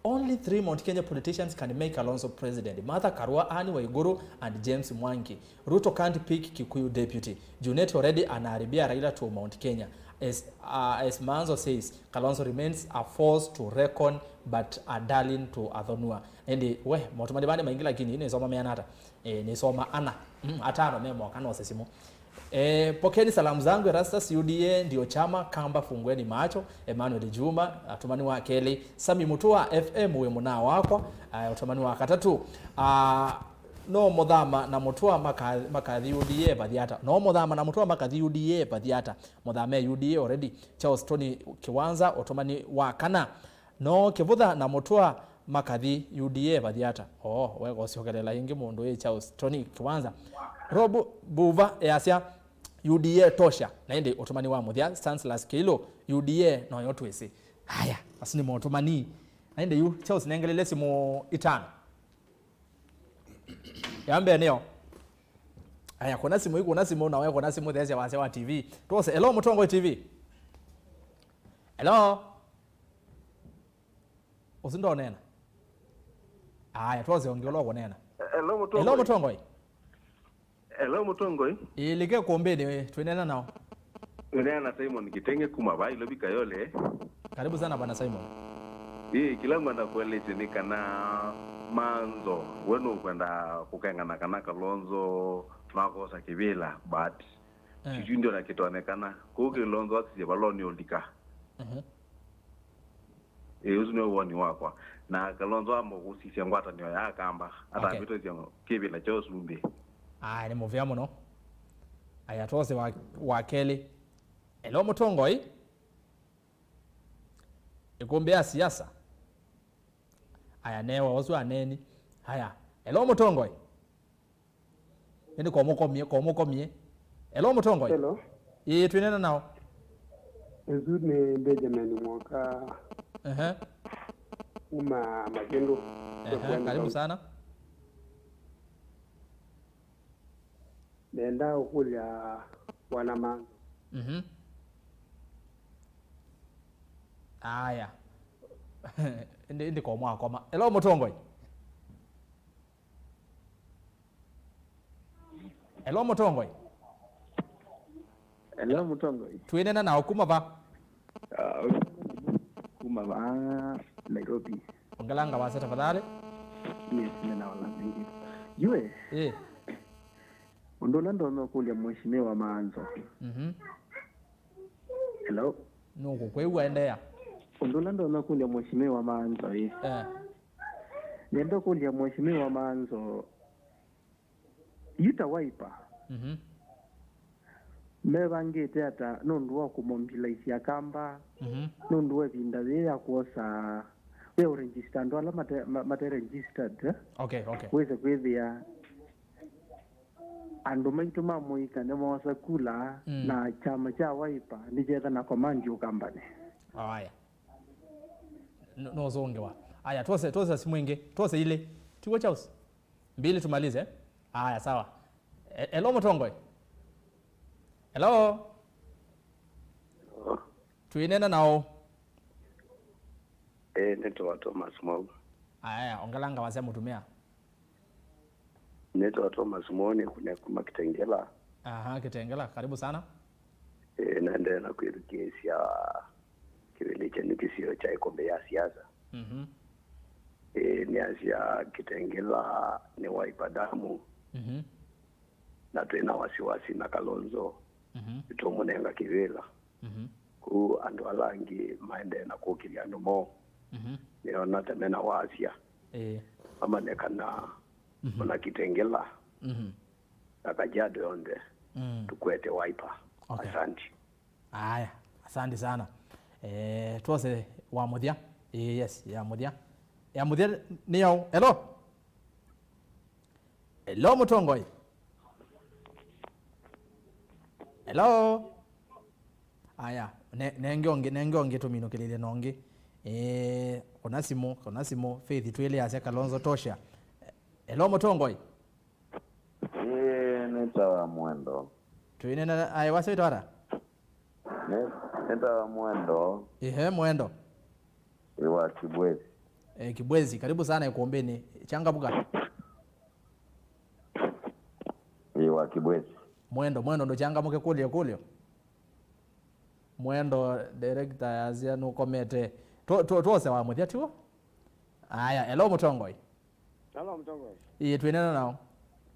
Only three Mount Kenya politicians can make Kalonzo president. Martha Karua, Anne Waiguru, and James Mwangi. Ruto can't pick Kikuyu deputy. Junet already anaharibia Raila to Mount Kenya. As, uh, as Manzo says, Kalonzo remains a force to reckon, but a darling to Athonua. Ĩndĩ, we, maũtũmani vaa nĩ maingĩ, lakini nĩsoma meana ata? Eh, nĩsoma ana. Mm, atano me moka, nose simũ. Eh, pokeni salamu zangu, Erastus, U D A ndio chama, Kamba fungueni macho, Emmanuel Juma, ũtũmani wa kelĩ, Sami Mũtũa, F M wĩ mũnaa wakwa, eh, ũtũmani wa katatũ, ah, no Mũthama na Mũtũa maka-, makathi U D A vathi ata? No Mũthama na Mũtũa makathi U D A vathi ata? Mũthama e U D A already. Charles Tony Kiwanza, ũtũmani wa kana. No Kĩvũtha na Mũtũa makathi U D A vathi ata? Oo, weka ũsyokelela ĩngĩ mũndũ ĩ Charles Tony Kĩwanza. Rob Buva easya U D A tosha, na ĩndĩ ũtũmani wa mũthya Stanslas Kĩilũ, U D A noyo twĩsĩ. Aya, asu nĩ motũmani. Na ĩndĩ yu Charles nengelele simũ itano. Ya mbee nĩyo. Aya, kuna simũ, kuna simũ, na we kuna simũ, theesya wasya wa T V. Twose, hello, Mũtongoi T V. Hello. Ũsu ndonena. Aya, twose ũngĩ ũla ũkũneena. Hello, Mũtongoi. Hello, Mũtongoi. Hello, Mũtongoi. Ĩlike kũmbĩnĩ, twĩneena nao. Ũneena na Simon Kitenge kuma vaa Ilovi Kayole. Karibu sana, Bwana Simon. Ĩĩ, kĩla ngwenda kũelesya nĩ kana Manzo, we nũkwenda kũkengana kana Kalonzo nwakosa kĩvĩla, but eh, sijui ndio na kĩtonekana. Kũu Kalonzo asisye valoni ũlika. Mhm. Ĩĩ, ũsu nĩwe woni wakwa. Na Kalonzo amba kũsisya ngwatanĩo ya Akamba, okay, atavĩtũsya kĩvĩla kya ũsumbĩ. Aya, nĩ mũvea mũno. Aya, twose wa, wa kelĩ. Hello, Mũtongoi. Ĩkũmbĩ ya siasa. Aya, newa ũsu aneeni. Aya, hello, Mũtongoi. Ĩndĩ komũkomie, komũkomie. Hello, Mũtongoi. Hello. Ĩĩ, twĩnena nao. Ũsu nĩ Benjamin Mwoka. Ehe. Kuma Makĩndũ. Ehe, karibu sana. Nenda ũkũlya Bwana Manzo. Mhm. Aya. Ĩndĩ, ĩndĩ komwakoma. Hello, Mũtongoi. Hello, Mũtongoi. Hello, Mũtongoi. Twĩnena nao kuma va? Ah, kuma va Nairobi. Ongelanga wasa tafadhali. Yes, nena wala mingi. Yue. Eh. Ũndũ ũla ndonya kũlya Mheshimiwa Manzo. Mhm. Hello. Nũkũkwĩw'a, endeea. Ũndũ ũla ndonya kũlya Mheshimiwa Manzo ĩ. Eh. Nenda kũlya Mheshimiwa Manzo, yu ta Wiper. Mhm. Mevangĩte ata nũndũ wa kũmobilize Akamba? Mhm. Nũndũ wa ĩvinda yĩĩ ya kwosa, ya ũregister andũ ala mate, ma-, mate registered, eh? Okay, okay. Wĩse kwĩthĩa andũ maitũ ma mũika nĩmoosa kula, mm, na kyama kya Wiper nĩkyetha na command Ũkambanĩ. Aya. N-, nũsũngĩwa. Aya, twose, twose simu ĩngĩ. Twose ilĩ. Tiw'o, Charles? Mbili tumalize. Aya, sawa. E-, hello, Mũtongoi. Hello. Hello. Twĩnena nao. Eh, nĩtawa Thomas Mwau. Aya, ongelanga wasya mũtumĩa. Nĩtawa Thomas Mwau, nĩ kuma Kitengela. Aha, Kitengela, karibu sana. Eh, naendeea na kwĩthukĩĩsya kĩvĩndĩ kyenyu kĩsio kya ĩkũmbĩ ya siasa. Mhm. Eh, nĩasya Kitengela nĩ Wiper damu. Mhm. Na twĩ na wasiwasi na Kalonzo. Mhm. Nĩtũmũnenga kĩvĩla. Mhm. Kũu andũ ala angĩ maendee na kũkĩlya andũ moo. Mhm. Nĩona ta mena wasya. Ĩĩ. Amanye kana, mhm, ona Kitengela, mhm, na Kajiado yonthe, mm, tũkwete Wiper. Okay. Asante. Aya, asante sana. Eh, twose wa mũthya. Ĩĩ, yes, ya mũthya. Ya mũthya nĩ yaũ? Hello? Hello, Mũtongoi. Hello. Aya, ne-, nenge ũngĩ, nenge ũngĩ tũminũkĩlĩlye na ũngĩ. Eh, kũna simũ, kũna simũ, Faith twĩlĩ asya Kalonzo tosha. Hello, Mũtongoi. Ĩĩ, nĩtawa Mwendo. Twĩnena, aĩ, wasya wĩtawa ata? Nĩ-, nĩtawa Mwendo. Ĩhe, Mwendo. Ĩ wa Kibwezi. Eh, Kibwezi, karibu sana ĩkũmbĩnĩ. Changamka. Ĩ wa Kibwezi. Mwendo, Mwendo, ndũchangamũke kũlyo, kũlyo. Mwendo, director yasya nũkomete. Tũ-, tũ-, twose wa mũthya, tiw'o? Aya, hello, Mũtongoi. Hello, Mũtongoi. Ĩĩ, twĩnena nao.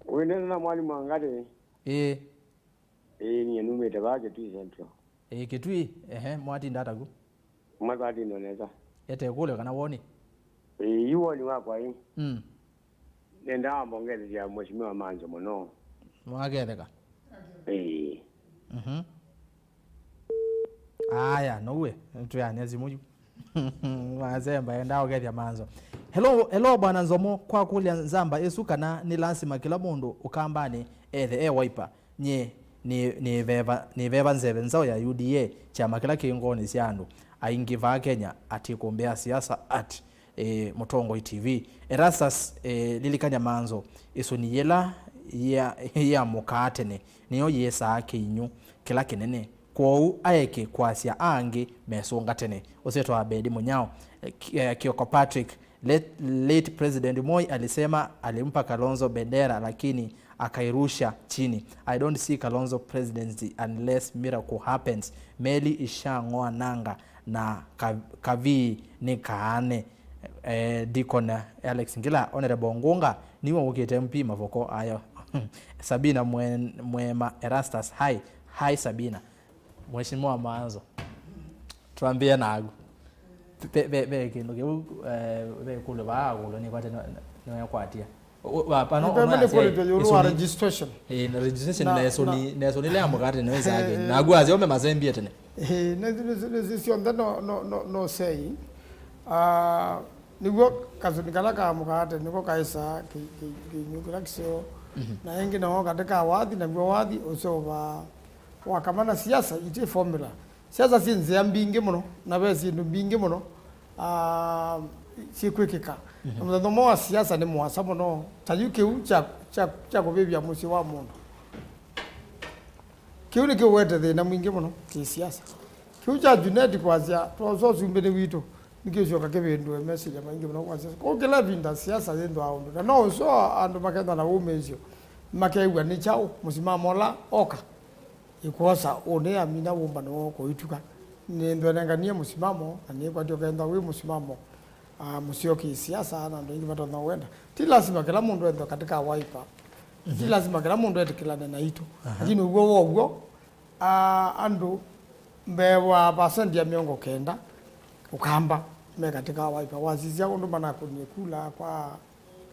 Wĩnena na Mwalimu Wangarĩ. Ĩĩ. Ĩĩ, niĩ numĩte vaa Kitui Central. Ĩĩ, Kitui, ehe, mwatinda ata ku? Mwatinda nesa. Ete kũlyo kana woni? Ĩĩ, yu woni wakwa ĩ. Mm. Nenda ambongethesya Mheshimiwa Manzo mũno. Mwaketheka. Ĩĩ. Mhm. Aya, nowe, twĩanĩa simũ yu. Masemba endaa ũkethya manzo. Hello, hello, Bwana Nzomo, kwa kũlya nzamba ĩsu kana nĩ lasima kĩla mũndũ Ũkambanĩ ethe e Wiper. Nyie nĩ, nĩ veva, nĩ veva nzeve nzaũ ya U D A, kyama kĩla kĩ ngoonĩ sya andũ aingĩ vaa Kenya, ati kũmbĩa siasa at, eh, Mũtongoi T V. Erastus, eh, lilikany'a manzo, ĩsũni yĩla ya, ya mũkaa tene, nĩyo yĩsaa kĩinyũ kĩla kĩnene. Kwoou aeke kwasya angĩ mesũnga tene. Ũsyĩtwa Abedi Mũnyao, eh, Ki-, eh, Kioko Patrick, late, late President Moi alisema alimpa Kalonzo bendera lakini akairusha chini. I don't see Kalonzo presidency unless miracle happens. Meli ishang'oa nanga na ka-, kavii nĩ kaane. Eh, Deacon Alex Ngila, Honorable Ngunga, niwe ũkĩte M P mavoko ayo. Sabina Mwe-, Mwema Erastus, hi. Hi Sabina. Mheshimiwa Maanzo, twambie naku. Ve, ve, ve kĩndũ kĩu, eh, ve kũlyo vaa kũlyo nĩkwate nĩ, nĩwekwatia. Ũ-, ũ-, hapana, nĩkwete ũno nĩkũlĩtwe yũlũ wa registration. Eh, na registration na, na ĩsũni, na, na ĩsũni lea mũkate nĩwĩsaa kĩ. Eh, naku asya ũme masembie tene. Eh, nĩ, nĩ, nĩ, nĩ syonthe no, no, no, no say. Ah, nĩw'o kasũni kala ka mũkate nĩko kaĩsaa kĩ, kĩ, kĩinyũ kĩla kĩseo. Mhm. Na ĩngĩ nao katĩ ka wathi, naw'o wathi ũseũvaa. Wakamana siasa iti formula. Siasa syĩ nzĩa mbingĩ mũno, na ve syĩndũ mbingĩ mũno, ah, syĩkwĩkĩka. Mhm. Na mũthenya ũmwe wa siasa nĩ mũasa mũno. Ta yu kĩu kya, kya, kya kũvĩvya mũsyĩ wa mũndũ. Kĩu nĩkĩũwete thĩna mwingĩ mũno kĩ-siasa. Kĩu kya Junet kwasya, "Twosa ũsumbĩ nĩ witũ," nĩkĩũsyoka kĩvĩndũe mesilya maingĩ mũno kwa siasa. Kwoou kĩla ĩvinda siasa yĩthwaa ũndũ. Na no ũseo andũ makethwa na wũmĩĩsyo, makew'a nĩ kyaũ mũsimamo ũla oka. Ĩkwosa ũnĩ amina wũmbano woo kũituka. Nĩnthwenenganie mũsimamo, na nĩkwatya ũkethwa wĩ mũsimamo, ah, mũseo kĩ-siasa, na andũ aingĩ matonya wenda. Ti lasima kĩla mũndũ ethwe katika Wiper. Ti lasima kĩla mũndũ etĩkĩlane naitũ. Aha. Lakini ũw'o wow'o, ah, andũ mbee wa pasenti ya mĩongo kenda Ũkamba me katika Wiper. Wasisya ũndũ manakũnie kula kwa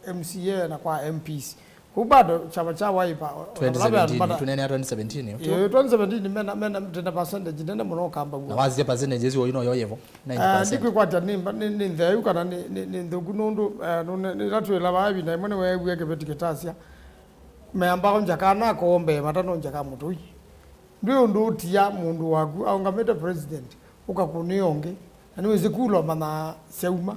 M C A na kwa M Ps. Kũu bado kyama kya Wiper, o-, o-, twenty seventeen, tũneenea twenty seventeen, yo? Ĩĩ, twenty seventeen mena, mena, tena percentage nene mũno Ũkamba w'o. Na wasisya percentage ĩsu oyu no yo yevo, ninety percent. Eh, ndikwĩkwatya nĩ mba-, nĩ, nĩ ntheu kana nĩ, nĩ, nĩ nthũku nũndũ, eh, nũne-, nĩ ĩla twĩla vaa ĩvinda ĩmwe nĩweew'ie kĩveti kĩtasya, meamba onja kana akombee matano onja ka mũtũi. Ndwĩ ũndũ ũtia mũndũ waku aũngamĩte president, ũkakũnĩa ũngĩ, na nĩwĩsĩ kula ũmanyaa syauma.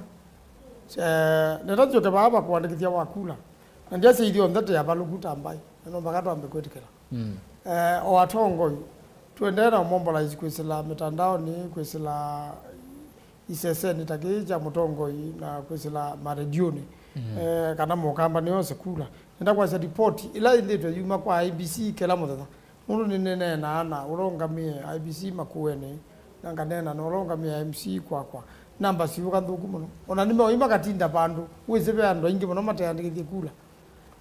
Eh, nenda nzũke vaa va kũandĩkĩthya wa kula, na ndyasya ithyonthe tĩ avalũku ta mbaĩ, na no mpaka twambe kwĩtĩkĩla. Mm. Eh, o atongoi, tũendee na mobilize kwĩsĩla mĩtandaonĩ, kwĩsĩla isesenĩ ta kĩĩ kya mũtongoi na kwĩsĩla maredionĩ, mm, eh, kana mokambani ose kula. Nenda kwasya ripoti ĩla ĩthĩtwe yuma kwa I B C kĩla mũthenya. Nũndũ nĩneenaa na ũla ũngamĩe I B C Makueni, na nganeena na ũla ũngamĩe M C kwakwa. Namba siũka nthũku mũno. Ona nĩmeũima katinda vandũ, wĩsĩ ve andũ aingĩ mũno mateandĩkĩthye kula.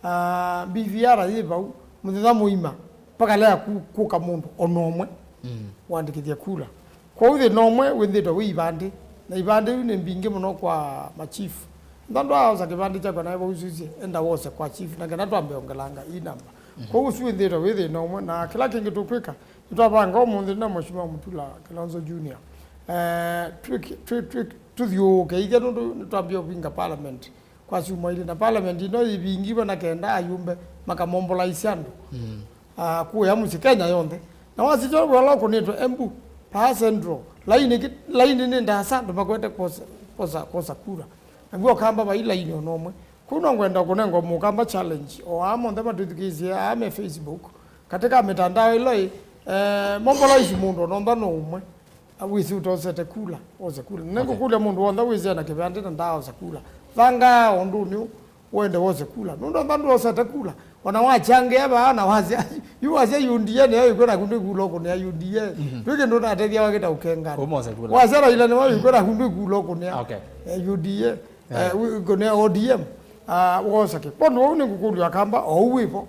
Ah, B V R yĩ vau, mũthenya mũima, mpaka lea ku-, kũka mũndũ ona ũmwe, mm, wandĩkĩthye kula. Kwoou thĩna ũmwe wĩthĩtwe wĩ ivandĩ, na ivandĩ iu nĩ mbingĩ mũno kwa machief. Ntha ndwaaosa kĩvandĩ kyakwa naĩ vau syusye, enda wose kwa chief, na kana twambe ongelanga ii namba. Mhm. Kwoou ũsu wĩthĩtwe wĩ thĩna ũmwe, na kĩla kĩngĩ tũkwĩka, nĩtwavanga ũmũnthĩ na Mheshimiwa Mutula Kilonzo Junior. Eh, twĩ-, twĩ-, twĩ-, tũthiũũke ithyĩ nũndũ nĩtwambie ũvinga parliament kwa syumwa ilĩ, na parliament ĩno yĩvingiwe na kenda ayumbe makamombolaisya andũ. Mm. Ah, kũya mũsyĩ Kenya yonthe. Na wasisya wĩla ũkũnĩtwe Embu, paa Central, laini ki-, laini nĩ ndaasa, andũ makwete kwosa, kwosa, kwosa kura. Naw'o Ũkamba vai laini ona ũmwe. Kũu no ngwenda kũnengwa Mũkamba challenge, o aa monthe matwĩthukĩĩsye aa me Facebook, katika mitandao ĩla ĩ, eh, mobilize mũndũ ona ũmba no ũmwe. Wĩsĩ ũtosete kula, wose kula. Okay. Nĩngũkũlya mũndũ w'onthe wĩsĩ ena kĩvandĩ na ndaaosa kula. Thangaa ũndũnĩ ũũ, wende wose kula. Nũndũ amba ndwosete kula. Ona wachangĩa vaa na wasya, yu wasya U D A nĩyo ĩkwĩra kũndũ ĩkula ũkũnĩa U D A. Mhm. Twĩ kĩndũ natethya wakĩta ũkengana. Ũmose kula. Wasya Raila nĩwe ĩkwĩra kũndũ ĩkula ũkũnĩa, okay, eh, U D A. Yeah. Eh, wi-, ũkũnĩa O D M. Ah, wose kĩ. Kwondũ wau nĩngũkũlya Akamba, o ũu wĩvo.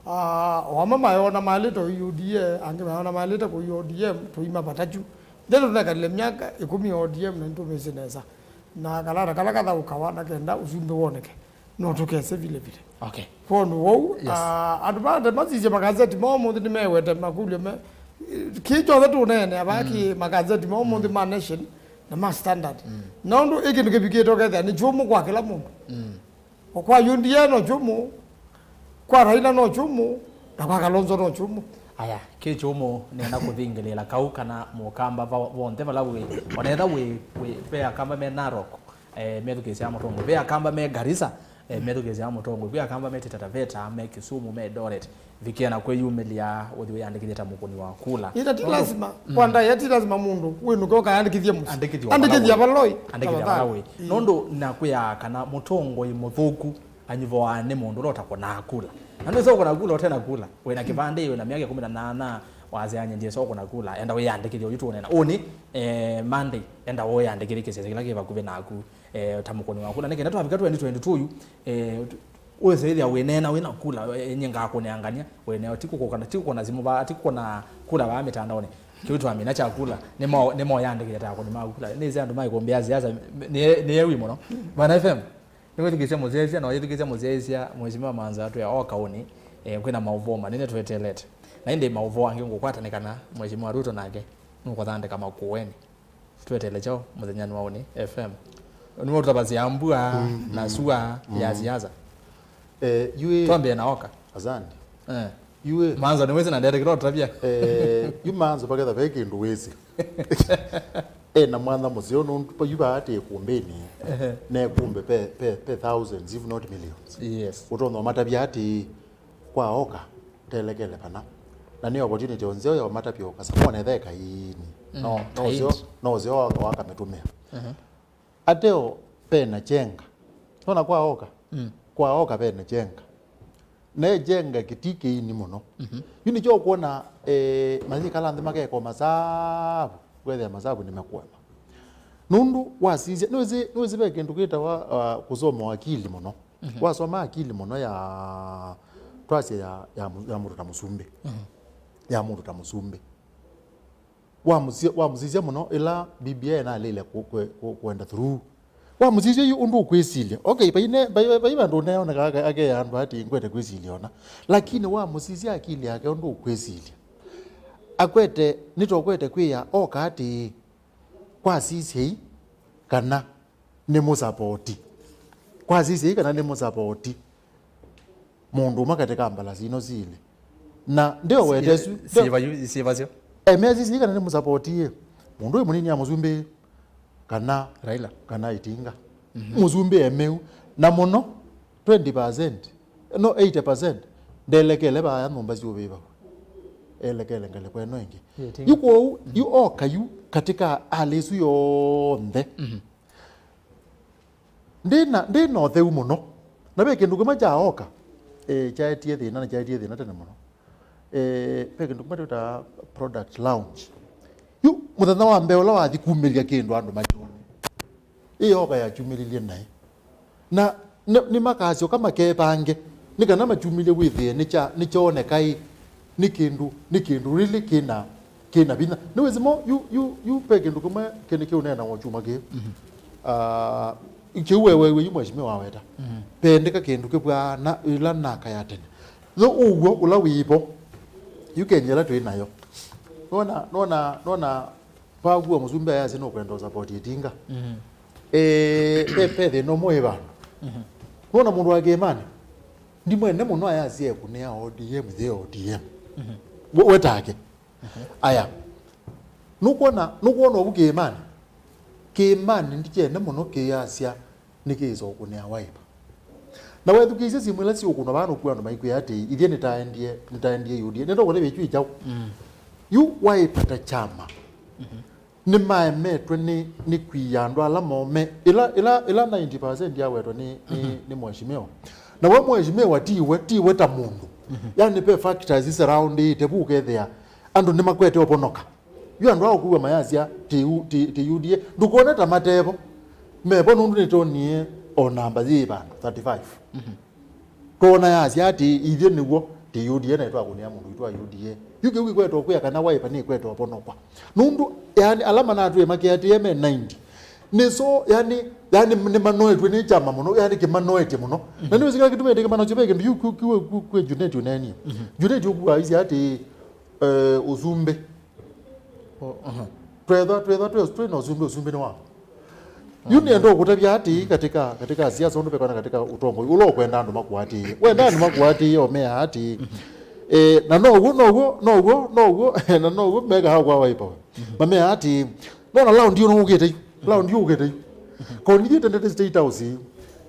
Ah, o amwe mayona malĩte U D A, angĩ mayona malĩte kũi O D M, tũima vata kyu. Ndeto tũnekalile myaka ĩkũmi O D M na nĩtũmĩsĩ nesa. Na kalata kala kathaũkawa na kenda ũsumbĩ woneke, no tũkese vile vile. Okay. Kwondũ wou, yes, ah, andũ ma nde masisye magazeti ma ũmũnthĩ nĩmewete makũlyo me, kĩĩ kyonthe tũneenea vaa, mm, kĩ magazeti ma ũmũnthĩ, mm, ma Nation, Na ma standard. Na ũndũ ĩ kĩndũ kĩvikĩte ũkethĩa nĩ kyũmũ kwa kĩla mũndũ. O kwa U D A no kyũmũ, kwa Raila no kyũmũ, na kwa Kalonzo no kyũmũ. Aya, kĩ kyũmũ nĩenda kũthingĩlĩĩla kau kana mũkamba va- vonthe vala wĩ, ona etha wĩ, wĩ, ve akamba me Narok, eh, methukĩĩsya mũtongoi, ve akamba me Garissa, eh, methukĩĩsya mũtongoi, ve akamba me Taita Taveta, me Kisumu, me Eldoret, vikĩe na kwĩyumĩlya ũthi wĩyandĩkĩthye ta mũkũni wa kula. Ĩla ti lazima, kwa ndaĩa ti lazima mũndũ wĩnũke ũkayandĩkĩthye mũsyĩ. Andĩkĩthya vala wĩ. Andĩkĩthya vala wĩ. Nũndũ nakwĩaa kana mũtongoi mũthũku anyuvoaa nĩ mũndũ ũla ũtakũnaa kula. Na ndwĩsa ũkũna kula ũte na kula. Wĩna kĩvandĩ, wĩna myaka ĩkũmi na nana, wasya nyie ndyĩsa ũkũna kula. Enda wĩyandĩkĩthye ũyu tũũneena. Ũnĩ, eh, Monday, enda wĩyandĩkĩthye kĩsese kĩla kĩ vakuvĩ naku, eh, ta mũkũni wa kula. Nĩ kenda twavika twenty twenty-two yu, eh, wĩsĩthĩa wĩneena wĩna kula, eh, nyie ngakũneangania, wĩneo, ti kũkũna, ti kũkũna simũ vaa, ti kũkũna kula vaa mĩtandaonĩ. Kĩu twamina kya kula, nĩmo, nĩmo yandĩkĩthya ta akũni ma kula. Nĩsĩ andũ ma ĩkũmbĩ ya siasa, nĩ, nĩ ewi mũno. Bana F M. Nĩwĩthukĩĩsya mũsyaĩĩsya, na ũyĩthukĩĩsya mũsyaĩĩsya, Mheshimiwa Manza atwĩa oka ũnĩ, eh, kwĩna maũvoo manene tweteelete. Na ĩndĩ maũvoo angĩ ngũkwata nĩ kana Mheshimiwa Ruto nake nũkũthandĩka makũenĩ. Tweteele kyaũ mũthenyanĩ wa ũnĩ F M? Nĩwe ũtavasya mbua na sua ya siasa. Eh, yu ĩ- Twambĩe na oka. Asante. Eh. Yu ĩ- Manzo nĩwĩsĩ na ndetĩkĩla ũtavya. Eh, yu Manzo vaketha ve kĩndũ wĩsĩ. E na mwanya mũseo nũndũ yu vaatĩ ĩkũmbĩnĩ. Ehe. Na ĩkũmbĩ pe, pe, pe thousands if not millions. Yes. Ũtonya ũmatavya atĩ kwa oka telekele pana. Na nĩ opportunity o nzeo ya ũmatavya ũkasa mone the kaini. No, Mm, no ũseo, kaini. No ũseo wa, wa kamĩtũmĩa. Ehe. Ateo pena chenga. Nona kwa oka. Mm. Kwa oka pena chenga. Na ĩjenga kĩti kĩini mũno. Mhm. Yu nĩkyo ũkwona, eh, mayĩkala nthĩ makekoma savu, kwethĩa masavu nĩmekwema. Nũndũ wasisya, nĩwĩsĩ, nĩwĩsĩ ve kĩndũ kĩtawa, uh, kũsoma akili mũno. Mhm. Wasoma akili mũno ya, twasya ya, ya, mu- ya mũndũ ta mũsumbĩ. Mhm. Ya mũndũ ta mũsumbĩ. Wamũsisya, wamũsisya mũno ĩla B B I ĩnalĩle kũ- kũ- kũ- kũenda through. Wamũsisya yu ũndũ ũkwĩsilya. Okay, vai ne- vai- vai- vai vandũ ũneoneka ake- akeya andũ atĩ ngwete kwĩsilya ona. Lakini wamũsisya akili yake ũndũ ũkwĩsilya. Akwete, nĩtokwete kwĩa oka atĩ kwasisyei kana nĩ mũsapoti. Kwasisyei kana nĩ mũsapoti. Mũndũ ũmwe katĩ ka mbalasi ino silĩ. Na ndio wete su- siva yu- siva syo. Emea sisi kana nĩ mũsapoti ĩ. Mũndũ ũyũ mũnini ya mũsumbĩ kana Raila. Kana Itinga. Mhm. Mũsumbĩ emeu. Na mũno twenty percent, no, eighty percent ndelekele vaya nyũmba syũvĩva. Elekele ngalĩko ĩno ĩngĩ. Ĩtinga. Yu kwoou, yu oka yu katika hali isu yonthe. Mhm. Ndĩ na, ndĩ na ũtheu mũno. Na ve kĩndũ kĩmwe kya oka, eh, kyaetie thĩna, na kyaetie thĩna tene mũno. Eh, ve kĩndũ kĩmwe twĩtaa product launch. Yu mũthenya wa mbee ũla wathi kumĩlya kĩndũ andũ makyone, ĩ oka yakyumĩlilye naĩ. Na nĩ, nĩ makasyoka makevange, nĩ kana makyumĩlye wĩthĩe nĩ kya, nĩ kyooneka ĩ, nĩ kĩndũ, nĩ kĩndũ really kĩna, kĩna vinya. Nĩwĩsĩ mo, yu, yu, yu ve kĩndũ kĩmwe kĩnĩ kĩũneenawa kyuma kĩĩ. Mhm. Ah, kĩu weweew'e yu mheshimiwa waweta. Mhm. Pendeka kĩndũ kĩvwaa na ĩla naka ya tene. Yo ũw'o ũla wĩvo, yu Kenya ĩla twĩ nayo. Nona, nona, nona Vakuwa mũsumbĩ ayasya nũkwenda ũsapoti Ĩtinga. Mhm. Eh, pe, pe thĩna ũmwe wĩ vandũ. Mhm. Nũona mũndũ wa Kĩĩmanĩ, ndimwene mũno ayasya ekũnĩa O D M, yĩ O D M. Mhm. We, we take. Mhm. Aya. Nũkwona, nũkwona ũvu Kĩĩmanĩ? Kĩĩmanĩ ndikyene mũno kĩyasya nĩkĩĩsa ũkũnĩa Wiper. Na wethukĩĩsya simũ ila siũkũnwa vaa nũkw'a andũ maikwĩa atĩĩ, ithyĩ nĩtaendie, nĩtaendie U D A. Nĩenda ũkũlĩvya kyu kyaũ? Mm. Yu Wiper ta kyama, mhm, nĩmaemetwe nĩ, nĩ kwia andũ ala mome. Ĩla, ĩla, ĩla ninety percent yawetwa nĩ, nĩ, mhm, nĩ mheshimiwa. Na we mheshimiwa tiwe, tiwe ta mũndũ. Mhm. Yani ve factors surroundĩte vu ũkethĩa andũ nĩmakwete ũvonoka. Yu andũ aa ũkũw'a mayasya, ti U-, ti, ti U D A. Ndũkone ta matevo. Mevo nũndũ nĩtwonie o namba yĩ vandũ, thirty-five. Mhm. Twona yasya atĩ ithyĩ nĩw'o, ti U D A, na ĩtwakũnĩa mũndũ witũ wa U D A. Yu kĩu kĩkwetwa kwĩa kana Wiper nĩkwetwa ũvonokwa. Nũndũ, yani, ala manatwĩe makĩatĩĩe me ninety. Nĩ so, yani, yani, nĩmanoetw'e nĩ kyama mũno, yani, kĩmanoetye mũno. Na nĩwĩsĩ kĩla kĩtumĩte kĩmanokyo ve kĩndũ, yu kĩ, kĩ, kĩ, kĩ Junet ũneenie. Mhm. Junet ũkũaisye atĩ, eh, ũsumbĩ. O, aha. Twethwa, twethwa, twethwa, twĩ na ũsumbĩ, ũsumbĩ nĩ wa. Yu nĩenda ũkũtavya atĩ katika, katika siasa ũndũ vekwana katika ũtongoi, ũla ũkwenda andũ makũatĩĩe. Wenda andũ makũatĩĩe, ũmea atĩ, eh, na no ũguo, no ũguo, no ũguo, no ũguo, na no ũguo, meka hawa kwa Wiper. Mamea atĩ, no na laundi ĩno ũkĩte yu, laundi ĩno ũkĩte yu. Ko nithiĩ tendete State House,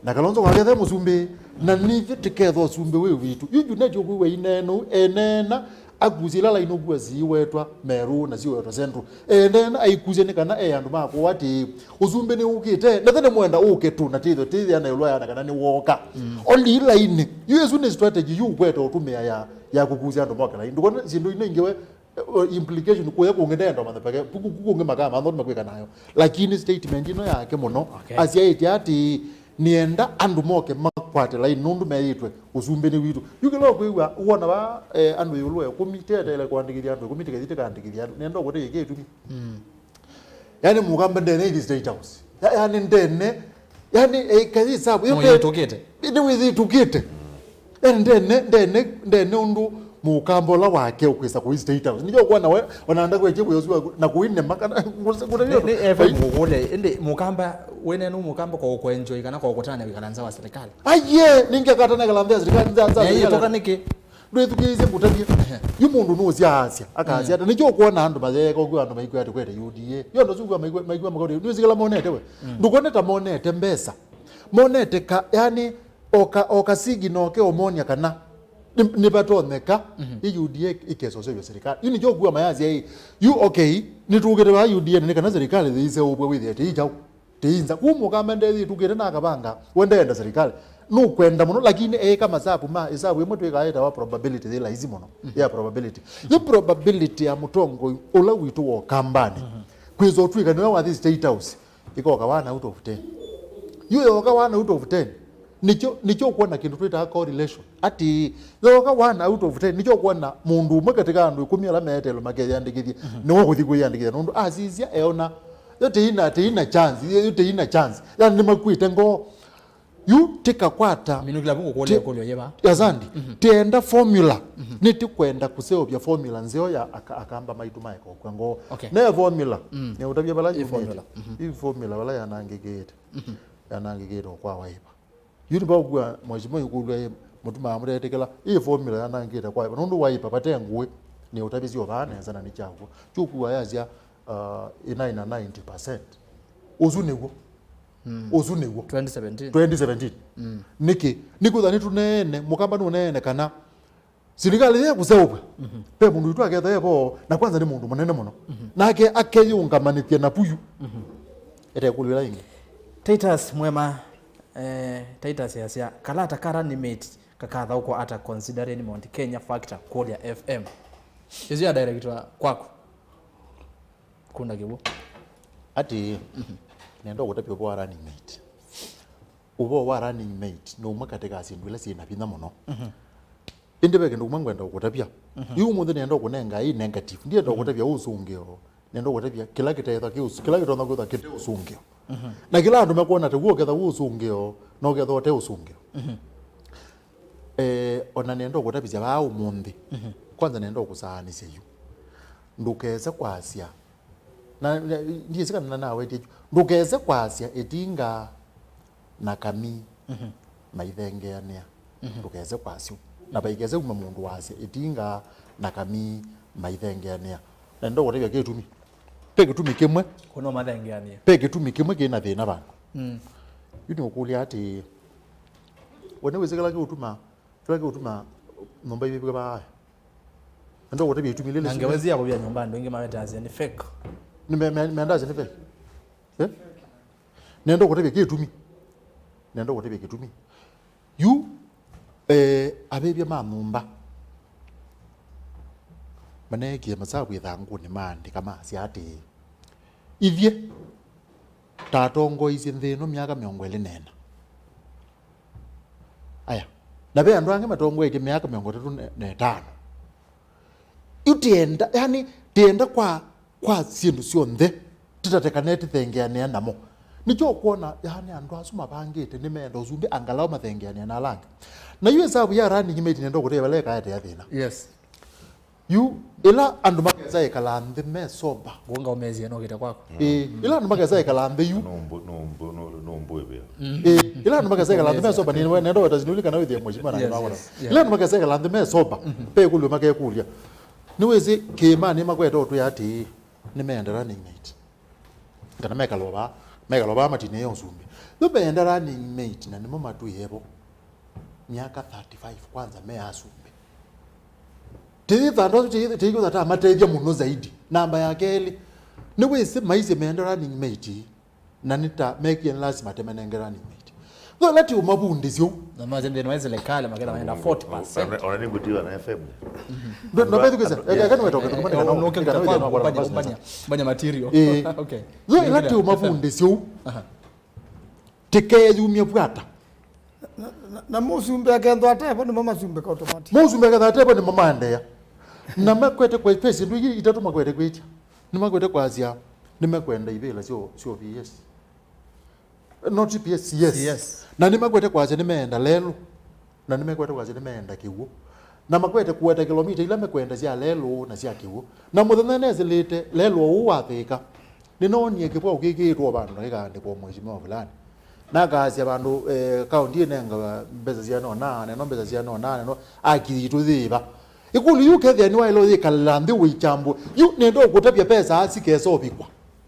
na Kalonzo kwakethe mũsumbĩ, na nithiĩ tĩkethwa ũsumbĩ wĩ witũ. Yu Junet ũkwĩw'a ineena, eneena, akusya ila laini ũkw'a siiwetwa Meru na siwetwa Central. Eneena aikusya nĩ kana e andũ makũwa atĩ, ũsumbĩ nĩ ũkĩte, na tene mwenda ũke tu, na tĩthwe tĩthĩana ĩũlũ ayana kana nĩ woka. Oli laini, yu ĩsu nĩ strategy yu ũkwete ũtũmĩa ya, ya kũkusya andũ moke laini. Ndũkona syĩndũ ino ingĩ we, eh, implication kũya kũngĩ ndenda mantha peke, kuku kũngĩ makama, andũ makwĩka nayo. Lakini statement ino yake mũno, okay, asyaĩtye atĩ nĩenda andũ moke makwate laini nũndũ meyĩtwe ũsumbĩ nĩ witũ. Yu kĩla ũkwĩw'a, wona va, eh, andũ ĩũlũ wa ĩkũmi, teteele kũandĩkĩthya andũ ĩkũmi, tĩkethĩ tĩkaandĩkĩthya andũ. Nenda ũkũtavya kĩtumi. Mm. Yani, mũkamba ndene ithi State House. Ya-, yani, ndene, yani, eh, kazi sabu, yo pe- Mũyĩtũkĩte. Nĩ wĩthĩtũkĩte. Yani, ndene, ndene, ndene ũndũ mũkamba ũla wake ũkwĩsa kũi State House. Nĩkyo ũkwona we, ona ndakwetie kũyosua na kũinema kana kũtavya. Nĩ, nĩ F M ngũkũlya, ĩndĩ mũkamba, wĩnenu mũkamba kwa ũkwenjoy kana kwa ũkũtana wĩkala nza wa serikali? Aiye, ningĩ akatana kala nza ya serikali, nza, nza ya serikali. Yĩtũka nĩkĩ? Ndwĩthukĩĩsye ngũtavye. Ehe. Yu mũndũ nũsyaasya, akasya ata? Nĩkyo ũkwona andũ mayeeka ũkwĩwa andũ maikwĩwa atĩ kwete U D A. Yo ndũsu kwĩwa maikwĩwa, maikwĩwa makoti. Nĩwĩsĩ kĩla monete we? Ndũkone ta monete mbesa. Monete ka, yani, oka, oka sigino ke ũmonia kana nĩ, nĩvatonyeka, ĩ U D A ĩkesa ũseũvya serikali. Yu nĩkyo ũkwĩwa mayasya ĩ, yu, okay, nĩtũkĩte vaa U D A na nĩ kana serikali yĩseũvw'a wĩthĩa tĩi kyaũ. Tĩinza. Kũu mũkamba ndethĩtũkĩte na akavanga, we ndeenda serikali. Nũkwenda mũno, lakini eĩka masavu ma ĩsavu ĩmwe twĩkaa ĩtawa probability, yĩ laisi mũno, ya probability. Yo probability ya mũtongoi ũla witũ wa Ũkambanĩ, kwĩsa ũtw'ĩka nĩwe wathi State House, ĩkoka one out of ten. Yu yoka one out of ten, nĩkyo, nĩkyo ũkwona kĩndũ twĩtaa correlation. Atĩ, yoka one out of ten, nĩkyo ũkwona mũndũ ũmwe katika andũ ĩkũmi ala meetelwe makeyĩandĩkĩthya, nĩwe ũkũthi kwĩyĩandĩkĩthya, nũndũ asisya eona, yo tĩina, tĩina chance, yo tĩina chance. Yani, nĩmakwĩte ngoo. Yu tĩkakwata. Minukila vuku kũlya ti-, kũlyo yeva. Asante. Tĩenda formula. Nĩtĩkwenda kũseũvya formula nzeo ya aka-, akamba maitũ maeka ũkw'a ngoo. Okay. Ne formula. Nĩũtavya vala yumĩte. Formula. Ĩ formula vala yanangĩkĩte. Yanangĩkĩte o kwa Wiper. Yu nĩ vaũkua mheshimiwa ikũlw'a ĩ mũtumaa mũtetĩkĩla. Ĩ formula yanangĩte kwa Wiper. Nũndũ Wiper vate ngũĩ. Nĩũtavĩsye o vaa nesa na nĩ kyaw'o. Kyũkua yasya, uh, ĩnaĩ na ninety percent. Ũsu nĩw'o. Ũsu nĩw'o. Twenty seventeen. Twenty seventeen. Nĩkĩ? Nĩkwĩthwa nĩtũneene, mũkamba nũneene kana silikalĩ yĩ kũseũvw'a. Ve mũndũ witũ aketha e vo, na kwanza nĩ mũndũ mũnene mũno. Nake akeyĩũngamanĩthya na vuyu. Ete kũlwĩla ĩngĩ. Titus Mwema, eh, Titus yasya, kalata ka running mate kakathaũkwa ata considering Mount Kenya factor kũlya F M? Ĩsu ya director kwaku. Kunda kĩw'ũ. Ati, nenda ũkũtavya ũvoo wa running mate. Ũvoo wa running mate nĩ ũmwe katĩ ka syĩndũ ila syĩ na vinya mũno. Ĩndĩ ve kĩndũ kĩmwe ngwenda ũkũtavya. Yu ũmũnthĩ nenda ũkũnenga ĩ negative. Ndienda ũkũtavya ũsũngĩo. Nenda ũkũtavya kĩla kĩtethwa kĩ ũs-, kĩla kĩtonya kwĩthwa kĩte ũsũngĩo. Na kĩla andũ mekwona ta w'o ũketha wĩ ũsũngĩo, no ũketha ũte ũsũngĩo. Eh, ona nenda ũkũtavĩsya vaa ũmũnthĩ. Kwanza nenda ũkũsaanĩsya yu. Ndũkese kwasya. Na, na, ndiĩsĩ kana nawetie yu. Ndũkese kwasya ĩtinga na kamii maithengeanĩa. Ndũkese kwasya ũu. Na vaikese kuma mũndũ wasya ĩtinga na kamii maithengeanĩa. Na nenda ũkũtavya kĩtumi. Ve kĩtumi kĩmwe. Kũno mathengeanĩa. Ve kĩtumi kĩmwe kĩna thĩna vandũ. Yu nĩũkũlya atĩ, we nĩwĩsĩ kĩla kĩũtuma, kĩla kĩũtuma nyũmba ivĩvĩka vaa? Nenda ũkũtavya itumi lĩlĩ. Na ngewa ĩsu ya kũvia nyũmba andũ aingĩ mawetasya nĩ fake. Nĩ me-, me-, mendaasya nĩ fake. Eh? Nenda ũkũtavya kĩtumi. Nenda ũkũtavya kĩtumi. Yu, eh, avĩvya ma nyũmba maneekie masavu ĩthangũnĩ maandĩka masya atĩĩ, ithyĩ ta atongoeisye nthĩ ĩno myaka mĩongo ĩlĩ na ĩna. Aya. Na ve andũ angĩ matongoetye myaka mĩongo ĩtatũ na, na ĩtano. Yu tĩenda, yani, tĩenda kwa, kwa syĩndũ syonthe, tĩtate kana tĩthengeanĩa namo. Nĩkyo ũkwona, yani, andũ asu mavangĩte nĩmeenda ũsumbĩ angalau mathengeanĩa na ala angĩ. Na yu ĩsavu ya running mate nĩenda ũkũtavya vala ĩkaetea thĩna. Yes. Yu, ĩla andũ makesa ĩkala nthĩ me sober. Ngũnga ũmesie nokĩte kwaku. Ĩĩ, ĩla andũ makesa ĩkala nthĩ yu. Nũmbũ, nũmbũ, nũmbũ ĩvĩa. Ĩĩ, ĩla andũ makesa ĩkala nthĩ me sober, nĩ nenda weta sinuli kana wĩthie mheshimiwa na nĩmawona. Ĩla andũ makesa ĩkala nthĩ me sober, pe ĩkũlyo makekũlya. Nĩwĩsĩ kĩĩmanĩ makwete ũtwĩa atĩĩ, nĩmeenda running mate. Kana mekala vaa, mekala vaa matinĩe ũsumbĩ. Yu meenda running mate na nĩmo matwĩe vo. Myaka thirty-five kwanza me asumbĩ. Tĩyĩthanda tĩyĩkũthata matethya mũno zaidi. Namba ya kelĩ, nĩwĩsĩ maisye meenda running mate, na nĩ ta mekie nĩ lasima temenenge running mate. Thola ti ũmavundĩsya ũu. Na maze nthĩnĩ wa serikali maketha maenda forty percent. Ona nĩngũtiwa na F M. Ndopethukisa. Eka nĩwetoke tukumane na nokĩta kwa mbanya material. Yo ĩla ti ũmavundĩsya ũu. Tikeyumye vwata. Na, na, na mũsumbĩ akethwa atevo nĩmo masumbĩka automatic. Mũsumbĩ akethwa atevo nĩmo maendeea. Na makwete kwa pesa ndu itatũ makwete kwĩtya. Nĩmakwete kwasya nĩmekwenda ivĩla syo syo P S. Not P S, C S. C S. Na nĩmakwete kwasya nĩmeenda lelũ. Na nĩmekwete kwasya nĩmeenda kĩw'ũ. Na makwete kũweta kĩlomita ila mekwenda sya lelũ na sya kĩw'ũ. Na mũthenya nesĩlĩte lelũ ũũ wathĩĩka. Nĩnoonie kĩvwa ũkĩkĩĩtwe vandũ na kĩkaandĩkwa mheshimiwa fulani. Nakasya vandũ eh, kaunti ĩnengawa mbesa siana ona neno mbesa siana ona neno akithitũ yĩva. Ĩkũlyo yu kethĩa nĩwaĩle ũyĩkalĩla nthĩ ũikyambũe. Yu nĩenda ũkũtavya pesa aa sikesovikwa.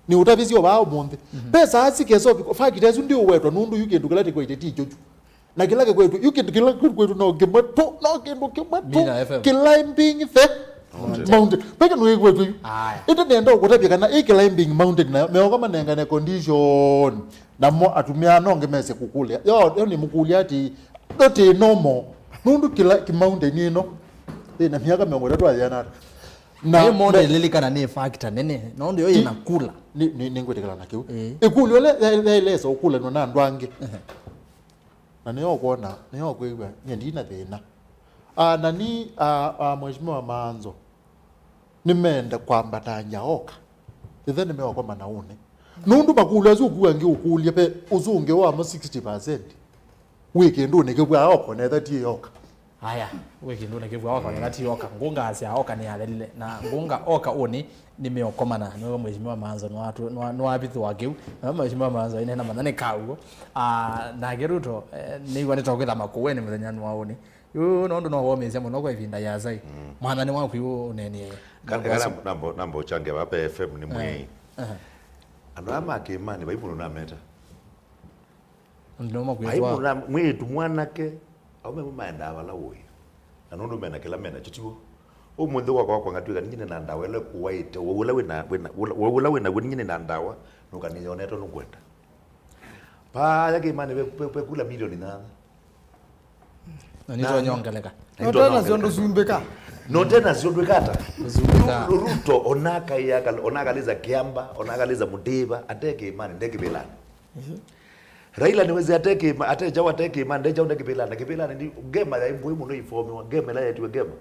Nĩ ũtavĩsyo vaa ũmũnthĩ. Pesa aa sikesovikwa. Fakita ĩsu ndĩũwetwa nũndũ yu kĩndũ kĩla tĩkwete ti kyo kyu. Na kĩla kĩkwetwe, yu kĩndũ kĩla kĩkwetwe no kĩmwe tu, no kĩndũ kĩmwe tu. Mina F M. Climbing the mountain. Peke nũĩkwetwe yu. Aya. Ĩndĩ nĩenda ũkũtavya kana ĩ climbing mountain na meoka manengane condition. Namo atumĩa no ngemese kũkũlya. Yo, yo nĩ mũkũlya ati, ndo tĩ normal. Nũndũ kĩla kĩ mountain ĩno. Ĩna myaka mĩongo ĩtatũ ayana ata. Na ĩ mountain lilikana nĩ factor nene. Nũndũ yo ĩna kula. Nĩ ngwĩtĩkĩla na kĩu. Ĩkũlyo le le le so kula no na andũ angĩ. Na nĩyo ũkwona, nĩyo ũkwĩw'a, nyie ndina thĩna. Ah, nani, ah, ah, Mheshimiwa Maanzo, nĩmeenda kwambatangya oka. Ithe nĩmeũkoma na ũnĩ. Nũndũ makũlyo asu ũkua angĩ ũkũlya pe ũsũngĩo wamo sixty percent. Wĩ kĩndũnĩ kĩvw'a oka, na ithe ti oka. Aya, wĩ kĩndũnĩ kĩvw'a oka, na ithe ti oka. Ngũngasya oka nĩ athelile. Na ngũnga oka ũnĩ, nĩmeũkomana, nĩwe Mheshimiwa Maanzo nĩwavithũa kĩu, na Mheshimiwa Maanzo ainena mana nĩ kaw'o. Ah, nake Ruto, eh, nĩw'a nĩtaũkĩtha makũũenĩ mũthenya nĩ wa ũnĩ. Yu nũndũ no womĩĩsya mũno kwa ĩvinda ya sai. Mm. Mwathani waku yu ũnenie. Kana namba ũchangia vapa F M nĩ mwĩai. Andũ aa ma kĩĩmanĩ vai mũndũ nameta. Ndio makwĩtwa. Ai, mũna-, mwĩĩtu mwanake, aume mo maendaa vala ũĩ. Na nũndũ mena kĩla mena kyo tiw'o. Ũmũnthĩ wakwa kwanga twĩka ningĩ na ndawa ĩla kũwaĩte. Ũwau ũla wĩna, wĩna, ũla, ũwau ũla wĩna wĩ ningĩ na ndawa, nũkanĩyonetwe nũkwenda. Paya kĩĩmanĩ ve, ve, ve kula milioni nyanya. Na nitonyongeleka. Na nitonyongeleka. Notena syo ndũsumbĩka. Notena syo ndwĩkata. Ndũsumbĩka. Ru-, Ruto onakaiya, onakalĩza Kiamba, onakalĩza Mũtĩva, ate kĩĩmanĩ, nde kĩvĩlanĩ. Raila nĩwĩsĩ ate kĩĩma, ate kyaũ ate kĩĩma, nde kyaũ nde kĩvĩlanĩ, na kĩvĩlanĩ nĩ ngema ya mbũĩ mũno ifomiwa, ngema ĩla yetiwe ngema.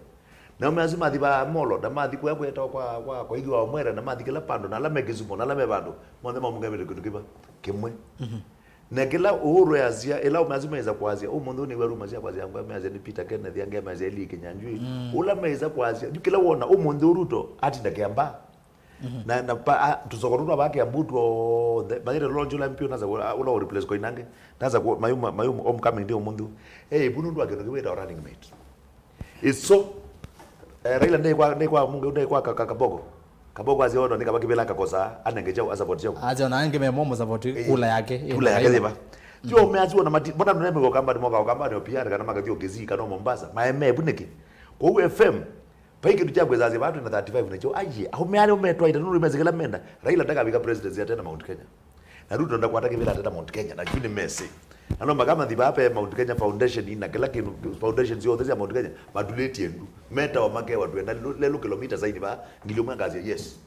Na ũmwe asu mathi va Molo, na mathi kũya kwetawa kwa, kwa, kwa ithiwa wa Mwera, na mathi kĩla pandũ, na ala me Kisumu, na ala me vandũ, monthe mamũngamĩte kĩndũ kĩva, kĩmwe. Na kĩla Uhuru easya, ĩla ũmwe asu maĩsa kwasya, ũmũnthĩ ũnĩw'a ruma sya kwasya, angĩ measya nĩ Peter Kenneth, angĩ measya Lee Kinyanjui, ũla maĩsa kwasya, yu kĩla wona, ũmũnthĩ Ruto atinda Kiambaa. Na, na pa, a, tũsoko tũtũ twa va Kiambu tw'onthe, manyĩte Lawrence ũla M P ũnasa kũ-, a, ũla ũ replace Koinange, nasa kũ, mayuma, mayuma homecoming day ũmũnthĩ. Eh, ĩvu nũndũ wa kĩndũ kĩwĩtawa running mate. Ĩso, eh, Raila ndekwa, ndekwa munge, ndekwa ka, ka, Kaboko. Kaboko asya ono nĩ kava kĩvĩla kakosa, anenge chao, a support chao. Asya ona angĩ me momo support kula yake. Kula yake thiva. Tio measi ona mati, mbona nũnemewa kamba, moka kamba nĩ O P R, kana makathi o Kisii, kana Mombasa. Maeme, ĩvu nĩkĩ? Kwa hiyo F M, vai kĩndũ kya kwĩsasya vaa twĩ na thirty-five nakyo, aiye, aũme ala metwaĩte nũndũ mese kĩla menda. Raila ndakavika presidency ate na Mount Kenya. Na Ruto ndakwata kĩvĩla ate na Mount Kenya, na yu nĩ mese. Na no makamathi vaa pe Mount Kenya Foundation, na kĩla kĩndũ, foundation syonthe sya Mount Kenya, matulĩtye ndu. Metawa makewa twenda lelũ, lelũ kilomita saini vaa, ngili ũmwe akasya, yes.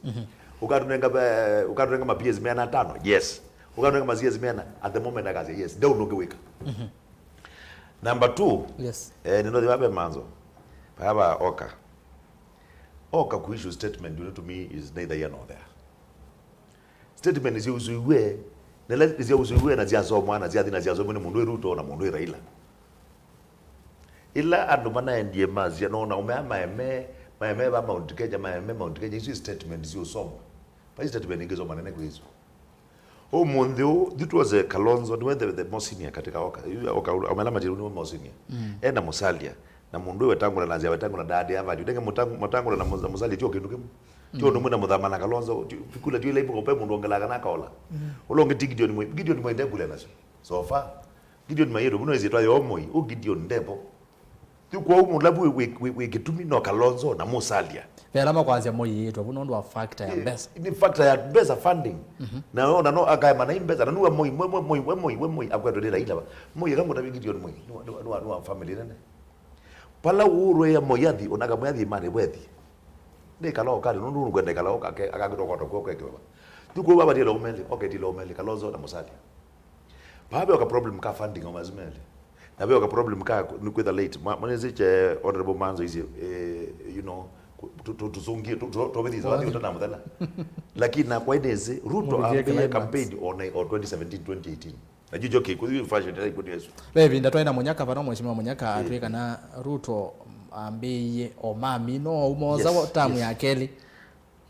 Ũkatũnenga, eh, ũkatũnenga ma P S meana atano, yes. Ũkatũnenga ma C S meana, at the moment akasya, yes. Ndeũndũ ũngĩ wĩka. Number two, yes. Eh, nĩnothi vape manzo. Vava oka. Oka ku issue statement, you know, to me is neither here nor there. Statement nĩsyausuiwe, nĩla nĩsyausuiwe na syasomwa na syathi na syasomwa nĩ mũndũ wĩ Ruto na mũndũ wĩ Raila. Ĩla andũ manaendie masya, nona ũmea maeme, Maemeva Mount Kenya, maeme Mount Kenya, isu statement siusoma. Vai statement ingĩ soma nene kwĩ isu. Ũmũnthĩ ũũ, thiĩ tuoze Kalonzo, nĩwe the, the most senior katika oka. Yu oka, amela matiro nĩwe most senior. Mm. Ena Musalia. Na mũndũ ũyũ Wetangula na nzĩa Wetangula ndaadĩa value. Ndenge Mutang-, Mutangula na Musa-, Musalia tio kĩndũ kĩmwe. Tio ũndũ ũmwe na Muthama na Kalonzo, ti-, kula tio ila ivuko pe mũndũ ongela kana akaola. Mm. Ũla ũngĩ ti Gideon Moi. Gideon Moi ndekula nasyo. So far. Gideon Mayĩto, vuno ĩsyĩtwa yo Moi. Ũ Gideon ndevo. Yu kwoou mũlavu wĩ, wĩ, wĩ, wĩ kĩtumi no Kalonzo na Musalia. Ve ala makwasya Moi yĩtwe vu nũndũ wa factor ya mbesa. Nĩ factor ya mbesa, funding. Mhm. Na ona no akaema na mbesa, na nuwa Moi, mwe, mwe, Moi, we Moi, we Moi, akwetwe nĩ Raila va. Moi akamũtavya Gideon Moi, nĩ wa, nĩ wa, nĩ wa, nĩ wa family nene. Pala ũũrũĩa Moi athi, onaka Moi athi mani bwethi. Nĩ kala okali, nũndũ nũkwenda kala oka, akakitwa kwa tokwa kwa kiwa. Yu kwoou baba tilo umeli, oketilo umeli, Kalonzo na Musalia. Vaa veoka problem ka funding o mazimeli. Na veoka problem ka nĩ kwĩtha late. Mwa-, mwanĩsĩ kye Honorable Manzo isye, eh, you know, ku-, tu-, tu-, tusungie, tu-, tu-, tũvĩthĩsa wathi ũtana mũthela. Lakini nakwa inĩsĩ, Ruto ambĩie campaign o na, o twenty seventeen, twenty eighteen. Na jujo kĩkũ, yu fashion ya ikuti Yesu. Ve ĩvinda twaĩ na Munyaka vano, Mheshimiwa Munyaka atwĩe kana Ruto ambĩie o mami, no umoza tamu ya kelĩ.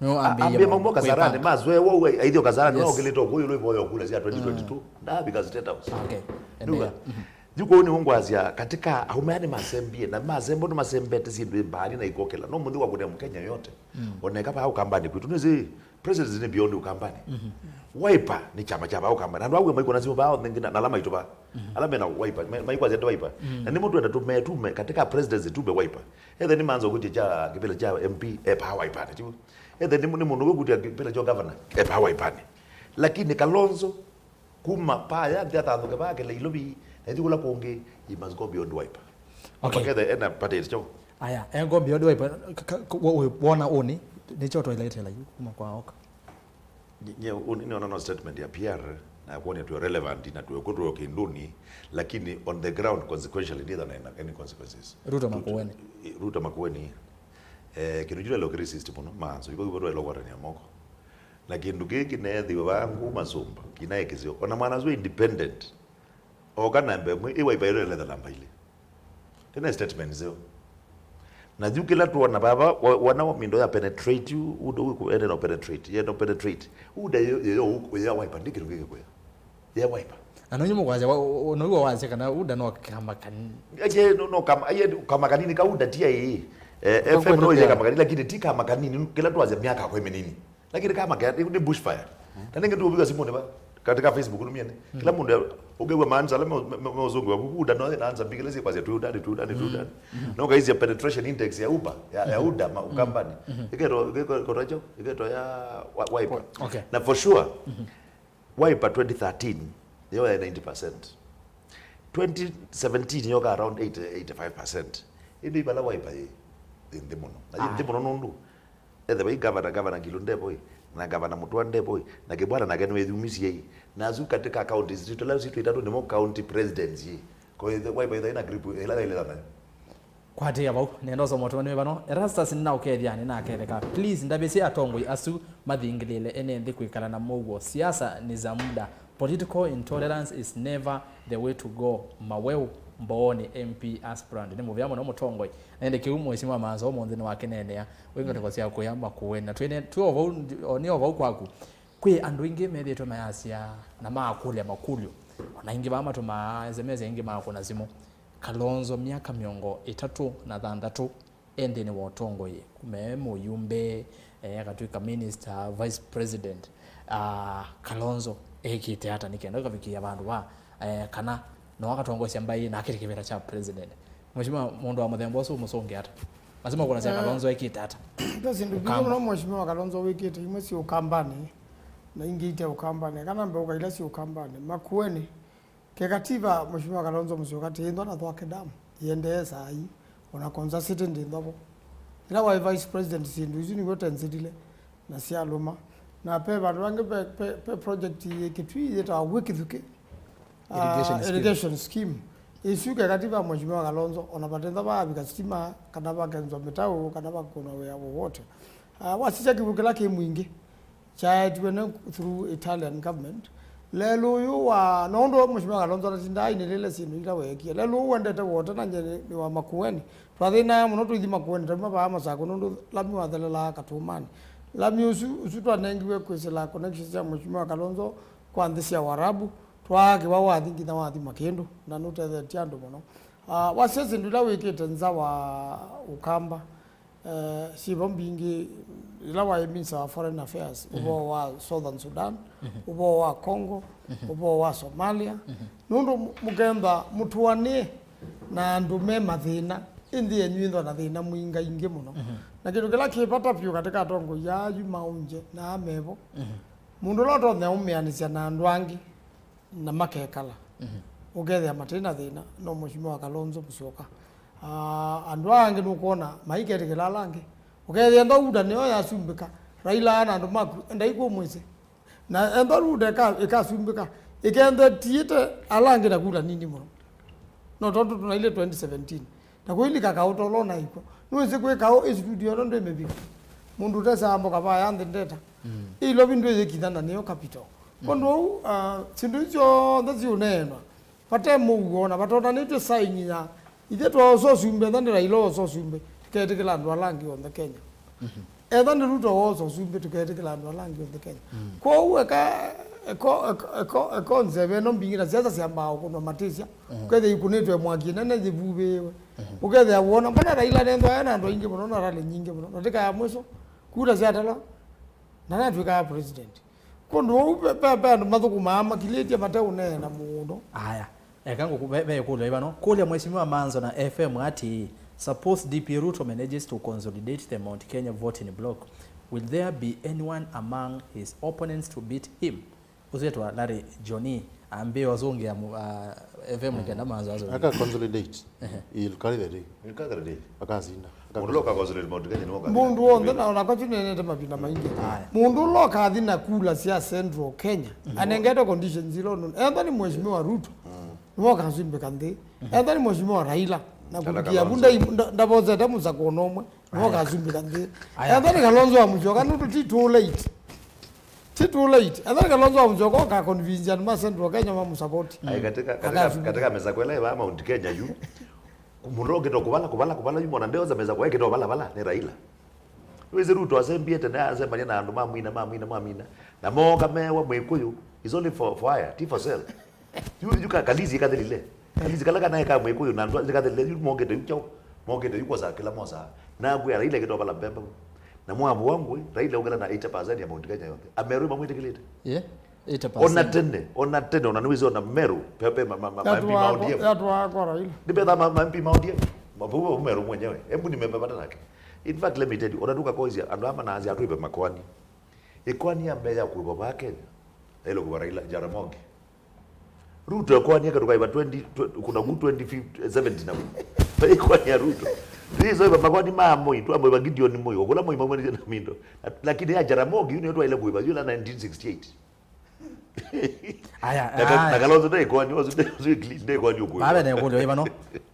No, ambĩie ambĩie mambo Kasarani, kwĩpanga. Mazwe wo, we, aithio Kasarani, yes, no okilito kuyu lwe boyo kula sia twenty twenty-two. Mm. Ndabi ka State House. Okay. Nduga. Endelea. Mhm. Juko ni ungwazia katika aume yani masembie, na masembo no masembete sindu mbali na ikokela. No mundi wa kuria Mkenya yote. Mm. Oneka pa Ukambani kwitu. Nisi president ni beyond Ukambani. Mhm. Wiper ni chama cha pa Ukambani. Andu awe maiko na simu bao nengina na alama itu ba. Mhm. Alama na Wiper, mai-, maikwazia ndio Wiper. Mm. Na ni mutu enda tume, tume katika presidency tume Wiper. Ethe ni manzo kuti cha kipila cha M P, e pa Wiper, tiwo. Ethe nĩ, nĩ mũndũ wĩkutia kĩvĩla kya governor, e pa Wiper-nĩ. Lakini Kalonzo, kuma paya, nthi athanthũke vaa kĩla ilovi, na ithi kũla kũngĩ, he must go beyond Wiper. Okay. Makethe ena parties kyo. Aya, e go beyond Wiper, ka-, ka-, wo-, wo-, wona ũni, nĩkyo twailete la kuma kwa oka. Nye, nye, ũni nĩona no statement ya P R, na kuonia tuwe relevant, na tuwe kũtũo kĩndũnĩ, lakini on the ground, consequentially, nditha na any consequences. Ruto Makueni. Ruto Makueni. Eh, kĩndũ kĩu twaĩle kĩ resist mũno, manzo, iko iko twaĩle kũkwatanĩa moko. Na kĩndũ kĩĩ kĩneethĩwe vaa ngũ masũmba, kĩnaĩ kĩseo. Ona mwana ũsu independent, oka namba ĩmwe, ĩ Wiper ĩyo ĩletha namba ilĩ. Tena statement nzeo. Na yu kĩla tuona vava, wa-, wana wa mindo ya penetrate, yu, udo uku ende no penetrate, ye no penetrate. Uda yo, yo, yo, ya Wiper, ndi kĩndũ kĩngĩ kuya. Ya Wiper. Na nonyu mũkwasya, wa-, o-, o-, now'o wasya kana UDA no kama kanini. Aje, no, no, kama, aje, kama kanini ka UDA ti ai. Eh, F M no ye kama kanini, lakini ti kama kanini, kĩla twasya miaka kwa mĩnini. Lakini kama kĩa, ni bushfire. Na ningi tu ubiga simu neba, katika Facebook numiene. Kila mundu ya, ugewa maanza, ala me, me, me, me uzungu, wa UDA no, na anza mbigile si kwasya tu UDA, tu UDA, tu UDA. No kaizia penetration index ya uba, ya, ya UDA, ma, Ukambani. Iketo, iketo, iketo ya, wa, Wiper. Okay. Na for sure, Wiper twenty thirteen, yo ya ninety percent. Twenty seventeen yoka around eighty, eighty-five percent. Ĩndĩ vala Wiper yĩ, yĩ nthĩ mũno. Na yĩ nthĩ mũno nũndũ, ethe vai gavana, gavana Ngilu ndevoi, na gavana Mũtua ndevoi, na Kĩbwana nake nĩwĩthumisye. Na asu katika counties, sitũ ila sitũ itatũ nĩmo county presidents yĩ. Kwa hiyo, Wiper ĩthaĩ na grip, ĩla yailethana. Kwatĩĩa vau, nenda ũsoma ũtũmani wĩ vano. Erastus nĩnaũkethya, nĩnaketheka. Please, ndavĩsye atongoi asu mathingĩlĩĩle ene nthĩ kwĩkala na mũuo. Siasa ni za muda. Political intolerance is never the way to go. Maweu Mbooni M P aspirant. Nĩ mũvea mũno mũtongoi. Na ĩndĩ kĩu Mheshimiwa Manzo ũmũnthĩ nĩwakĩneenea. Wĩ ngatĩko sya kũya Makueni. Na twĩne, twĩ o vau, o nĩ o vau kwaku. Kwĩ andũ aingĩ methĩĩtwe mayasya na maakũlya makũlyo. O na aingĩ vaa matũmaa S M S, aingĩ maakũna simũ. Kalonzo myaka mĩongo ĩtatũ na thanthatũ e nthĩnĩ wa ũtongoi, kuma e mũyumbe, eh, akatw'ĩka minister, vice president. Ah, Kalonzo ekĩte ata nĩ kenda ũkavikĩĩa vandũ va, eh, kana no akatongoesya mbaĩ na akĩte kĩvĩla kya president? Mheshimiwa, mũndũ wa mũthemba ũsu ũmũsũngĩa ata? Lazima kũnasya, eh, Kalonzo ekĩte ata? Ve syĩndũ mbingĩ mũno Mheshimiwa Kalonzo wĩkĩte, imwe syĩ Ũkambanĩ, na ingĩ ite Ũkambanĩ, kana mbeũka ila syĩ Ũkambanĩ. Makueni, Kĩkativa, Mheshimiwa Kalonzo Musyoka, tĩĩnthwa na Thwake Dam, yĩendee saa ii, ona Konza City ndĩnthwa vo. Yĩla waĩ Vice President, syĩndũ isu nĩw'o tenzĩlile na syalũma. Na pe vandũ vangĩ, pe, pe, pe project yĩ Kitui yĩtawa Gwĩ Kĩthukĩ, ah, irrigation scheme. Irrigation scheme. Isu kĩkativa Mheshimiwa Kalonzo, ona vatenthwa vaavika sitima, kana vakenzwa mĩtaũ, kana vakũnwa wĩa wowote. Ah, wasisya kĩw'ũ kĩla kĩ mwingĩ, kyaetiwe nĩ through Italian government, Lelũ ũyũ wa, nũndũ Mheshimiwa Kalonzo atatindaa ainĩlĩle syĩndũ ila weekie. Lelũ ũũ wendete wota na nje nĩ wa Makueni. Twathĩnaa mũno tũithi Makueni, tauma vaa Masakũ, nũndũ lami wathelelaa Katũmanĩ. Lami ũsu, ũsu twanengiwe kwĩsĩla connections sya Mheshimiwa Kalonzo kwa nthĩ sya Warabu, twaakĩwa wathi nginya wathi Makĩndũ, na nũtethetye andũ mũno. Ah, wasya syĩndũ ila wĩkĩte nza wa Ũkamba, eh, syĩvo mbingĩ, ĩla waĩ Minister wa Foreign Affairs, ũvoo wa Southern Sudan, ũvoo wa Congo, ũvoo wa Somalia, nũndũ mũ-, mũkenda mũtũanĩe na andũ me mathĩna, ĩndĩ enyu ĩthwa na thĩna mwingaingĩ mũno. Na kĩndũ kĩla kĩ vata vyũ katĩ ka atongoi aa yu maũngye na aa mevo, mũndũ ũla ũtonya ũmĩanĩsya na andũ angĩ na makekala, ũkethĩa matĩ na thĩna, no Mheshimiwa Kalonzo Musyoka. Ah, andũ aa angĩ nũkwona maiketĩkĩla ala angĩ. Ũkethĩa enda UDA nĩyo yasumbĩka, Raila na andũ maku, endai kũmwĩsĩ. Na enda UDA ĩka-, ĩkasumbĩka, ĩkenda tiĩte ala angĩ na kula nini mũno. No tondũ tũnaile twenty seventeen. Na kũilika kaũ tolo na ikw'o. Nũĩsĩ kwĩ kaũ ĩ studio ĩno ndĩ mĩvika. Mũndũ ũtesaa mboka vaya nthĩ ndeta. Ĩ Ilovi ndwĩyĩkinya na nĩyo capital. Kwondũ ũu, ah, syĩndũ isu syonthe siũneenwa. Vate mũuo na vatonanĩtw'e saini ya ithe twaosa ũsumbĩ, etha nĩ Raila wosa ũsumbĩ, tũketĩkĩla andũ ala angĩ onthe Kenya. Etha nĩ Ruto wosa ũsumbĩ, tũketĩkĩla andũ ala angĩ onthe Kenya. Kwoou eka, eko, eko, eko, eko nzeve ĩno mbingĩ na siasa syambaa ũkũnwa matĩsya. Ũkethĩa ikũnĩtwe mwaki nene yĩvuvĩĩwe. Ũkethĩa wona mbona Raila nethwa ena andũ aingĩ mũno na rally nyingĩ mũno. Na ndĩka ya mwisho, kura syatalwa, na natwĩkaa president. Kũndũ ũu ve, ve, ve andũ mathũkũmaa makilĩtye mate ũneena mũũno. Aya, eka ngũkũ-, ve, ve ĩkũlyo ĩvano. Kũlya Mheshimiwa Manzo na F M atĩĩ, suppose D P Ruto manages to consolidate the Mount Kenya voting bloc, will there be anyone among his opponents to beat him? Ũsu etwa Larry Johnny, ambĩe ũsũngĩa mu-, ah, F M nĩkenda Manzo asũngĩa. Aka consolidate. Ehe. He'll carry the day. He'll carry the day. Akasinda. Mũndũ ũla ũka consolidate Mount Kenya nĩwe ũkasinda. Mũndũ w'onthe na, na kwa tunenete mavinda maingĩ. Aya. Mũndũ ũla ũkathi na kula sya Central Kenya, anengete conditions ila ũnũ. Etha nĩ Mheshimiwa Ruto, nĩwe ũkasumbĩka nthĩ. Etha nĩ Mheshimiwa Raila, na kana kuvikia Kalonzo. Vu ndai-, nda-, ndavosete mũsako ona ũmwe, nĩwe ũkasumbĩka nthĩ. Aya. Etha nĩ Kalonzo wa Musyoka, nũndũ ti too late. Ti too late. Etha nĩ Kalonzo wa Musyoka ũka convince andũ ma Central Kenya mamũsapoti. Ai, katika, katika, akasumbĩka. Katika mĩsako ĩla ĩvaa Mount Kenya yu, mũndũ ũkĩtwa kũvala, kũvala, kũvala yu mwana ndeoza mĩsako ekĩtwa vala, vala, nĩ Raila. Wĩsĩ Ruto asembie tene, asembania na andũ mamwina, mamwina, mamwina. Na mooka mewa Mwĩkũyũ is only for, for hire, ti for sale. Yu, yu ka, kalizi kathelile. Kalizi kala kanae ka Mwĩkũyũ na andũ nĩ kathelile, yu mokĩte yu kyaũ, mokĩte yu kwosa kĩla mosaa. Na akwĩa Raila ekĩtwa vala mbemba. Na mwavũa ngũĩ, Raila ũkĩla na eighty percent ya Mount Kenya yonthe. Ameru mamwĩtĩkĩlĩte. Yeah, eighty percent. Ona tene, ona tene, ona nĩwĩsĩ ona Meru, pepe ma, ma, ma, ma M P ma O D M. Yatwaa kwa Raila. Nĩpetha ma, ma M P ma O D M. Mavũa Meru mwenyewe. Embu nimepepata nake. In fact, let me tell you, ona tukakoisya, andũ ama naanzia atwĩve makoani. Ĩkoani ya mbee ya kũĩva vaa Kenya, yaĩle kũĩva Raila, Jaramogi. Ruto ekoani ake tũkaĩva twenty, tw-, kuna ku twenty fifty, seventy na ku. Ĩkoani ya Ruto. Tũisoĩva makoani ma Moi, twamũĩva Gideon Moi, okũla Moi maumanĩsye na Mindo. Lakini ya Jaramogi, yu nĩyo twaĩle kũĩva, yu la nineteen sixty-eight. Aya, na ka-, aya. Na Kalonzo nde ĩkoani, ũsu nde, ũsu nde ĩkoani ũkũĩva. Vave na ĩkũlyo ĩvano.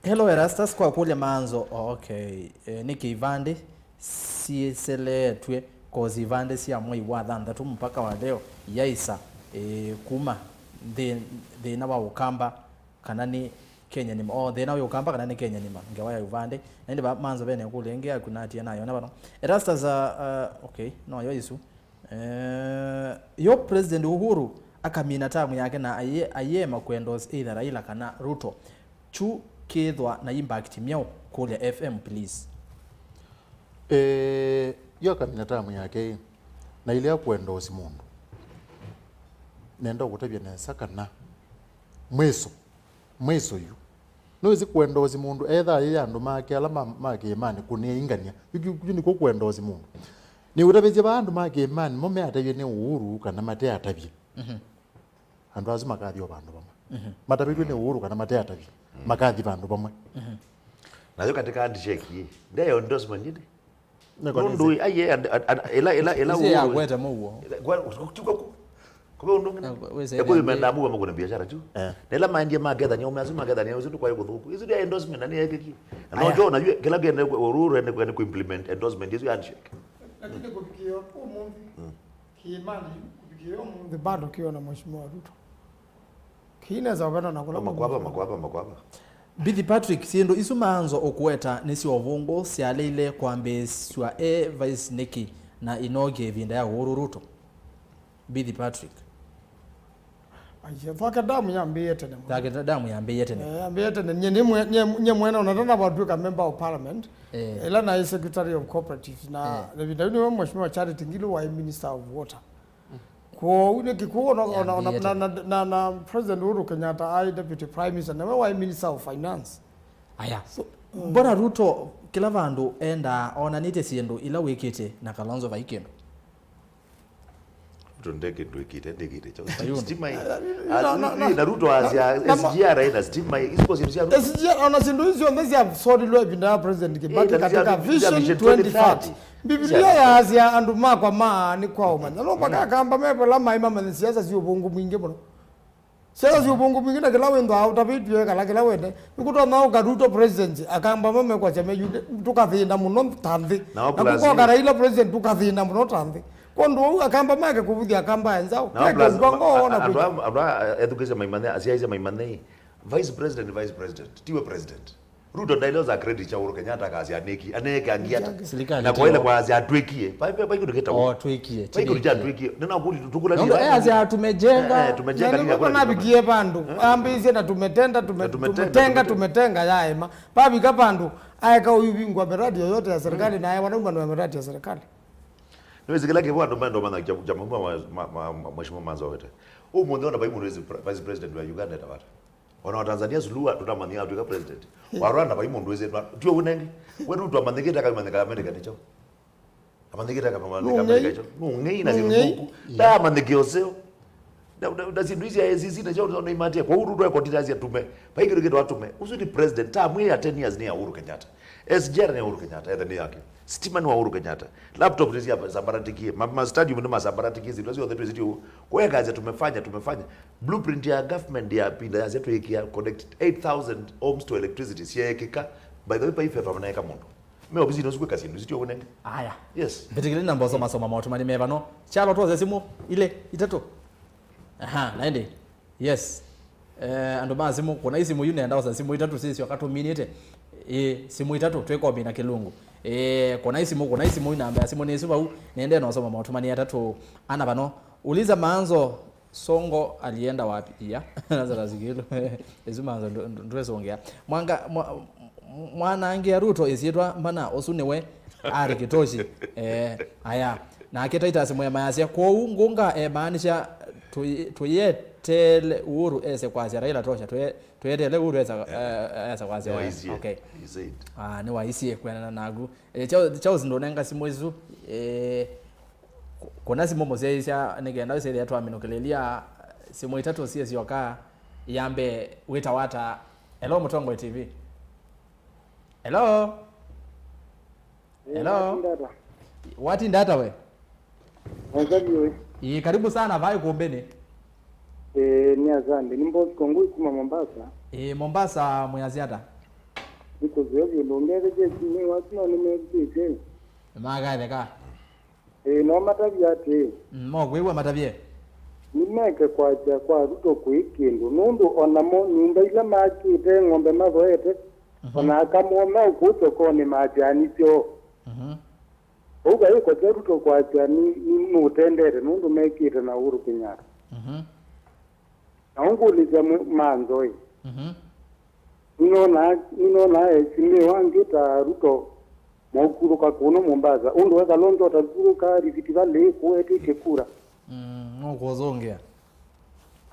Hello, Erastus, kwa kũlya Manzo. Oh, okay. Eh, nĩ kĩivandĩ syĩseletw'e, kosi ivandĩ sya mwei wa thanthatũ mũvaka wa leo iyaĩsa, ĩĩ, kuma nthĩ-, thĩna wa Ũkamba kana nĩ Kenya nĩma. O, thĩna wĩ Ũkamba kana nĩ Kenya nĩma, ngewa ya ivandĩ. Na ĩndĩ va Manzo vene ĩkũlyo ĩngĩ yaku natia nayona vano. Erastus, uh, uh, okay, no yo ĩsu. Eh, yo President Uhuru akamina term yake na aye-, ayema kũendorse either Raila kana Ruto. Kyu kĩthwa na impact myaũ? Kũlya F M, please. Eh, yo akamina term yake ĩ, na ilea kũendorse mũndũ. Nenda ũkũtavya nesa kana mwĩso, mwĩso yu. Nĩwĩsĩ kũendorse mũndũ, etha ayĩ andũ make ala ma, ma kĩĩmanĩ kũnĩa ingania. Yu, yu, yu nĩkw'o kũendorse mũndũ. Nĩũtavĩsye vaa andũ ma kĩĩmanĩ mo meatavye nĩ Uhuru kana mateatavye. Mhm. Andũ asu makathi o vandũ vamwe. Mhm. Matavĩtw'e nĩ Uhuru kana mateatavye, makathi vandũ vamwe. Mhm. Nayo katika handshake ĩ, ndeyo endorsement ĩndĩ. Nũndũ aiye and, and, and, ĩla, ĩla, ĩla Ĩsu Uhuru yakwete mũuo. Kwa, kwa, kwa, kwa, kwa ũndũ ũngĩ. Na kwa, wĩsĩ ĩkũyũ ĩndĩ mendaa mũuo makũna biashara tu. Eh. Na ĩla maendie makethania, ũme asu makethania, ũsu ndũkwaĩ kũthũku. Ĩsu ndia endorsement na nĩyekĩkie. Na no Aya. Njo na yu, kĩla kĩende Uhuru ende, ende kũ implement endorsement ĩsu ya handshake. Lakini kũvikĩa ũmũnthĩ, kĩĩmanĩ yu, kũvikĩa ũmũnthĩ, bado kĩona Mheshimiwa Ruto. Kĩinesa ũvena na kũla. Makwava, makwava, makwava. Mbithi Patrick, syĩndũ isu maanzo ũkũweta nĩ sya ũvũngũ syaleile kwambĩĩsw'a e vice nĩkĩ na inokie ĩvinda ya Uhuru Ruto? Mbithi Patrick. Aisye, Thwake Dam yambĩĩe tene mũno. Thwake Dam yambĩĩe tene. Eh, yambĩĩe tene. Nyie nĩ mwe-, nyie, nyie mwene ona ndanavatuĩka member of parliament. Eh. Ĩla naĩ secretary of cooperatives na eh, ĩvinda yĩu nĩwe Mheshimiwa Charity Ngilu waĩ minister of water. Kwoou nĩ kĩkũũ ona, ona, ona, na, na, na, na President Uhuru Kenyatta aĩ deputy prime minister, nawe waĩ minister of finance. Aya. So, mm. Mbona Ruto kĩla vandũ endaa onanĩtye syĩndũ ila wĩkĩte na Kalonzo vai kĩndũ? Ruto nde kĩndũ ĩkĩte, ndĩkĩte kyaũ. Stima ĩ. Na Ruto asya S G R ĩ na stima ĩ. Isipo syĩndũ sya Ruto. S G R, ona syĩndũ isu syonthe syasolilwe ĩvinda ya President Kibaki katika Vision twenty thirty. Mbivilia yaasya andũ makwa maa nĩ kwa ũmanya. No mpaka Akamba mevola maĩ mamanye siasa syĩ ũvũngũ mwingĩ mũno. Siasa syĩ ũvũngũ mwingĩ na kĩla wĩthwaa ũtavĩtw'e kana kĩla wene. Nĩkũtonya ũka Ruto president, Akamba mamwe kwa syama yu tũkathĩna mũno ta nthĩ. Na kũkoka Raila president tũkathĩna mũno ta nthĩ. Kwondũ ũu Akamba make kũvuthya Akamba ya nzaũ. Kekũvwa ngoo na kwĩkya. Andũ a ethukĩsya maimanye, asyaisye maimanye, vice president, vice president, tiwe president. Ruto ndaĩle osa credit kya Uhuru Kenyatta akasya anĩki, aneke angi ata. Silikalĩ na kwaĩle kwasya atwĩkie. Vai, vai, vai kĩndũ kĩtawa. Oh, twĩkie. Vai kĩndũ kya twĩkie. Nĩna kũli tũkũla. Ndio, eh, asya tumejenga. Eh, tumejenga. Ndio, ndio, ndio, nabikie pandu. Ambĩĩsye na tumetenda, tume-, tumetenga, tumetenga yaema. Pavika pandu aeka ũyuvingwa miradi yoyote ya serikali na aewa nauma na miradi ya serikali. Nĩwĩsĩ kĩla kĩvo andũ mendo mana kya, kya mamua ma, ma, ma, ma, Mheshimiwa Manzo wete. Ũmũnthĩ ona vai mũndũ wĩsĩ pre-, vice president wa Uganda etawata. Ona wa Tanzania Suluhu tũtamanyie atwĩka president. Wa Rwanda vai mũndũ wĩsĩ, tio ũnenge. Wetu twamanyĩkĩte akamanyĩka America nĩkyo. Amanyĩkĩte akamanyĩka America nĩkyo. Nũng'ei na syĩndũ thũku. Ndamanyĩke ũseo. Na, na, na syĩndũ isi A I C C na syo no imatie. Kwa Uhuru twekotire asia tume. Vai kĩndũ kĩtwa tume. Ũsu nĩ president. Term ya ten years nĩ ya Uhuru Kenyatta. S G R nĩ ya Uhuru Kenyatta. Ethe nĩ yake. Stima nĩ wa Uhuru Kenyatta. Laptop nĩ sya sambaratĩkie. Ma, ma stadium nĩ masambaratĩkie. Syĩndũ syonthe twĩsĩtio. Kũekasya tumefanya, tumefanya. Blueprint ya government ya pinda yasya twĩkĩa connect eight thousand homes to electricity syeekĩka. By the way, paifeva vanaeka mũndũ me ovisinĩ ũsu kwĩka syĩndũ isu tyo ũnenge. Aya. Yes. Mbĩtĩkĩleni na mboso masoma maũtũmani mevano. Kyalo twose simũ ilĩ, itatũ. Aha, na ĩndĩ. Yes. Eh, andũ ma simũ, kũna isimũ yu nenda osa simũ itatũ sisyoka tũminĩte. Ĩ, simũ itatũ twĩkombi na kĩlungu. Ĩ, kũna isimũ, kũna isimũ yu namba ya simũ nĩ isu vau. Nende nosoma maũtũmani atatũ ana vano. Uliza Manzo, Songo alienda wapi? Iya, Lazarus Ngilu. Isu Manzo ndwesongea. Mwanga, mwa, mwanangia Ruto isyĩtwa mbana, ũsu nĩwe arĩ kĩtoshi. Eh, aya. Nake Titus Mwema yasya, kwoou ngũnga emaanisha tũyetele Uhuru ese kwasya Raila tosha, tũyetele Uhuru ese kwasya. Okay. Ah, nĩ waisie kwendana naku. Eh, Charles ndũnenga simũ isu. Eh, Kũna simũ mũsyaĩĩsya nĩ kenda wĩsĩthĩa twaminũkĩlĩlya simũ itatũ syĩ syoka. Ya mbee wĩtawa ata? Hello Mũtongoi T V. Hello. Hello. Watinda ata we? Ĩĩ, karibu sana vai kumbeni. Ĩĩ, nĩ asante. Nĩ Bosco ngui kuma Mombasa. Ĩĩ, Mombasa mwĩasya ata? Nĩkũseo vyũ ndũngethekye simũ waku no nĩmethukĩtye. Makaetheka. Ĩĩ, no matavye atĩĩ. Mm, mokwĩw'a matavye. Nĩmeke kwasya kwa Ruto kwĩ kĩndũ, nũndũ o namo nyũmba ila maakĩte ng'ombe mathoete, o na aka moo me ũkũũ sokonĩ masyaanĩsye o. Mhm. Vau vaĩ kose Ruto kwasya nĩ, nĩ, nũtendete nũndũ mekĩte na Uhuru Kenyatta. Mhm. Na ũngũlĩsya mwe-, Manzo ĩ. Mhm. Nĩnonaa, nĩnonaa esimĩwa angĩ ta Ruto mokũlũka kũno Mombasa. Ũndũ we Kalonzo ũtakũlũka Rift Valley kũetĩtye kura. Mm, nũkũzũngĩa.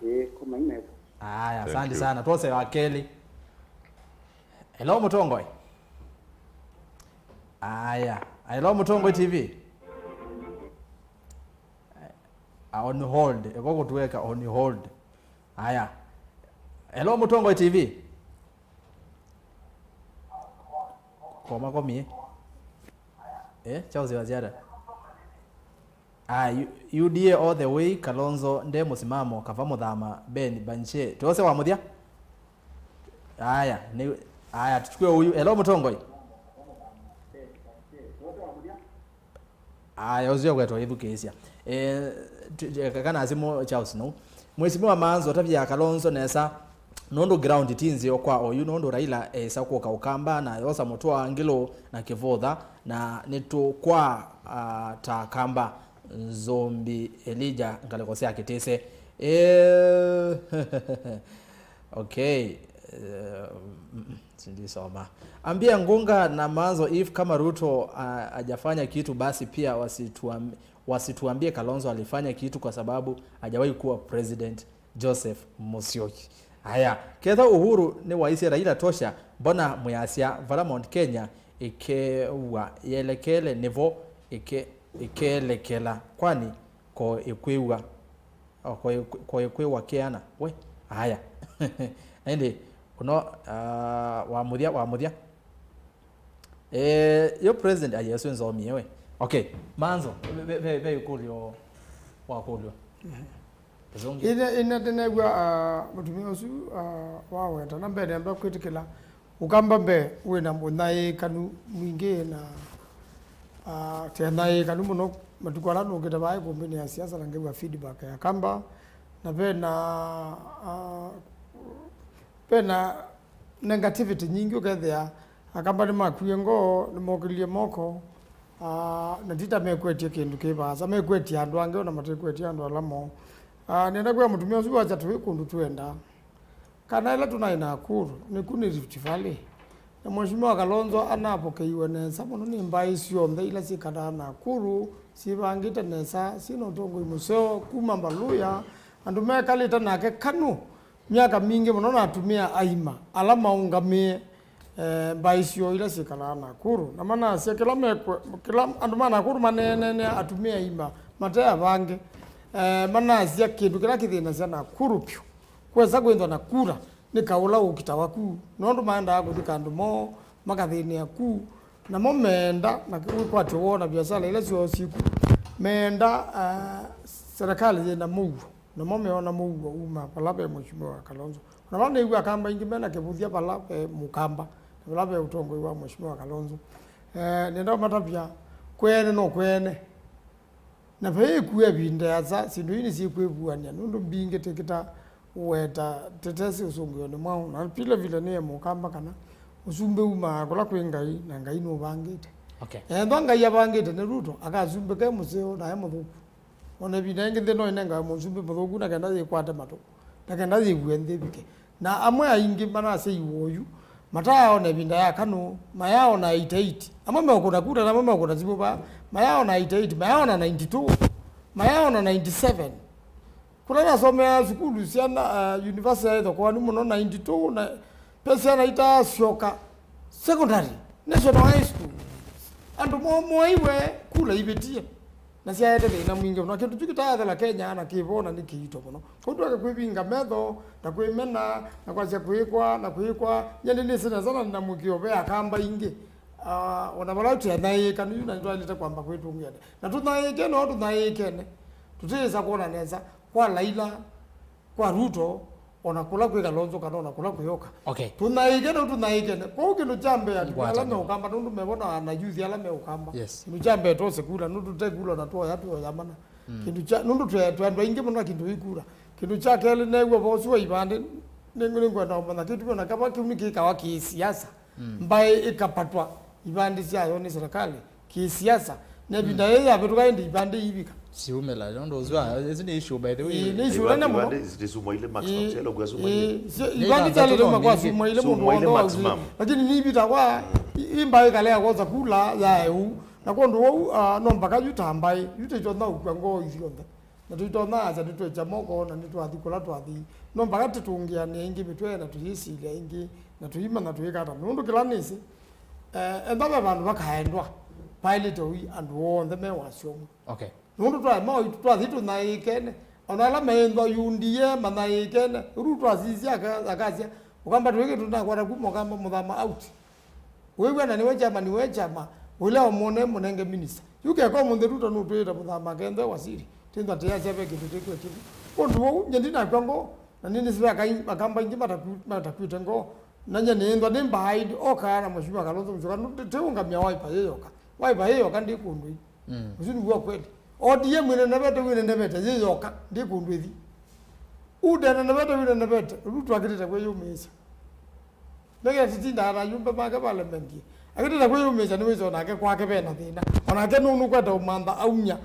Ĩĩ, koma inesa. Aya, asante sana. Twose wa kelĩ. Hello, Mũtongoi. Aya. Hello, Mũtongoi T V. Ah, on hold. Eko kũtũeka on hold. Aya. Hello, Mũtongoi T V. Koma komie. Eh, Charles Waziara. Ah, U-, U D A all the way, Kalonzo nde mũsimamo, kava mũthama, Ben Banche. Tuose wa mũthya? Aya, ni, aya, tuchukue huyu. Hello, Mũtongoi. Aya, ũcio kwetwa ithukĩĩsya. Eh, kana simũ Charles no. Mheshimiwa Maanzo, tavya Kalonzo nesa, nũndũ ground ti nzeo kwa oyu, nũndũ Raila esa kũka Ukamba na yosa mũtũa Ngĩlũ na Kĩvũtha, na nĩtũkwa, ah, ta Kamba nzũmbi Elijah ngalĩko sya kĩtĩse. Eh, okay. Eh, mm, sindisoma. Ambia Ngunga na Maanzo, if kama Ruto, ah, hajafanya kitu, basi pia wasituam-, wasituambie Kalonzo alifanya kitu kwa sababu hajawahi kuwa president. Joseph Musyoki. Aya, ketha Uhuru nĩwaisye Raila tosha, mbona mwĩasya vala Mount Kenya ĩkew'a yelekele nĩvo ĩke-, ĩkelekela? Kwani ko ĩkwĩw'a, o, ko ĩkwĩ-, ko ĩkwĩw'a kĩana? We, aya. Na ĩndĩ, ũno, ah, wa mũthya, wa mũthya. Eh, yo president, ah, Yesu nzomie we. Okay, Maanzo, ve, ve, ve, ve ĩkũlyo wakũlw'a. Kĩzungu. Ĩna, ĩna ndĩnew'a, ah, mũtumĩa ũsu, ah, waweta. Na mbee nĩamba kwĩtĩkĩla Ũkamba mbee wĩna ũnyaĩĩkanu mwingĩ na, ah, tĩ anyaĩĩkanu mũno matukũ ala nũkĩte vaa ĩkũmbĩnĩ ya siasa na ngew'a feedback ya Kamba. Na vena, ah, vena negativity nyingĩ, ũkethĩa Akamba nĩmakwie ngoo, nĩmokĩlilye moko, ah, na ti ta mekwetye kĩndũ kĩ vaasa, mekwetye andũ angĩ, ona matekwetye andũ ala moo. Ah, nenda kwĩa mũtumĩa ũsu wasya tũĩ kũndũ twenda. Kana ĩla tũnaĩ Nakuru, nĩku nĩ Rift Valley. Na Mheshimiwa Kalonzo anapokeiwe nesa mũno nĩ mbaĩ syonthe ila syĩkalaa Nakuru, syĩvangĩte nesa, syĩ na ũtongoi mũseo, kuma Mbaluya, andũ mekalĩte nake KANU. Myaka mingĩ mũno na atumĩa aima ala maũngamĩe, eh, mbaĩ syoo ila syĩkalaa Nakuru, na manasya kĩla mekwe-, kĩla andũ ma Nakuru maneenene atumĩa aima mate avange, eh, manasya kĩndũ kĩla kĩthĩnasya Nakuru vyũ, kwesa kwĩthwa na kura nĩ kaũ ũla ũkitawa ku, nũndũ maendaa kũthika andũ moo makathĩnĩa ku, namo meenda na wĩkwatyo woo na viasala ila syoo syĩ ku, meenda, eh, serikali yĩ na mũuo. Namo meona mũuo uma vala ve Mheshimiwa Kalonzo. Ona vala nĩw'a Akamba aingĩ mena kĩvũthya vala ve Mũkamba, na vala ve ũtongoi wa Mheshimiwa Kalonzo. Eh, nenda ũmatavya, kwene no kwene. Na ve ĩkua ĩvinda yasa, syĩndũ ii nĩsyĩkwĩvuany'a, nũndũ mbingĩ tĩkĩta ũweta tetesi ũsũngĩonĩ mwaũ. Na vile vile nĩe Mũkamba kana ũsumbĩ umaa kũla kwĩ Ngai, na Ngai nũvangĩte. Okay. Ethwa Ngai avangĩte nĩ Ruto, akasumbĩka e mũseo na e mũthũku. Ona ĩvinda yĩngĩ nthĩ no ĩnengawe mũsumbĩ mũthũku na kenda yĩkwate matũ, na kenda yĩw'e nthĩ ĩvike. Na amwe aingĩ manasya iw'ũ oyu, mataaona ĩvinda ya KANU, mayaona eighty eight. Amwe meũkũna kura na amwe meũkũna simũ vaa, mayaona eighty eight, mayaona ninety two, mayaona ninety seven. Kũla nasomeaa sukulu syana, uh, university ya ĩthokoani mũno ninety two, na pe syana itaasyoka secondary, National High School. Andũ mo-, moiwe kula ivĩtie. Na syaete thĩna mwingĩ mũno. Kĩndũ kyu kĩtaathela Kenya na kĩvo na nĩ kĩito mũno. Kwoou tweke kwĩvinga metho, na kwĩmena, na kwasya kwĩkwa, na kwĩkwa. Nyie nĩnĩsĩ nesa na nĩ na mũĩkĩĩo ve Akamba aingĩ. Ah, o na vala tũtanaĩĩka nĩyu na nĩtwaĩlĩte kwamba kwĩtũngĩa. Na tũthaĩĩke no tũthaĩĩkene. Tũtĩĩsa kwona nesa kwa Laila, kwa Ruto, o na kũla kwĩ Kalonzo kana o na kũla kwĩ Oka. Okay. Tũthaĩĩke no tũthaĩĩkene. Kwoou kĩndũ kya mbee, andũ ala me Ũkamba, nũndũ mevona na youth ala me Ũkamba. Yes. Kĩndũ kya mbee twose kula, nũndũ tũte kula na twoya, twoya mana. Mm. Kĩndũ kya, nũndũ twĩ, twĩ andũ aingĩ mũno na kĩndũ ĩ kula. Kĩndũ kya kelĩ, neew'a ũvoo ũsu wa ivandĩ, nĩ, nĩngwenda ũmanya kĩtumi o na kava kĩu nĩkĩkawa kĩsiasa. Mm. Mbaĩ ĩkapatwa ivandĩ syayo nĩ serikali kĩsiasa, na ĩvinda yĩĩ yavĩtũka ĩndĩ ivandĩ iivika. Siumĩla, nũndũ ũsu, ah, ĩsu nĩ issue, by the way. Ĩĩ, nĩ issue nene mũno. Ivandĩ zisumwa ile maximum, ĩĩ, syelo kwa sumwa ile. Ĩĩ, ĩvandĩ syalĩte kwa sumwa ile mũndũ wonthe wa ũsu. Lakini nĩivitagwa, i-, i mbaĩ ĩkalea kwosa kula ya eu. Na kwondũ wou, ah, no mpaka yu ta mbaĩ, yu tĩtonya ũkw'a ngoo ithyonthe. Na tũitonya asa nĩtwekya moko na nĩtwathi kũla twathi. No mpaka tũtũngĩanĩe ĩngĩ mĩtwe na tũyĩsilya ĩngĩ na tũimanya twĩka ata. Nũndũ kĩla nĩsĩ, eh, ethwa ve vandũ vakaendwa, vaĩlĩte ũi andũ onthe me wasyo ũmwe. Okay. Nũndũ twaema ũi twathi tũnyaĩĩkene, ona ala meĩnthwa U D A manyaĩĩkene, rĩu twasisya aka-, akasya, Ũkamba tũĩ kĩndũ nakwata kuma Ũkamba mũthama out. Wĩw'a na nĩwe chairman we chama, ũla ũmwone mũnenge minister. Yu keka ũmũnthĩ Ruto nũtwĩĩte mũthama kenthe wasiri, tĩnza tĩyasya ve kĩndũ tĩkwetye. Kwondũ wou, nye ndinakw'a ngoo, na nĩnĩsĩ ve akai-, Akamba aingĩ mataku-, matakw'ĩte ngoo. Na nye nĩĩnthwa nĩ behind Oka na Mheshimiwa Kalonzo Musyoka, nũ-, tĩ-, tĩũngamĩa Wiper yĩ yoka. Wiper yĩ yoka ndĩ kũndũ ĩ. Mm. Ũsu nĩw'o kweli. O D M ĩnenevete, wĩnenevete, yĩ yoka, ndĩ kũndũ ĩthi. Ũnenevete, wĩnenevete, Ruto akĩtĩte kwĩyũmĩĩsya. Nĩkĩ atitindaa na ayumbe make parliament? Akĩtĩte kwĩyũmĩĩsya nĩwĩsĩ onake kwake vena thĩna. Onake nũnũkwete ũmantha aumya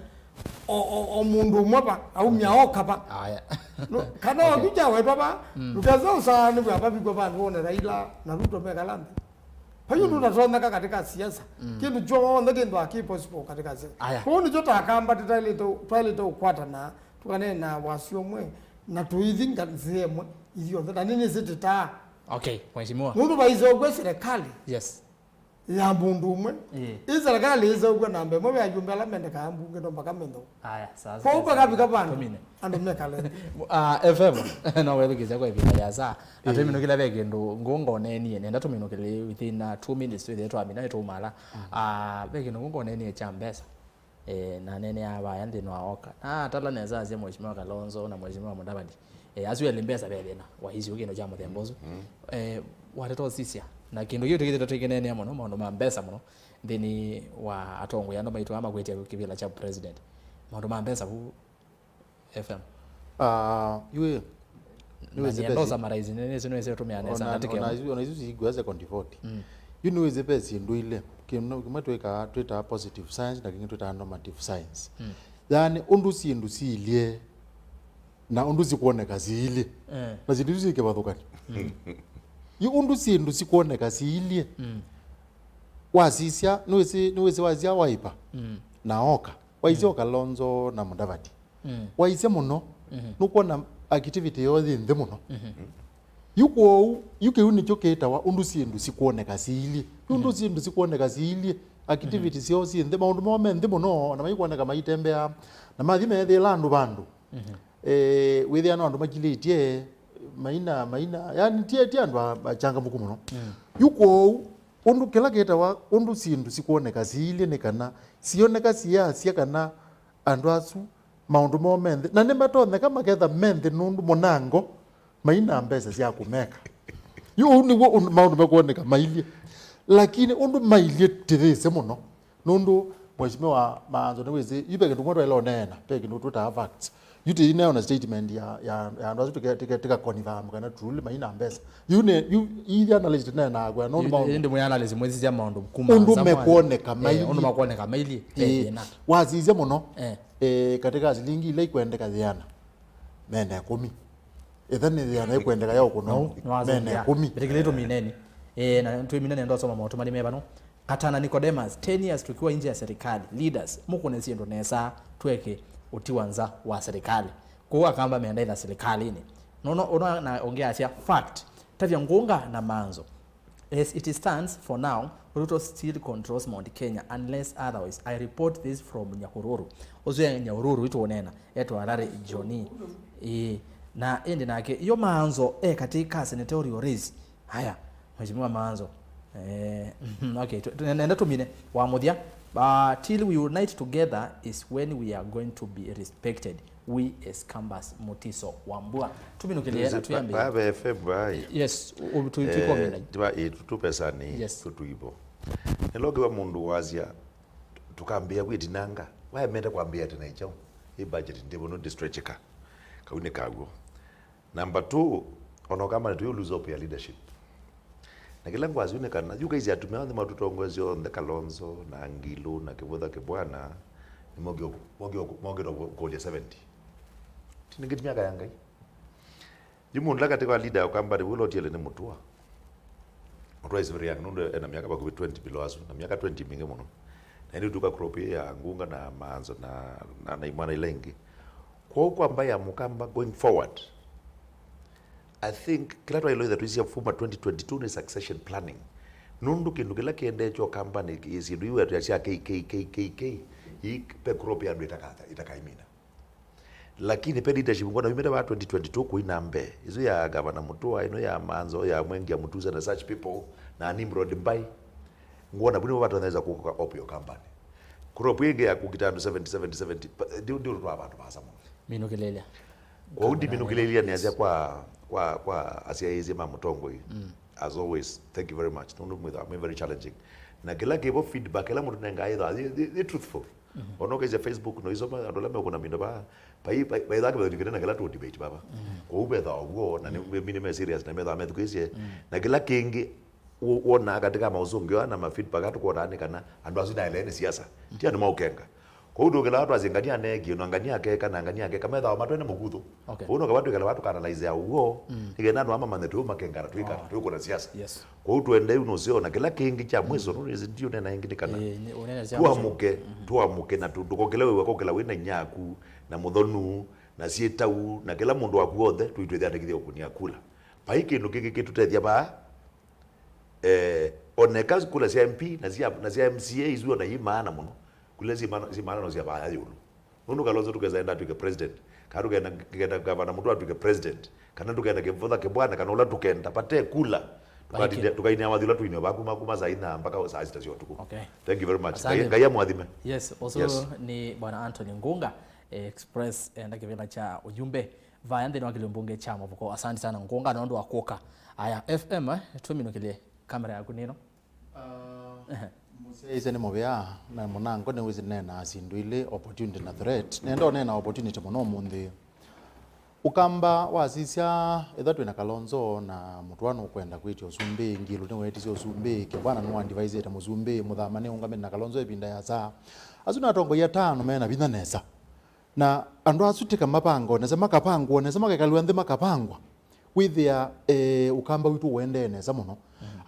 o, o, o mũndũ ũmwe va, aumya oka va. Aya. No, kana okay. Oyu kyawetwa va, mm, ndũkesa ũsaanĩw'a vavikwe vandũ wone Raila na Ruto mekala nthĩ. Paiũ mm, ndũtatonyeka katika siasa. Mm. Kĩndũ kyonthe kĩndũ akĩ possible katika siasa. Aya. Kwoou nĩkyo takamba tũtaĩlĩte, twaĩlĩte ũkwatana, tũkaneena wasyo ũmwe, na tũithi nga-, nzĩa ĩmwe ithyonthe. Na nĩnĩsĩ tĩtaa. Okay, mheshimiwa. Nũndũ vaiseũkw'a serikali. Yes. Ya mũndũ ũmwe. Ĩĩ. Ĩ serikali ĩseũkw'a namba ĩmwe ve ayumbe ala mendekaa mbunge no mpaka mendo. Aya, sasa. Kwoou pakavika vandũ, tũmine, andũ mekale nthĩ. Ah, F M, no wethukĩsya kwa ĩvinda ya saa. Na ĩĩ, tũminũkĩle ve kĩndũ ngũngonenie, nenda tũminũkĩle within, uh, two minutes twĩthĩe twamina nĩtũumala. Mm. Ah, ve kĩndũ ngũngonenie kya mbesa. Eh, na nene ya vaya nthĩnĩ wa oka. Na atala nesa asya Mheshimiwa Kalonzo na Mheshimiwa Mudavadi. Eh, asu elĩ mbesa ve thĩna. Waisye kĩndũ kya mũthemba ũsu. Mm. Eh, wateta ũsisya. Na kĩndũ kĩu tũkĩthĩte tũkĩneenea mũno, maũndũ ma mbesa mũno. Nthĩnĩ wa atongoi andũ maitũ ama kwĩtya kĩvĩla kya president. Maũndũ ma mbesa vu F M. Ah, yu ĩ, na nĩwĩsĩ nĩenda pesi- ũsummarize nĩ, nĩsĩ nĩwĩsĩ ũtũmĩa nesa ona, na tĩkĩo. Ona isu, ona isu siigua se contribute. Mm. Yu nĩwĩsĩ pesi ndũ ile. Kĩmwe, kĩmwe twĩkaa, twĩtaa positive science na kĩngĩ twĩtaa normative science. Mm. Yaani, ũndũ syĩndũ siilye na ũndũ sikwoneka siilyĩ. Eh. Na syĩndũ isu syĩ kĩvathũkany'o. Mm. Yu ũndũ syĩndũ sikwoneka siilyĩ. Mm. Wasisya, nĩwĩsĩ, nĩwĩsĩ wasisya Wiper. Mm. Na oka. Waisye, mm, o Kalonzo na Mudavadi. Mm. Waisye mũno, mhm, nũkwona activity yoo yĩ nthĩ mũno. Mhm. Yu kwoou, yu kĩu nĩkyo kĩtawa ũndũ syĩndũ sikwoneka siilyĩ. Yu ũndũ, mhm, syĩndũ sikwoneka siilyĩ, activity, mhm, syoo syĩ nthĩ, maũndũ moo me nthĩ mũno, na maikwoneka maitembea, na mathi meethĩĩla andũ vandũ. Mhm. Eh, wĩthĩa no andũ makilĩtye, maina, maina, yani ti, ti andũ a-, achangamũku mũno. Mm. Yu kwoou, ũndũ kĩla kĩtawa ũndũ syĩndũ sikwoneka siilyĩ nĩ kana, sioneka siasya kana andũ asu maũndũ moo me nthĩ, na nĩmatonyeka maketha me nthĩ nũndũ mũnango mai na mbesa sya kũmeka. Yu ũu nĩw'o ũndũ maũndũ mekwoneka mailyĩ. Lakini ũndũ mailyĩ tĩthĩsĩ mũno, nũndũ Mheshimiwa Maanzo nĩwĩsĩ, yu ve kĩndũ kĩmwe twaĩle ũneena, ve kĩndũ twĩtaa facts. Yu tĩineona statement ya, ya, ya andũ asu tĩke, tĩke, tĩka confirm kana truly mai na mbesa. Yu nĩ, yu, ii analyst neenaa kwĩa, nũndũ maũndũ ĩndĩ mwĩ analyst mwĩsisya maũndũ kuma ũndũ nza mwa mekwoneka, eh, mailyĩ, ũndũ makwoneka mailyĩ, ve thĩna. Wasisya mũno, eh, eh, katika silingi ila ikwendeka yĩana, mena ĩkũmi. Ĩtha nĩ yĩana ĩkwendeka ya ũkũno, no, mena ĩkũmi. Mbĩtĩkĩlĩtwe mineni. Eh, na twĩmina nenda ũsoma maũndũ mali me vano. Katana Nicodemus, ten years tukiwa nje ya serikali, leaders, mũkũne syĩndũ nesa, tweke ũtiwa nza wa serikali. Kũu akamba menda ĩtha serikalini. Nono, ũno na ũngĩ asya, fact, tavya Ngũnga na Manzo. As it stands for now, Ruto still controls Mount Kenya unless otherwise. I report this from Nyahururu. Ũsu e Nyahururu witũ ũnena, etwa Larry Johnny. Ĩĩ, na ĩndĩ nake, yo Manzo e katika senatorial race. Haya, Mheshimiwa Maanzo. Eh, okay, tu- tu- nenda tumine wa mũthya. Uh, till we unite together is when we are going to be respected. We as Kambas Mutiso wa Mbua. Tuminũkĩlĩe na tuyambĩe. Babe F M bai. Yes, u- tu- tuikomenda. Tiba itu tupesani. Yes. Tutuivo. Nĩlokiwa mũndũ wasya tukambĩa kwĩtinanga. Waemete kwambĩa tena ichao. Hii budget ndivyo no distrecheka. Kau nĩ kaw'o. Number two, ona ũkamba nĩtũyũ lose hope ya leadership. Na kĩla ngwasya nĩ kana, yu kaisi atumĩa onthe matũtongoesye onthe, Kalonzo, na Ngilu, na Kĩvũtha Kĩbwana, nĩmokie mokĩtwa kũlya seventy. Ti nĩngĩ ti myaka ya Ngai. Yu mũndũ la katika leader ũkamba nĩ wĩla ũtiele nĩ Mũtua. Mũtua is very young, nũndũ ena myaka vakuvĩ twenty below asu, na myaka twenty mingĩ mũno. Na ĩndĩ ũtuka crop ĩ ya Ngunga na Manzo na, na, na imwana ila ingĩ. Kwoou kwa mbaĩ ya Mũkamba going forward, I think kĩla twaĩlwe ĩtha twĩsya fuma twenty twenty-two nĩ succession planning. Nũndũ kĩndũ kĩla kĩendee kyo Kamba nĩ syĩndũ iu sya K K K K K, ii pe crop ya andũ ĩtaka-, ĩtakaimina. Lakini pe leadership ngona yumĩte va twenty twenty-two kũina mbee. Isu ya Gavana Mutua, ino ya Manzo, ya Mwengi, ya Mutusa na such people, na Nimrod Mbai. Ngona vuni vatonyeza kuka opio company. Crop ĩngĩ ya kũkita andũ seventy, seventy, seventy, pa- ndio, ndio twa vandu vasa mũno. Minũkĩlĩlya. Kwoou ndiminũkĩlĩlya nĩ asya kwa, kwa, kwa asyaĩĩsya ma mũtongoi. Mm. As always, thank you very much. Nũndũ mwĩthaa mwĩ very challenging. Na kĩla kĩvo feedback, kĩla mũndũ nengaa ĩthaa, yĩ, yĩ, yĩ truthful. Ona ũkĩsya Facebook, no isoma andũ ala mekũna mindo ba, pai, pai, pai thake methukene na kĩla tu debate baba. Kwoou betha ũguo, na nĩ, mi nĩ me serious, na metha methukĩsye. Na kĩla kĩngĩ, wo-, wona katika maũsũngĩo na ma feedback atũkwona nĩ kana andũ asu naelewe nĩ siasa. Ti andũ maũkenga. Kwoou ndũkĩlawa twasye ngania aneekie, na ngania akeka, na ngania akeka, methawa matwene mũkuthũ. Okay. Kwoou no kava twĩkale va tũkaanalyze ya ũw'o, nĩ kenda andũ aa mamanye twĩ makengana twĩka, twĩkũna siasa. Yes. Kwoou tũendei nũseo na kĩla kĩngĩ kya mwiso, nũnĩsĩ ndiũnena ĩngĩ nĩ kana, eh, nĩ, ũnene sya mwiso. Tũamũke, tũamũke na tũ-, ndũkokĩle wĩw'a kokĩla wĩ na inyia yaku, na mũthonu, na syĩtau, na kĩla mũndũ waku w'onthe, tũitwĩthĩandĩkĩthya ũkũnia kula. Vai kĩndũ kĩngĩ kĩtũtethya vaa, eh, oneka kula sya M P na sya, na sya M C A isu ona yi maana mũno, kula si maana, si maana no sya vaya yũlũ. Nũndũ Kalonzo tũkesa enda atw'ĩke president, kana tũkenda, tũkenda gavana mũtũ atw'ĩke president, kana tũkenda Kĩvũtha Kĩbwana, kana ũla tũkenda, vate kula. Tũkatinda, tũkainĩa wathi ũla tũinĩwa vaa kuma, kuma saa inya mpaka saa sita sya ũtukũ. Okay. Thank you very much. Asante. Ngai, Ngai amwathime. Yes, ũsu nĩ Bwana Anthony Ngunga, eh, Express, eh, enda kĩvĩla kya ũyumbe vaya nthĩnĩ wa kĩlio mbunge kya Mavuko. Asante sana Ngunga nũndũ wa kũka. Aya, F M, eh, tũminũkĩlye kamera yaku nĩno. Ah, mũsyaĩĩsya nĩ mũvea, na mũnango nĩwĩsĩ nĩneenaa syĩndũ ilĩ, opportunity na threat. Nenda ũneena opportunity mũno ũmũnthĩ. Ũkamba wasisya, ethĩwa twĩ na Kalonzo na Mũtũa nũkwenda kwĩtya ũsumbĩ, Ngilu nĩweetisye ũsumbĩ, Kĩbwana nĩwaandivaisĩte mũsumbĩ, Mũthama nĩũngamĩte na Kalonzo ĩvinda ya saa. Asu nĩ atongoi atano me na vinya nesa. Na andũ asu tĩka mavangwe nesa, makavangwa nesa, makekalw'a nthĩ makavangwa. Wĩthĩa, eh, Ũkamba witũ ũendee nesa mũno.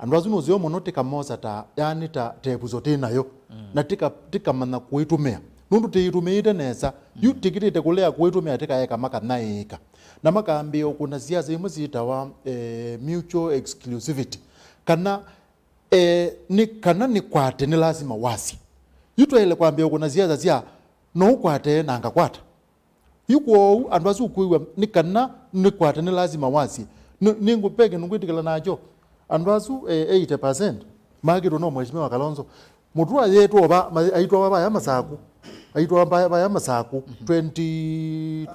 Andũ asu nũseo mũno tĩkamosa ta, yani ta, ta ĩvuso twĩ nayo. Na tĩka, tĩkamanya kũĩtũmĩa. Nũndũ tĩitũmĩĩte nesa, yu tĩkĩtĩte kũlea kũĩtũmĩa tĩkaeka makanaĩĩka. Na makambĩĩa ũkũna siasa imwe syĩtawa, eh, mutual exclusivity. Kana, eh, nĩ kana nĩkwate nĩ lasima wasye. Yu twaĩle kwambĩĩa ũkũna siasa sya no ũkwate na ngakwata. Yu kwoou, andũ asu ũkwĩw'a nĩ kana nĩkwate nĩ lasima wasye. Nĩ, nĩngũ-, ve kĩndũ ngwĩtĩkĩla nakyo. Andũ asu, eh, eighty percent maakĩtwe no Mheshimiwa Kalonzo. Mũtũa yeetwa va, ma-, aitwawa vaya Masaku. Aitwawa va-, vaya Masaku, twenty,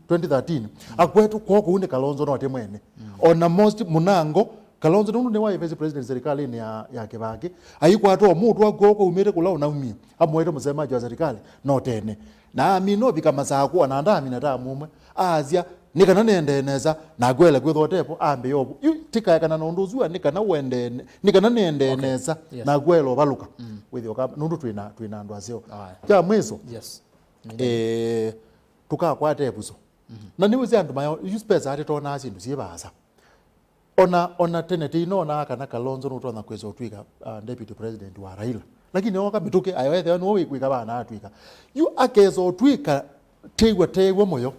twenty thirteen. Akwetwe kwoo kũu nĩ Kalonzo no ti mwene. Ona most mũnango, Kalonzo nũndũ nĩwaĩ vice president serikalĩnĩ ya, ya Kĩvakĩ, aikwata o Mũtũa kwoo kwaumĩte kũla ũnaumie, amũete mũsemaji wa serikali, no tene. Na amina ũvika Masaku, ona ndaamina ta mũmwe, aasya, nĩ kana nĩendee nesa, na akwele kwĩthwa ũtevo, ambĩĩa ũvu. Yu, tĩkaekana na ũndũ ũsu wa, nĩ kana ũendee ne-, nĩ kana nĩendee nesa, na akwele ũvalũka. Wĩthĩe ũka-, nũndũ twĩ na, twĩ na andũ aseo. Aya. Kya mwiso, eh, tũkakwata ĩvuso. Na nĩwĩsĩ andũ mayo, yu mbesa atĩ tonaa syĩndũ syĩ vaasa. Ona, ona tene tĩinonaa kana Kalonzo nũtonya kwĩsa ũtw'ĩka, uh, deputy president wa Raila. Lakini ooka mĩtũkĩ, ayo ethĩwa nĩwe wĩ-, wĩka vana atw'ĩka. Yu akesa ũtw'ĩka tĩw'a tew'a mũyo.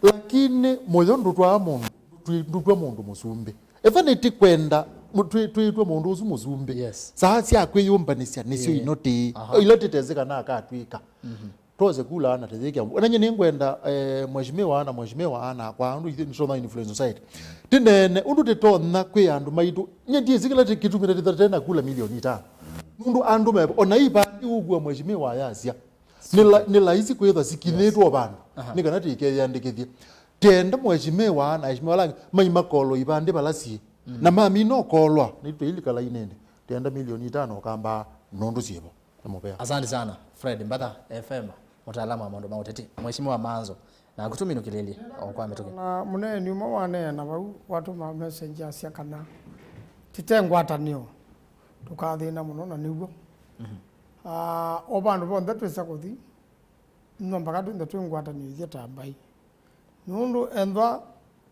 Lakini mũyo ndũtwaa mũndũ, ndũtwi-, ndũtw'a mũndũ mũsumbĩ. Ethwa nĩtĩkwenda, mũ-, twĩ-, twĩtwe mũndũ ũsu mũsumbĩ. Yes. Saa sya kwĩyũmbanĩsya nĩsyo ino tĩĩ. Aha. Ila tĩtesĩ kana akatw'ĩka. Tose kula ana tethekya. Ona nye nĩngwenda, eh, mheshimiwa na mheshimiwa ana kwa andũ ithe nĩtona influence society. Tinene, ũndũ tĩtonya kwĩ andũ maitũ. Nye ndiĩsĩ kĩla kĩtumĩte tĩtena kula milioni itano. Nũndũ andũ me, ona ivandi ũkua mheshimiwa yasya. Nĩ la-, nĩ laisi kwĩthwa sikinyĩtwo vandũ. Aha. Nĩ kana tĩkeyandĩkĩthye. Tenda mheshimiwa na mheshimiwa langi, mai makolo ivandi vala si. Na mami no kolwa, nĩ tũilikala inene. Tenda milioni itano kamba nũndũ syĩvo. Nĩ mũvea. Asante sana, Fred Mbatha, F M, mũtaalamu wa maũndũ ma ũteti. Mheshimiwa Manzo, na kũtũminũkĩlĩlye o kwa mĩtũkĩ. Na mũneeni ũmwe waneena vau, watũma message asya kana tĩte ngwatanĩo, tũkathĩna mũno, na nĩw'o. Ah, o vandũ vonthe twĩsa kũthi, no mpaka twĩnthe twĩ ngwatanĩo ithyĩ ta mbaĩ. Nũndũ ethwa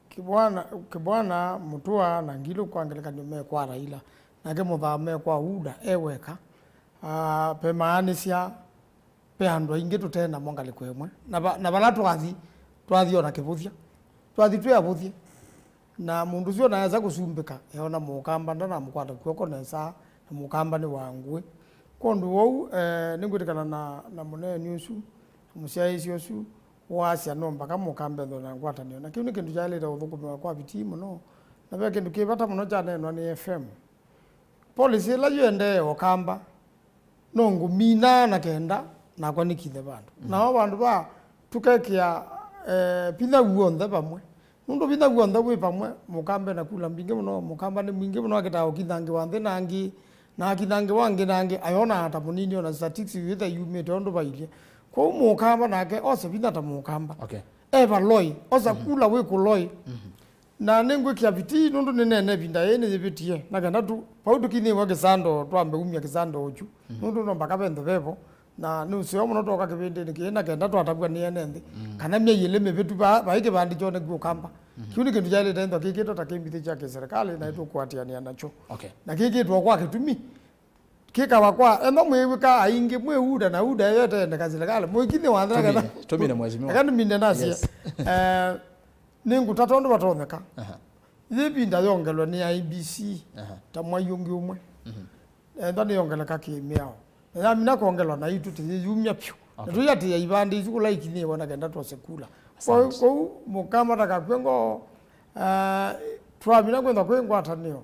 Kĩbwana, Kĩbwana, Mũtũa na Ngilu kwa ngelekany'o me kwa Raila, nake Mũthama me kwa UDA e weka, ah, vemaanĩsya ve andũ aingĩ tũte namo ngalĩko ĩmwe. Na va-, na vala twathi, twathi o na kĩvũthya. Twathi twĩ avũthye. Na mũndũ ũsu ona esa kũsumbĩka, eona Mũkamba ndanamũkwata kw'oko nesa, na Mũkamba nĩ wa ngũĩ. Kwondũ wou, eh, nĩngwĩtĩkana na, na mũneeni ũsu, mũsyaĩĩsya ũsu, wasya no mpaka Mũkamba ethwe na ngwatanĩo. Na kĩu nĩ kĩndũ kyaĩlĩte ũthũkũmĩwa kwa vitii mũno. Na ve kĩndũ kĩ vata mũno kyaneenwa nĩ F M. Policy ĩla yĩendee Ũkamba, no ngũminaa na kenda nakwa nĩkithe vandũ. Mhm. Nao vandũ va tũkekĩa, eh, vinya w'onthe vamwe. Nũndũ vinya w'onthe wĩ vamwe, Mũkamba ena kula mbingĩ mũno, Mũkamba nĩ mwingĩ mũno akĩtaa ũkithangĩwa nthĩ na angĩ, Na akinangĩwa angĩ na angĩ, ayonaa ta mũnini, ona statistics yĩtha yumĩte ũndũ vailye. Kwoou mũkamba nake ose vinya ta mũkamba. Okay. E valoi, osa kula wĩ kũloi. Na nĩngwĩkĩa vitii nũndũ nĩneene ĩvinda yĩĩ nĩyĩvĩtie. Na kenda tu, vau tũkinyĩĩwa kĩsando, twambe umya kĩsando ũkyu. Nũndũ no mbaka venthe vevo. Na nĩ ũseo mũno twoka kĩvĩndĩnĩ kĩĩ na kenda twatavw'a nĩ ene nthĩ. Kana myei ĩlĩ mĩvĩtu va-, vai kĩvandĩ kyoneki ũkamba. Kĩu nĩ kĩndũ kyaĩlĩte nthwa kĩkĩtwe ta kĩ mbithĩ kya kĩserĩkalĩ na ĩtũkũatĩanĩa nakyo. Okay. Na kĩkĩtwe kwa kĩtumi. Kĩkawa kwa, enda mwĩw'ĩka aingĩ, mwĩ UDA na UDA yo ĩtendeka silikalĩ. Mũikinyĩ wa nthĩ na kenda. Tũmine, tũmine mheshimiwa. Eka nĩmine nasie. Yes. Eh, nĩ ngũta tondũ vatonyeka. Aha. Yĩ ĩvinda yongelwe nĩ I E B C, aha, ta mwai ũngĩ ũmwe. Enda nĩyongeleka kĩ-mĩao. Na yamina kwongelwa na itũ tĩyĩyumya vyũ. Na okay, tũyatĩĩa ivandĩ isu kũla ikinyĩĩwe na kenda twose kula. Asante. Kwoou, kwoou mũkamba ndakakw'e ngoo, ah, twamina kwenda kwĩ ngwatanĩo.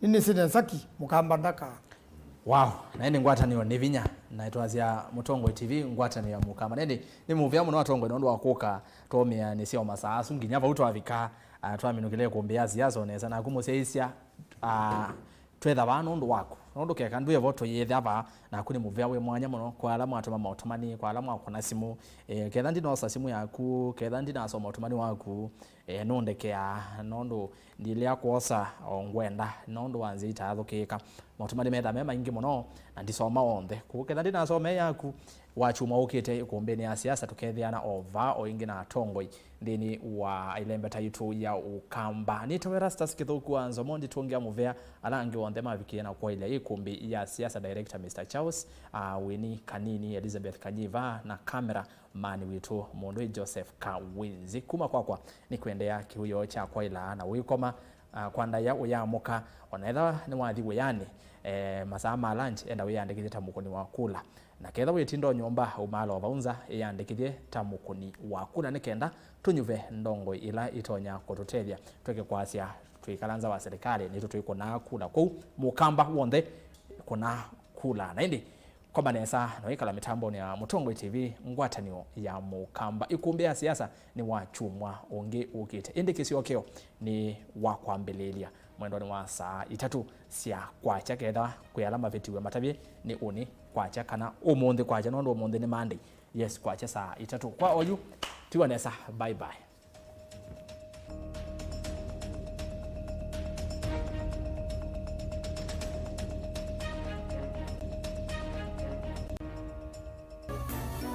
Nĩnĩsĩ nesa ki, mũkamba ndaka. Wow, na ĩndĩ ngwatanĩo nĩ vinya, na twasya Mũtongoi T V, ngwatanĩo ya mũkamba. Na ĩndĩ nĩ mũvea mũno atongoi nĩ ũndũ wa kũka twaũmĩanĩsya o masaa asu nginya vau twavika, ah, twaminũkĩle ĩkũmbĩ ya siasa o nesa, naku mũsyaĩĩsya, ah, twetha vaa nũndũ waku. Nũndũ keka ndwĩ vo tũyĩthĩa vaa, naku nĩ mũvea wĩ mwanya mũno kwa ala mwatũma maũtũmani, kwa ala mwakũna simũ. Eh, ketha ndinosa simũ yaku, ketha ndinasoma ũtũmani waku, eh, nũndekeaa, nũndũ ndilea kwosa o ngwenda, nũndũ wa nzĩa itaathũkĩĩka. Maũtũmani metha me maingĩ mũno, na ndisoma onthe. Kũu ketha ndinasoma ĩ yaku, wakyumwa ũkĩte ĩkũmbĩnĩ ya siasa, tũkethĩana o vaa o ĩngĩ na atongoi nthĩnĩ wa ĩlembeta yitũ ya ũkamba. Nĩtawa Erastus Kĩthũku wa Nzomo, nditũngĩa mũvea, ala angĩ onthe mavikie na kwaĩlya ĩkũmbĩ ya siasa, director Mister Charles, ah, Winnie Kanini, Elizabeth Kanyiva, na camera man witũ mũndũ wĩ Joseph Kawinzi. Kuma kwakwa nĩ kũendeea kĩwĩoo kya kwaĩla na wĩkoma, ah, kwa ndaĩa ũyamũka, ona ethĩwa nĩwathi wĩanĩ, eh, masaa ma lunch, enda wĩyandĩkĩthye ta mũkũni wa kula. Na ketha wĩtinda o nyũmba, umaala o vau nza, ĩyandĩkĩthye ta mũkũni wa kula nĩ kenda tũnyuve ndongoi ila itonya kũtũtethya twĩke kwasya twĩkala nza wa silikalĩ, nĩtũ twĩkũnaa kula. Kwoou, mũkamba w'onthe kũnaa kula. Na ĩndĩ, koma nesa na wĩkala mĩtambonĩ ya Mũtongoi T V, ngwatanĩo ya mũkamba. Ĩkũmbĩ ya siasa nĩ wakyumwa ũngĩ ũkĩte. Ĩndĩ kĩsyokeo nĩ wa kwambĩlĩĩlya mwendonĩ wa saa itatũ sya kwakya, ketha kwĩ ala mavĩtiwe matavye nĩ ũnĩ kwakya kana ũmũnthĩ kwakya, nũndũ ũmũnthĩ nĩ Monday. Yes, kwakya saa itatũ. Kwa oyu, tiwa nesa, bye bye.